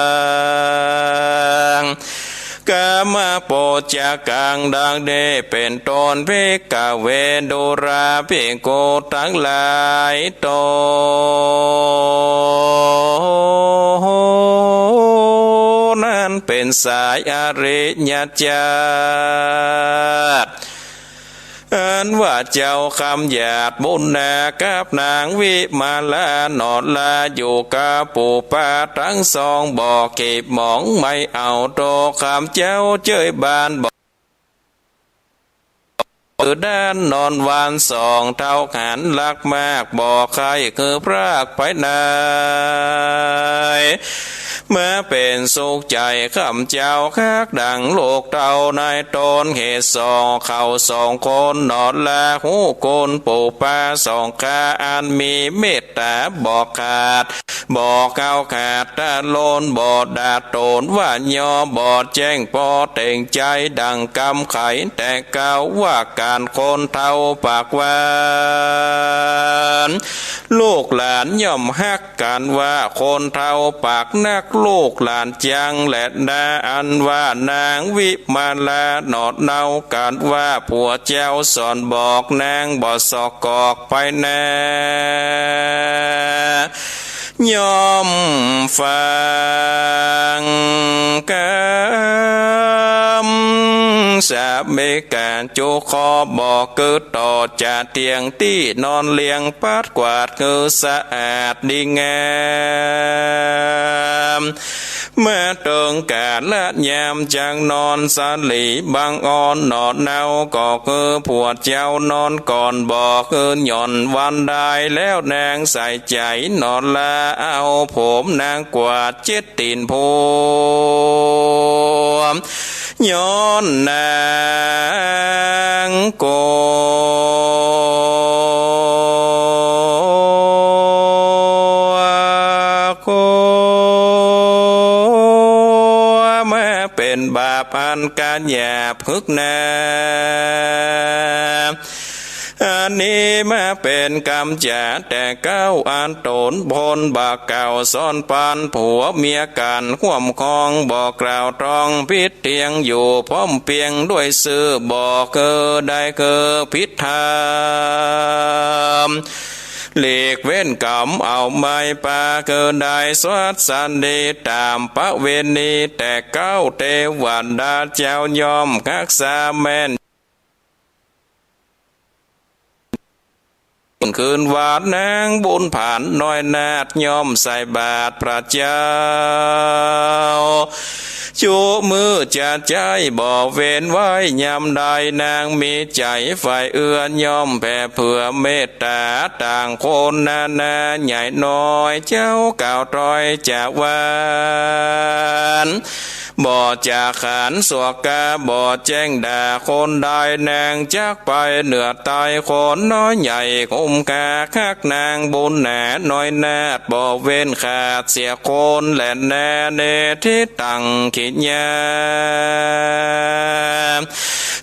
ง กามาโปจจัง ดังนี้เป๋นต้น ภิกขเว ดูราภิกขุตังหลาย โตนั้นเป๋นสายอริยเจ้า อันว่าเจ้าคำหยาดบุญนากับนางวิมาลาหนอลา อยู่กับผู้ปาตังสอง บ่ขีบหมองไม่เอาโต คำเจ้าเจ้ยบ้านบ่ คือด้านนอนวานสองเต้า หันลักมากบ่ใค่คือพรากไปไหน มาเป๋นสุขใจ๋คำเจ้า คักดังลูกเต้า ในต๋นเหตุสอง เขาสองคนหนอลา ฮู้คุณผู้ปาสองข้า อันมีเมตต๋าบ่ขาด บ่เข้าขาดตะโลน บ่ดาดโตนว่าย่อ บ่แจ้งปอเต็งใจ๋ ดังกำไขแต่เก่า ว่าก๋านคนเฒ่าปากหวาน ลูกหลานย่อมฮักกั๋นว่า คนเฒ่าปากนัก ลูกหลานจังแลนา อันว่านางวิมาลาหนอเนา กั๋นว่าผัวเจ้าสอนบอกนางบ่สะกอกไปนา ย่อมฟังกำ สามีก๋าจุ๊ขอบอก คือต่อจะเตียงตี้นอนเลียง ปัดกวาดหื้อสะอาดดีงาม เมื่อเถิงก๋าละยามจักนอน สลีบังออนหนอเนา ก็คือผัวเจ้านอนก่อน บ่คือหย่อนวันได้ แล้วนางใส่ใจ๋หนอลา เอาผมนางกวาดเจ็ดตี๋นผม ย้อนนางกั๋ว กั๋วมาเป๋นบาปอันก๋าหยาบหื้อนา อันนี้มาเป๋นกำจ๋าแต่เก๊า อันต๋นปนบ่าเก่า ซ้อนปานผัวเมียกั๋น ฮ่วมคองบ่กล่าวตองผิดเถียง อยู่พร้อมเพียงด้วยซื่อ บ่คือได้คือผิดธรรม หลีกเว้นก๋ำเอาไม้ปา คือได้สวัสดีต๋ามประเวณีแต่เก๊า เตวดาเจ้าย่อมฮักษาแม่น คืนวันนางบุญผาญน้อยนาฏ ย่อมใส่บาตรพระเจ้า จุมือจะใจ๊บ่เว้นไว้ ยามใดนางมีใจ๋ใฝ่เอื้อ ย่อมแผ่เผื่อเมตต๋า ต่างคนนานาใหญ่น้อย เจ้ากล่าวถ้อยจะหวาน บ่จะขันสวกา บ่แจ้งด่าคนใด นางจักไปเหนือใต้ คนน้อยใหญ่คุ้มค่า ฮักนางบุญหนาน้อยนาฏ บ่เว้นขาดเสียคนแลนา เนติตังขิญญา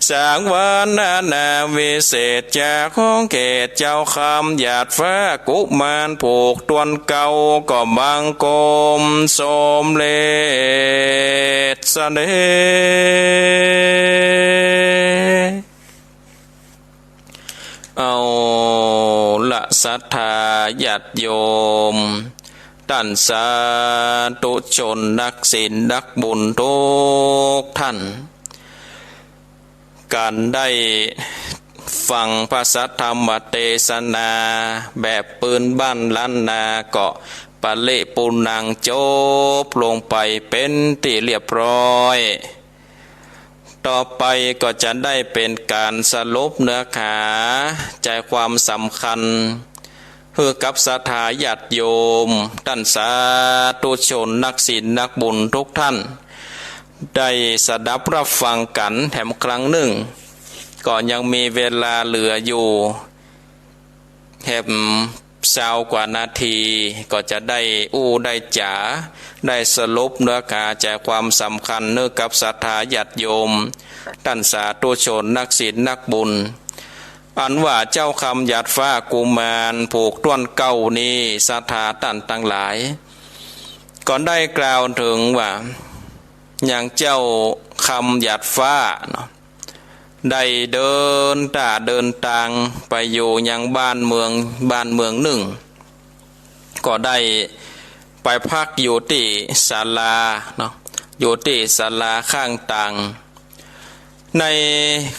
สังวรนานาวิเศษ จากของเขตเจ้าคำหยาดฟ้า กุมารผูกต้วนเกล้า ก็บังคมสมเร็จเสด็จ เอาละศรัทธาญาติโยม ต้านสาธุชนนักศีลนักบุญทุกท่าน ก๋านได้ฟังพระสัทธรรมเตสนาแบบปื้นบ้านล้านนา ก็ปริปูรณ์จบลงไปเป๋นตี้เรียบร้อย ต่อไปก็จะได้เป๋นก๋านสรุปเนื้อหาใจ๋ความสำคัญ หื้อกับศรัทธาญาติโยม ต้านสาธุชนนักศีลนักบุญทุกท่าน ได้สดับฮับฟังกั๋นแถมครั้งนึ่ง ก็ยังมีเวลาเหลืออยู่แหมซาวกว่านาที ก็จะได้อู้ได้จ๋า ได้สรุปเนื้อหาใจ๋ความสำคัญหื้อกับศรัทธาญาติโยม ต้านสาธุชนนักศีลนักบุญ อันว่าเจ้าคำหยาดฟ้ากุมารผูกต้วนเกล้านี้ ศรัทธาต้านตังหลาย ก็ได้กล่าวเถิงว่า อย่างเจ้าคำหยาดฟ้าเนาะ ได้เดินต้าเดินตางไปอยู่ยังบ้านเมือง บ้านเมืองนึ่ง ก็ได้ไปพักอยู่ตี้ศาลาเนาะ อยู่ตี้ศาลาข้างตาง ใน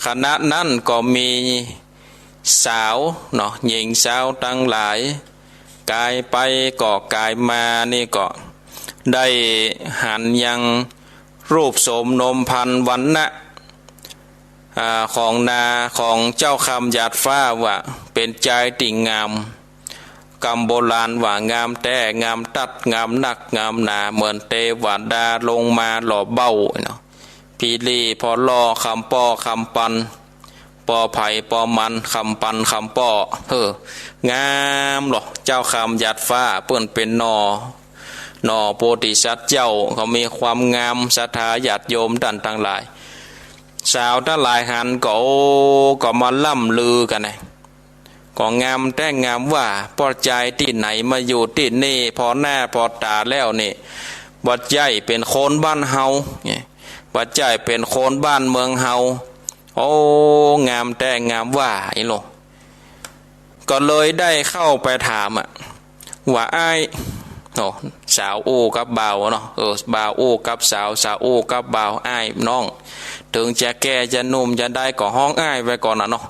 ขณะนั้นก็มีสาวเนาะ หญิงสาวตังหลาย ก๋ายไปก็ก๋ายมานี่ก็ได้หันยังรูปโสมนมพรรณวรรณะ อ่า ของนา ของเจ้าคำหยาดฟ้าว่าเป๋นจายตี้งาม กำโบราณว่างามแต๊ งามตั๊ด งามนัก งามหนา เหมือนเตวดาลงมาหล่อเบ้าเนาะ ผีลี้ผ่อล่อ คำป้อคำปัน ป้อใผป้อมัน คำปันคำป้อ เฮ้อ งามหล่อ เจ้าคำหยาดฟ้าเปิ้นเป๋นหน่อ หน่อโพธิสัตว์เจ้า ก็มีความงาม ศรัทธาญาติโยมต้านตังหลาย สาวตังหลายหันก็ โอ้ ก็มาล่ำลือกั๋นนะ ก็งามแต๊งามว่า ป้อจายตี้ไหนมาอยู่ตี้นี่ ผ่อหน้าผ่อต๋าแล้วนี่ บ่ใจ้เป๋นคนบ้านเฮา บ่ใจ้เป๋นคนบ้านเมืองเฮา โอ้ งามแต๊งามว่าอี้โล ก็เลยได้เข้าไปถามอะ ว่าอ้าย เนาะ สาวอู้กับบ่าวเนาะ เออ บ่าวอู้กับสาว สาวอู้กับบ่าว อ้ายน้อง เถิงจะแก่จะหนุ่มจะใดก็ฮ้องอ้ายไว้ก่อนน่ะเนาะ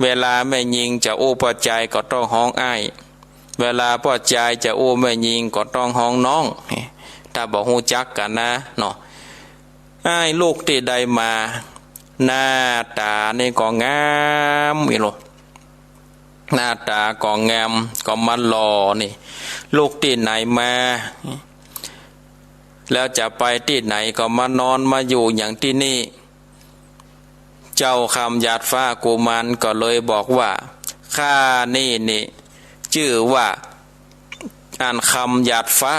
เวลาแม่ญิงจะอู้ป้อจายก็ต้องฮ้องอ้าย เวลาป้อจายจะอู้แม่ญิงก็ต้องฮ้องน้อง ถ้าบ่ฮู้จักกั๋นนะเนาะ อ้ายลูกตี้ใดมา หน้าต๋านี่ก็งามอี้โล หน้าต๋าก็งาม ก็มาหล่อนี่ ลูกตี้ไหนมา แล้วจะไปตี้ไหนก็มานอนมาอยู่หยังตี้นี่ เจ้าคำหยาดฟ้ากุมารก็เลยบอกว่า ข้านี่นี่ จื้อว่า อันคำหยาดฟ้า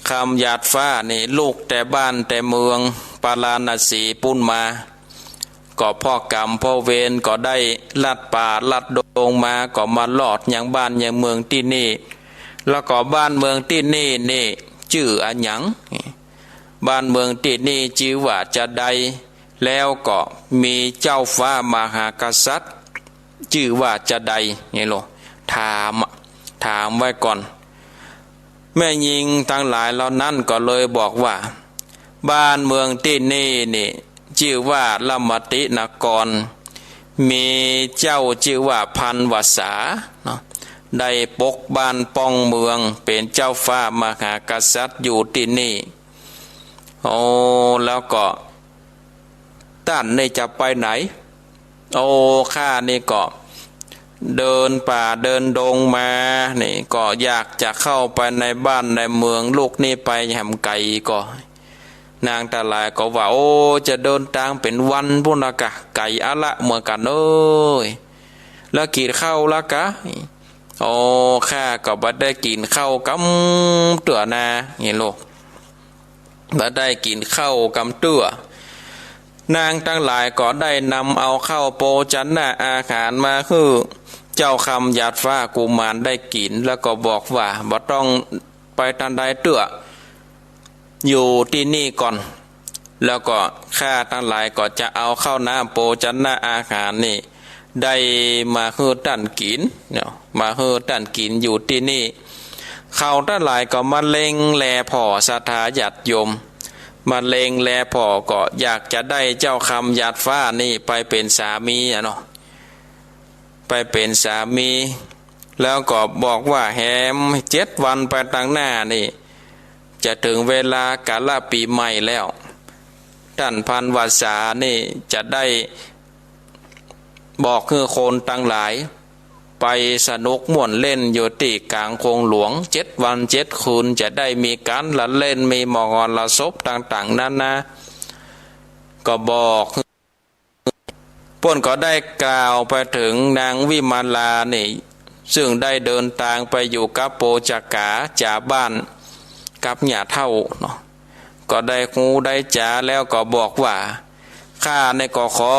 คำหยาดฟ้านี่ ลูกแต่บ้านแต่เมืองปาราณสีปุ้นมา ก็เพราะกรรมเพราะเวรก็ได้ลัดป่าลัดดงมา ก็มารอดยังบ้านยังเมืองตี้นี่ แล้วก็บ้านเมืองตี้นี่นี่ จื้ออะหยัง บ้านเมืองตี้นี่จื้อว่าจาใด แล้วก็มีเจ้าฟ้ามหากษัตริย์ จื้อว่าจาใด นี่โล ถาม ถามไว้ก่อน แม่ญิงตังหลายเหล่านั้นก็เลยบอกว่า บ้านเมืองตี้นี่นี่ จื้อว่าละมตินคร มีเจ้าจื้อว่าพันวสาเนาะ ได้ปกบ้านป้องเมือง เป๋นเจ้าฟ้ามหากษัตริย์อยู่ตี้นี่ โอ้ แล้วก็ ต้านนี่จะไปไหน โอ้ ข้านี่ก็ เดินป่าเดินดงมา นี่ก็อยากจะเข้าไปในบ้านในเมือง ลูกนี่ไปแหมไก๋ก่อ นางตังหลายก็ว่า โอ้ จะเดินตางเป๋นวันปู้นละกะ ไก๋อะละเหมือนกั๋นเอ้ย แล้วกิ๋นข้าวละกะ โอ้ ข้าก็บ่ได้กิ๋นข้าวกำเตื้อนา นี่โล บ่ได้กิ๋นข้าวกำเตื้อ นางตังหลายก็ได้นำเอาข้าวโภชนะอาหารมาหื้อเจ้าคำหยาดฟ้ากุมารได้กิ๋น แล้วก็บอกว่า บ่ต้องไปตางใดเตื้อ อยู่ตี้นี่ก่อน แล้วก็ข้าตังหลายก็จะเอาข้าวน้ำโภชนะอาหารนี่ ได้มาหื้อต้านกิ๋นเนาะ มาหื้อต้านกิ๋นอยู่ตี้นี่ เขาตังหลายก็มาเล็งแลผ่อศรัทธาญาติโยม มาเล็งแลผ่อก็อยากจะได้เจ้าคำหยาดฟ้านี่ไปเป๋นสามีอะเนาะ ไปเป๋นสามี แล้วก็บอกว่าแหมเจ็ดวันไปตางหน้านี่ จะเถิงเวลากาละปี๋ใหม่แล้ว ต้านพันวสานี่จะได้บอกหื้อคนตังหลาย ไปสนุกม่วนเล่นอยู่ตี้ก๋างโขงหลวง เจ็ดวันเจ็ดคืน จะได้มีก๋านละเล่น มีมหรสพต่างๆ นานา ก็บอก เปิ้นก็ได้กล่าวไปเถิงนางวิมาลานี่ ซึ่งได้เดินตางไปอยู่กับโภชกาจ๋าบ้าน กับหญ้าเฒ่าเนาะ ก็ได้ฮู้ได้จ๋าแล้วก็บอกว่า ข้านี่ก็ขอ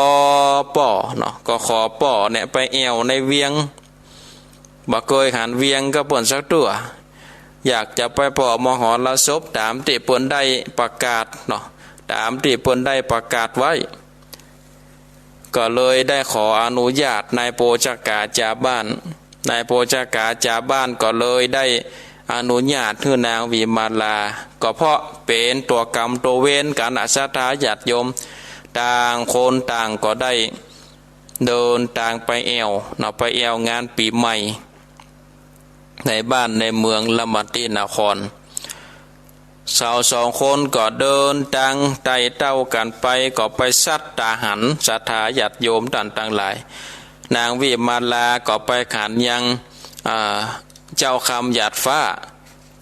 ป้อเนาะ ก็ขอป้อเนี่ยไปแอ่วในเวียง บ่เกยหันเวียงกับเปิ้นสักเตื้อ อยากจะไปป้อมหรสพต๋ามตี้เปิ้นได้ประกาศเนาะ ต๋ามตี้เปิ้นได้ประกาศไว้ ก็เลยได้ขออนุญาตนายโภชกาจ๋าบ้าน นายโภชกาจ๋าบ้านก็เลยได้อนุญาตหื้อนางวิมาลา ก็เพราะเป๋นตั๋วกรรมตั๋วเวรกั๋นอะ ศรัทธาญาติโยม ต่างคนต่างก็ได้เดินตางไปแอ่วเนาะ ไปแอ่วงานปี๋ใหม่ ในบ้านในเมืองละมตินคร สาวสองคนก็เดินตางไต่เต้ากั๋นไป ก็ไปสัดตาหัน ศรัทธาญาติโยมต้านตังหลาย นางวิมาลาก็ไปหันยัง อ่า เจ้าคำหยาดฟ้า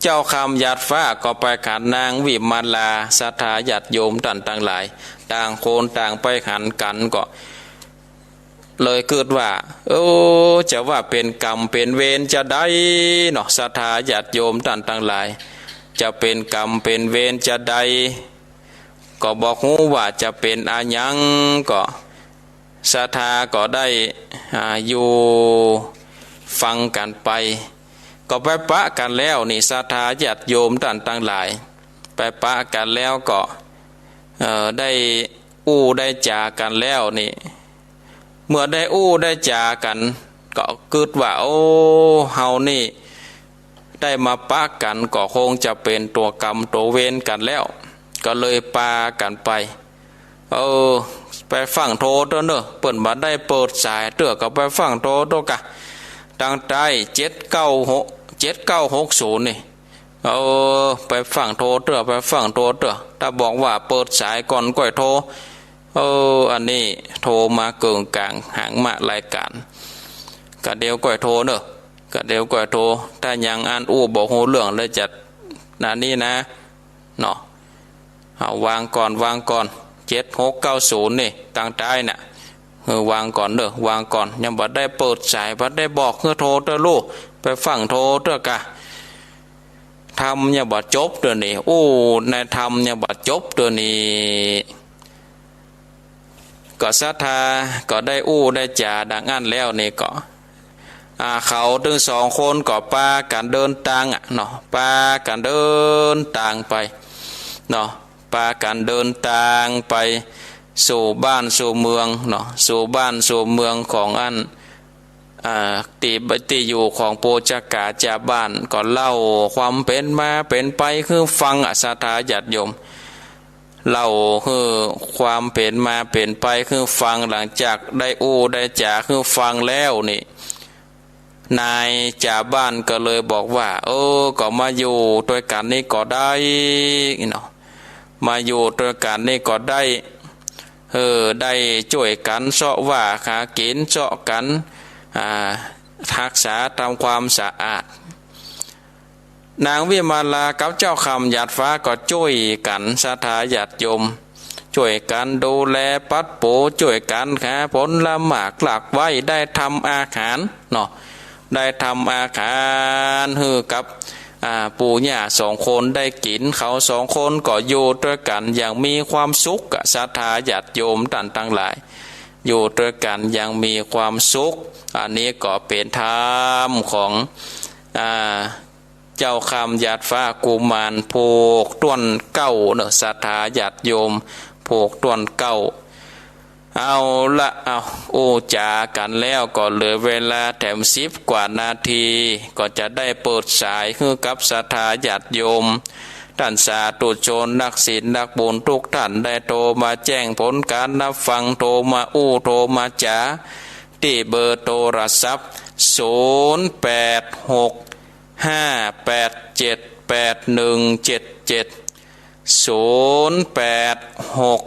เจ้าคำหยาดฟ้าก็ไปหันนางวิมาลา ศรัทธาญาติโยมต้านตังหลาย ต่างคนต่างไปหันกั๋นก็ เลยกึ๊ดว่า โอ้ จะว่าเป๋นกรรมเป๋นเวรจาใดเนาะ ศรัทธาญาติโยมต้านตังหลาย จะเป๋นกรรมเป๋นเวรจาใด ก็บ่ฮู้ว่าจะเป๋นอะหยัง ก็ศรัทธาก็ได้ อ่า อยู่ฟังกั๋นไป ก็ไปปะกั๋นแล้วนี่ ศรัทธาญาติโยมต้านตังหลาย ไปปะกั๋นแล้วก็ เอ่อ ได้อู้ได้จ๋ากั๋นแล้วนี่ เมื่อได้อู้ได้จ๋ากั๋น ก็กึ๊ดว่า โอ้ เฮานี่ ได้มาปะกั๋นก็คงจะเป๋นตั๋วกรรมตั๋วเวรกั๋นแล้ว ก็เลยปากั๋นไป เออ ไปฟั่งโทรเต๊อะเน่อ เปิ้นบ่ได้เปิดสายเตื้อ ก็ไปฟั่งโทรเต๊อะกะ ตางใต้ เจ็ดเก้าหก เจ็ดเก้าหกศูนย์ นี่ เออ ไปฟั่งโทรเต๊อะ ไปฟั่งโทรเต๊อะ ถ้าบอกว่าเปิดสายก่อนก้อยโทร เออ อันนี้โทรมาเกิ่งก๋างหางมะรายก๋าน กะเดี๋ยวก้อยโทรเน่อ กะเดี๋ยวก้อยโทร ถ้ายังอันอู้บ่ฮู้เรื่องเลยจะ อันนี้นะ เนาะ เอาวางก่อน วางก่อน เจ็ดหกเก้าศูนย์ นี่ ตางใต้น่ะ เออ วางก่อนเน่อ วางก่อน ยังบ่ได้เปิดสาย บ่ได้บอกหื้อโทรเต๊อะลูก ไปฟั่งโทรเต๊อะกะ ธรรมยังบ่จบเตื้อนี่ อู้ในธรรมยังบ่จบเตื้อนี่ ก็ศรัทธาก็ได้อู้ได้จ๋าดังอั้นแล้วนี่ก็ อ่า เขาตึงสองคนก็ปากั๋นเดินตางอะเนาะ ปากั๋นเดินตางไปเนาะ ปากั๋นเดินตางไปสู่บ้านสู่เมืองเนาะ สู่บ้านสู่เมืองของอัน อ่า ตี้ ตี้อยู่ของปู๋จกาจ่าบ้าน ก็เล่าความเป๋นมาเป๋นไปหื้อฟังอะ ศรัทธาญาติโยม เล่าหื้อความเป๋นมาเป๋นไปหื้อฟัง หลังจากได้อู้ได้จ๋าหื้อฟังแล้วนี่ นายจ่าบ้านก็เลยบอกว่า เออ ก็มาอยู่ตวยกั๋นนี่ก็ได้เนาะ มาอยู่ตวยกั๋นนี่ก็ได้ เออ ได้จ้วยกั๋นเซาะว่าหากิ๋นเซาะกั๋น อ่า ฮักษาทำความสะอาด นางวิมาลากับเจ้าค่ำหยาดฟ้าก็จ้วยกั๋น ศรัทธาญาติโยม จ้วยกั๋นดูแลปัดปู จ้วยกั๋นหาผลหมากรากไว้ ได้ทำอาหารเนาะ ได้ทำอาหารหื้อกับ อ่า ปู่ย่าสองคนได้กิ๋น เขาสองคนก็อยู่ตวยกั๋นอย่างมีความสุขอะ ศรัทธาญาติโยมต้านตังหลาย อยู่ตวยกั๋นอย่างมีความสุข อันนี้ก็เป๋นธรรมของ อ่า เจ้าค่ำหยาดฟ้ากุมาร ผูกต้วนเก๊าเนาะ ศรัทธาญาติโยม ผูกต้วนเก๊า เอาละ เอา อู้จ๋ากั๋นแล้วก็เหลือเวลาแถมสิบกว่านาที ก็จะได้เปิดสายหื้อกับศรัทธาญาติโยม ต้านสาธุชนนักศีลนักบุญทุกท่าน ได้โทรมาแจ้งผลก๋านรับฟัง โทรมาอู้ โทรมาจ๋า ตี้เบอร์โทรศัพท์ ศูนย์แปดหก ห้าแปดเจ็ด แปดหนึ่งเจ็ดเจ็ด ศูนย์แปดหก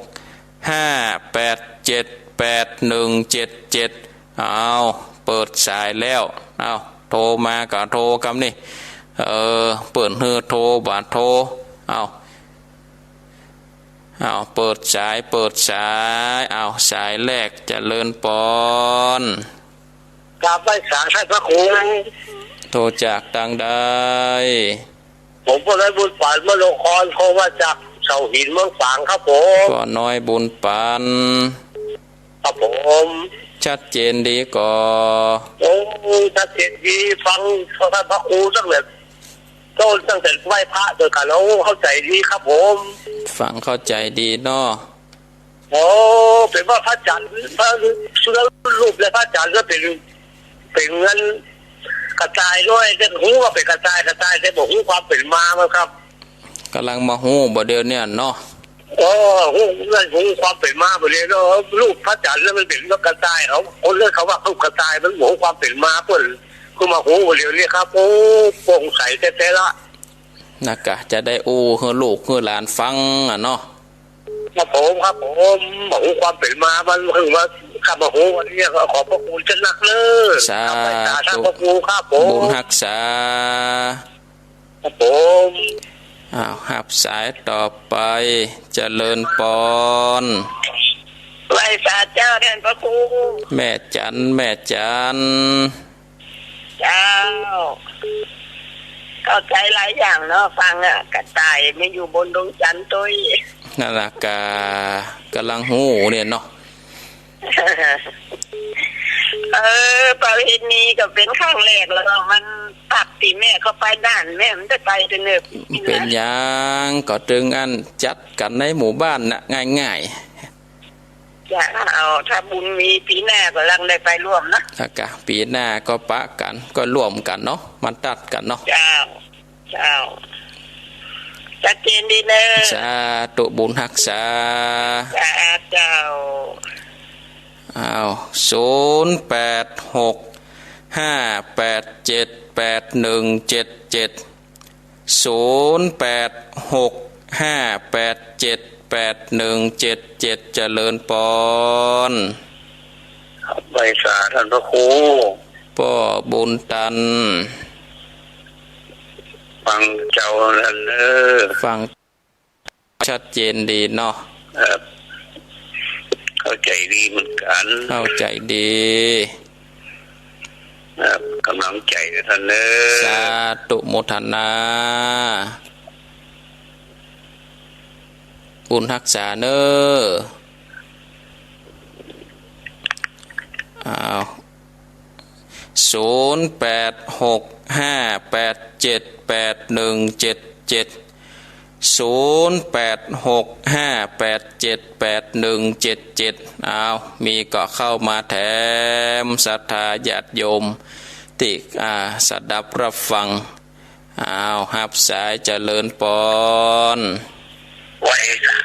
ห้าแปดเจ็ด แปดหนึ่งเจ็ดเจ็ด เอา เปิดสายแล้ว เอา โทรมาก็โทรกำนี่ เออ เปิ้นหื้อโทรบ่โทร เอา เอา เปิดสาย เปิดสาย เอา สายแรก เจริญปอน กราบไหว้สาท่านพระครู โทรจากตางใด ผมป้อน้อยบุญปัน มโนคร โทรมาจากเสาหินเมืองฝางครับผม ป้อน้อยบุญปัน ครับผม ชัดเจนดีก่อ โอ้ ชัดเจนดี ฟังท่านพระครูตั้งแต่ต้น ตั้งแต่ไหว้พระตวยกั๋นแล้ว เข้าใจ๋ดีครับผม ฟังเข้าใจ๋ดีเนาะ โอ้ เป๋นว่าพระอาจ๋ารย์ พระพุทธรูปและพระอาจ๋ารย์ก็เป๋น เป๋นอันกระต่ายด้วย แต่ฮู้ว่าเป๋นกระต่าย กระต่าย แต่บ่ฮู้ความเป๋นมามันครับ ก่ำลังมาฮู้บ่าเดี่ยวนี้เนาะ โอ้ ฮู้ ฮู้ความเป๋นมาบ่าเดี่ยวนี้ รูปพระอาจ๋ารย์นั้นมันเป๋นนกกระต่าย เขา คนนั้นเขาว่ารูปกระต่าย มันบ่ฮู้ความเป๋นมา เปิ้นก็มาฮู้บ่าเดี่ยวนี้ครับ โอ้ โป่งใสแต๊ๆ ละ นะกะ จะได้อู้หื้อลูกหื้อหลานฟังอะเนาะ ครับผม ครับผม บ่ฮู้ความเป๋นมา มันเพิ่งมา กลับมาฮู้วันนี้ ก็ขอบพระคุณเจ้านักเน้อ สาธุ ครับ สาธุ พระครูครับผม บุญฮักษา ครับผม อ้าว ฮับสายต่อไป เจริญปอน ไหว้สาเจ้าท่านพระครู แม่จัน แม่จัน เจ้า เข้าใจ๋หลายอย่างเนาะ ฟังอะ กระต่ายมาอยู่บนดวงจันทร์ตวย นั่นละกะ ก่ำลังฮู้เนี่ยเนาะ เออ ประเพณีก็เป๋นครั้งแรกแล้ว มันตัดตี้แม่เข้าไปด้าน แม่มันจะไปเต๊อะเน่อ เป๋นหยัง ก็ตึงอั้นจัดกั๋นในหมู่บ้านน่ะ ง่ายๆ เจ้า ถ้าบุญมีปี๋หน้าก็ลังได้ไปร่วมนะ แล้วก็ปี๋หน้าก็ปะกั๋น ก็ร่วมกั๋นเนาะ มาตัดกั๋นเนาะ เจ้า เจ้า ชัดเจนดีเน่อ สาธุ บุญฮักษา สาธุ เจ้า อ้าว ศูนย์แปดหกห้าแปดเจ็ดแปดหนึ่งเจ็ดเจ็ด ศูนย์แปดหกห้าแปดเจ็ดแปดหนึ่งเจ็ดเจ็ด เจริญปอน ครับ ไหว้สาต้านพระครู ป้อบุญตัน ฟังเจ้านั้นเน่อ ฟังชัดเจนดีเนาะ ครับ เข้าใจ๋ดีเหมือนกั๋น เข้าใจ๋ดี ครับ ก๋ำลังใจ๋นะต้านเน่อ สาธุ โมทนา บุญฮักษาเน่อ อ้าว ศูนย์แปดหกห้าแปดเจ็ดแปดหนึ่งเจ็ดเจ็ด ศูนย์แปดหกห้าแปดเจ็ดแปดหนึ่งเจ็ดเจ็ด อ้าว มีก็เข้ามาแถมศรัทธาญาติโยมตี้ อ่า สดับรับฟัง อ้าว ฮับสาย เจริญปอน ไหว้สา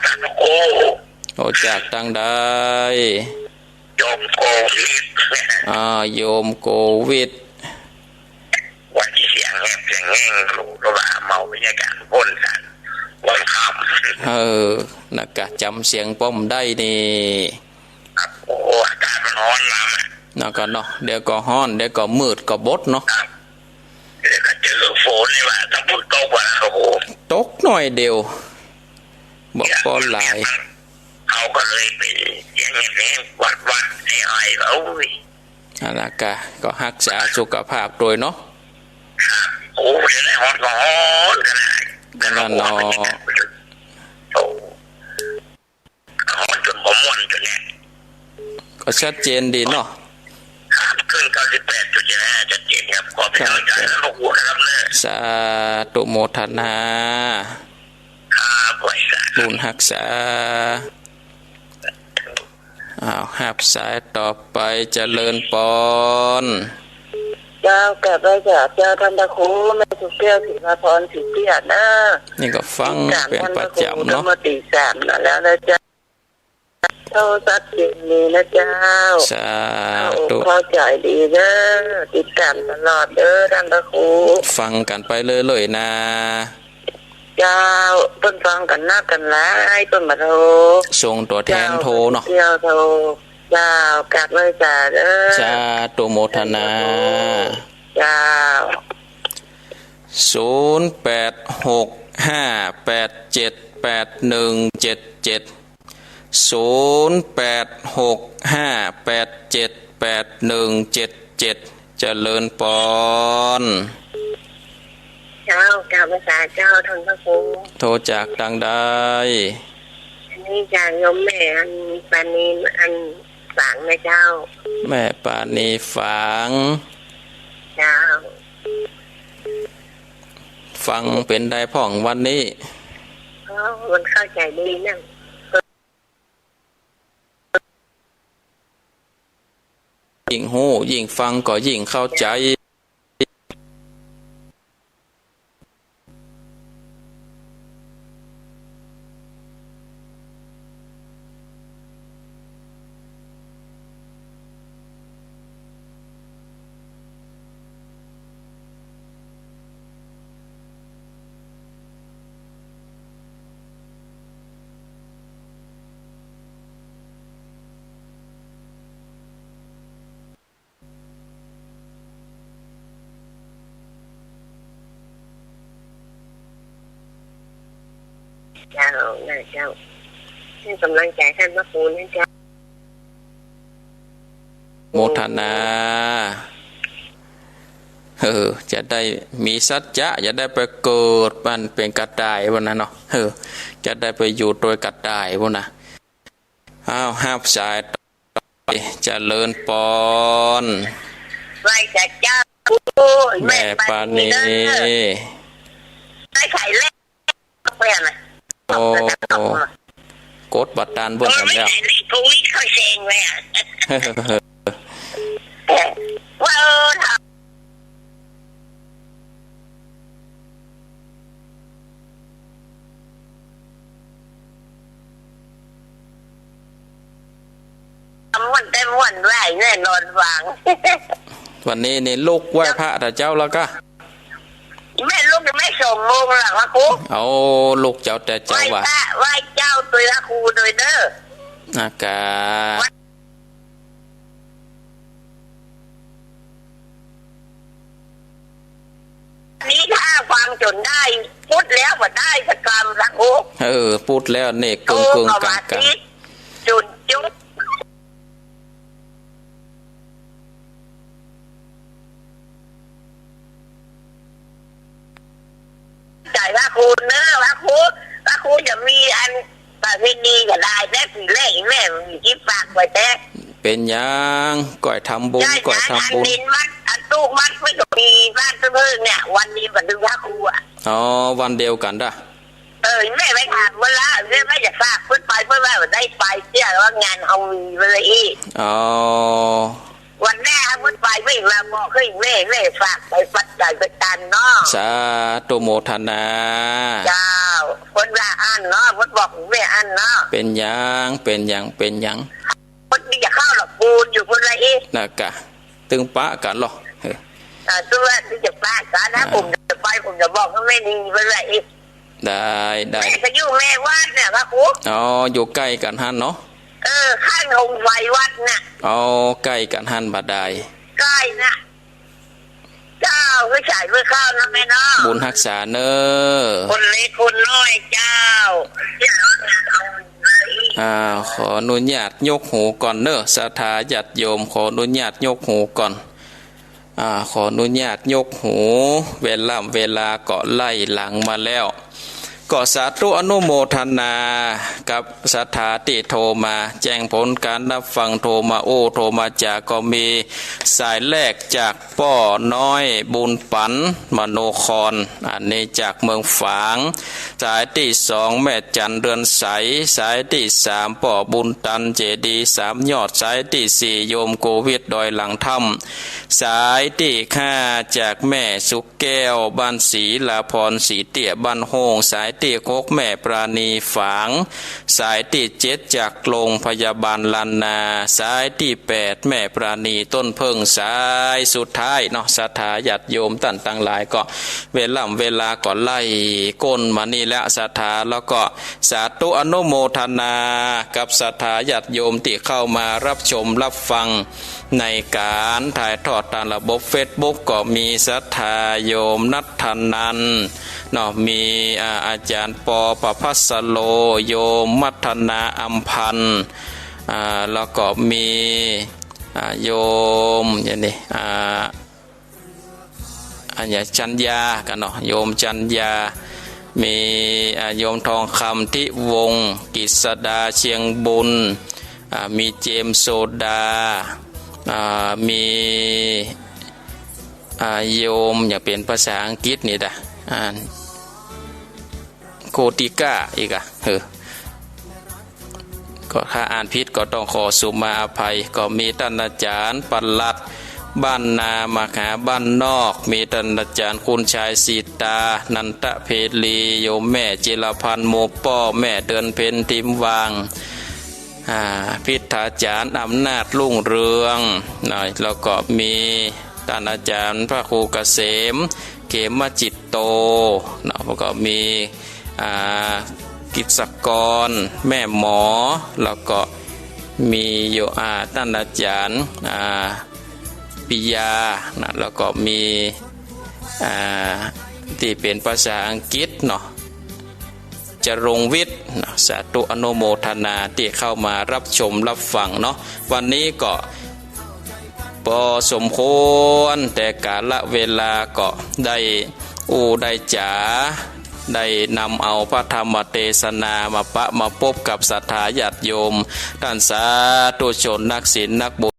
ต้านพระครู โอ้ จากตางใด โยมโกวิท อ่า โยมโกวิท วันนี้เสียงแหบเสียงแห้ง ลูกก็ว่าเมาบรรยากาศพ่นสันวันค่ำ เออ นะกะ จ๋ำเสียงป้อมได้นี่ ครับ โอ้ อากาศมันฮ้อนมาอะ นะกะเนาะ เดี๋ยวก็ฮ้อน เดี๋ยวก็มืดก็บดเนาะ ครับ เดี๋ยวก็เจอฝนนี่ว่า ถ้าฝนตกว่า โอ้โห ตกหน่อยเดียว บ่ปอหลาย เขาก็เลยเป๋นเสียงแหบๆ หวัดๆ ไอๆ โอ้ย อันนั้นกะ ก็ฮักษาสุขภาพตวยเนาะ ครับ โอ้ เดี๋ยวนี้ฮ้อนก็ฮ้อนขนาด ก็นั่นเนาะ โอ้ ฮ้อนจ๋นบ่ม่วนจ๋นเนี่ย ก็ชัดเจนดีเนาะ ครับ คลื่นเก้าสิบแปดจุดห้า ชัดเจนครับ ขอเป๋นก๋ำลังใจ๋ ครับ ให้หลวงปู่นะครับเน่อ สาธุ โมทนา ครับ ไหว้สา บุญฮักษา อ้าว ฮับสายต่อไป เจริญปอน เจ้า กราบไหว้สาเจ้าต้านพระครู แม่สุแก้ว ศิลาพร ศรีเตี้ยนะ นี่ก็ฟังเป๋นประจ๋ำเนาะ ติดต๋ามต้านพระครูตั้งแต่ตีสามมาแล้วนะเจ้า โทรศัพท์เจ๋งดีนะเจ้า สาธุ เข้าใจ๋ดีเน่อ ติดต๋ามตลอดเน่อต้านพระครู ฟังกั๋นไปเรื่อยๆ นะ เจ้า เปิ้นฟังกั๋นนักกั๋นหลาย เปิ้นบ่โทร ส่งตั๋วแทนโทรเนาะ เจ้า เปิ้นเตี้ยวโทร เจ้า กราบไหว้สาเน่อ สาธุ โมทนา เจ้า ศูนย์แปดหกห้าแปดเจ็ดแปดหนึ่งเจ็ดเจ็ด ศูนย์แปดหกห้าแปดเจ็ดแปดหนึ่งเจ็ดเจ็ด เจริญปอน เจ้า กราบไหว้สาเจ้าต้านพระครู โทรจากตางใด อันนี้จากโยมแม่ อันปาณี อันฝางนะเจ้า แม่ปาณีฝาง เจ้า ฟังเป๋นใดพ่องวันนี้ ก็มันเข้าใจ๋ดีนะ ยิ่งฮู้ ยิ่งฟังก็ยิ่งเข้าใจ๋เจ้า นะเจ้า หื้อก๋ำลังใจ๋ต้านพระครูนะเจ้า โมทนา เออ จะได้มีสัจจะ จะได้ไปเกิดมันเป๋นกระต่ายพู้นนะเนาะ เออ จะได้ไปอยู่ตวยกระต่ายพู้นนะ อ้าว ฮับสาย เจริญปอน ไหว้เจ้า แม่ปราณี แม่ปราณี ได้ไข่แรกไปอะนะ โอ้ กดบ่ตันเปิ้น เออ ทำแล้ว ไม่ใช่เลย กูวิ่งเข้าเชงเลยอะ ว่า เออ ม่วนแต่ม่วนไหว้แน่นอนหวัง วันนี้นี่ลุกไหว้พระแต่เจ๊าแล้วกะ แม่ลุกยังไม่สองโมงหรอกพระครู เอา ลุกเจ๊าแต่เจ๊า ไหว้ ว่ะ พระไหว้เจ้าตวยพระครูตวยเด้อ อากาศ นี่ถ้าฟังจ๋นได้ ปุ๊ดแล้วบ่ได้สักกำละโอ้ เออ ปุ๊ดแล้วเนกกึ่งกึ่งกลางกลาง โอ้ ก็ว่าสิ จ๋นจุด ใจ๋พระครูเนอะ พระครู พระครูจะมีอันประเพณีก็ได้ แต่ปีแรกแม่มีตี้ฝากไว้แต่ เป๋นหยัง ก้อยทำบุญ ใช่ ก้อยทำบุญ อันนินวัด อันตู้วัดไม่ก็มีบ้านเพิ่งเนี่ย วันนี้วันถึงพระครูอะ อ๋อ วันเดียวกั๋นด้า เออ แม่ไปถามเปิ้นละ แม่ว่าจะฝากเปิ้นไป เปิ้นว่าบ่ได้ไปเสี้ย ว่างานเฮามีเปิ้นละอี้ อ๋อ วันหน้าเปิ้นไป แม่มาบอกเฮ้ย แม่ แม่ฝากไปปัจจัยไปตันเนาะ สาธุโมทนา เจ้า เปิ้นว่าอั้นเนาะ เปิ้นบอกแม่อั้นเนาะ เป๋นหยัง เป๋นหยัง เป๋นหยัง เปิ้นตี้จะเข้าหลอกปูนอยู่เปิ้นละอี้ นะกะ ตึงปะกั๋นลอ เออ อ่า ตัวตี้จะปะกั๋นนะ อ่า ผมจะไป ผมจะบอกแม่นีเปิ้นละอี้ ได้ ได้ แม่ก็อยู่แม่วัดเนี่ยพระครู อ๋อ อยู่ใก้กั๋นหั้นเนาะ เออ ข้างโฮมไฟวัดน่ะ อ๋อ ใก้กั๋นหั้นบ่ดาย ใก้น่ะ เจ้า ก็ใจ๋เปิ้นเข้านะแม่เนาะ บุญฮักษาเนอะ คนเล็กคนน้อยเจ้า อ่า ขออนุญาตยกหูก่อนเนอะ ศรัทธาญาติโยม ขออนุญาตยกหูก่อน อ่า ขออนุญาตยกหู เวล่ำเวลาก็ไล่หลังมาแล้ว ก็สาธุอนุโมทนากับศรัทธาตี้โทรมาแจ้งผลก๋านฮับฟัง โทรมาอู้ โทรมาจ๋าก็มี สายแรกจากป้อน้อยบุญปั๋น มโนคร อันนี้จากเมืองฝาง สายตี้สองแม่จั๋นเรือนใส สายตี้สามป้อบุญตันเจดีย์สามยอด สายตี้สี่โยมโกวิทดอยหลังถ้ำ สายตี้ห้าจากแม่สุขแก้วบ้านศรีลาพรศรีเตี้ยบ้านโฮ่ง สายตี้หกแม่ปราณีฝาง สายตี้เจ็ดจากโรงพยาบาลล้านนา สายตี้แปดแม่ปราณีต้นเผิ้ง สายสุดท้ายเนาะ ศรัทธาญาติโยมต้านตังหลายก็ เวล่ำเวลาก็ไล่ก้นมานี่แล้ว ศรัทธา แล้วก็สาธุอนุโมทนากับศรัทธาญาติโยมตี้เข้ามาฮับชมฮับฟัง ในก๋านถ่ายทอดต๋ามระบบเฟซบุ๊กก็มีศรัทธาโยมนัทธนันท์เนาะ มี อ่า อาจ๋ารย์ปอประภัสสโร โยมมัทนาอำพันธ์ อ่า แล้วก็มี อ่า โยม อย่างนี้ อ่า อันเนี้ย จันยากั๋นเนาะ โยมจันยา มี อ่า โยมทองคำทิวงศ์ กฤษดาเชียงบุญ อ่า มีเจมส์โสดา อ่า มี อ่า โยม อย่างเป๋นภาษาอังกฤษนี่ดา อ่า โคติก้า อีกอะ เออ ก็ถ้าอ่านผิดก็ต้องขอสุมาอภัย ก็มีต้านอาจ๋ารย์ปลัดบ้านนามหาบ้านนอก มีต้านอาจ๋ารย์คุณชายสีตา นันทเพลี โยมแม่จิรพันธ์ หมู่ป้อแม่เดือนเพ็ญ ทิมวาง อ่า พิทธาจ๋ารย์อำนาจรุ่งเรือง นะ แล้วก็มีต้านอาจ๋ารย์พระครูเกษม เขมจิตโต นะ แล้วก็มี อ่า กิจกร แม่หมอ แล้วก็มีโย อ่า ต้านอาจ๋ารย์ อ่า ปิยา นะ แล้วก็มี อ่า ตี้เป๋นภาษาอังกฤษเนาะ จรงวิทย์นะ สาธุอนุโมทนาตี้เข้ามาฮับชมฮับฟังเนาะ วันนี้ก็ปอสมควร แต่กาละเวลาก็ได้อู้ได้จ๋า ได้นำเอาพระธรรมเตสนามาปะมาปบกับศรัทธาญาติโยม ต้านสาธุชนนักศีลนักบุญ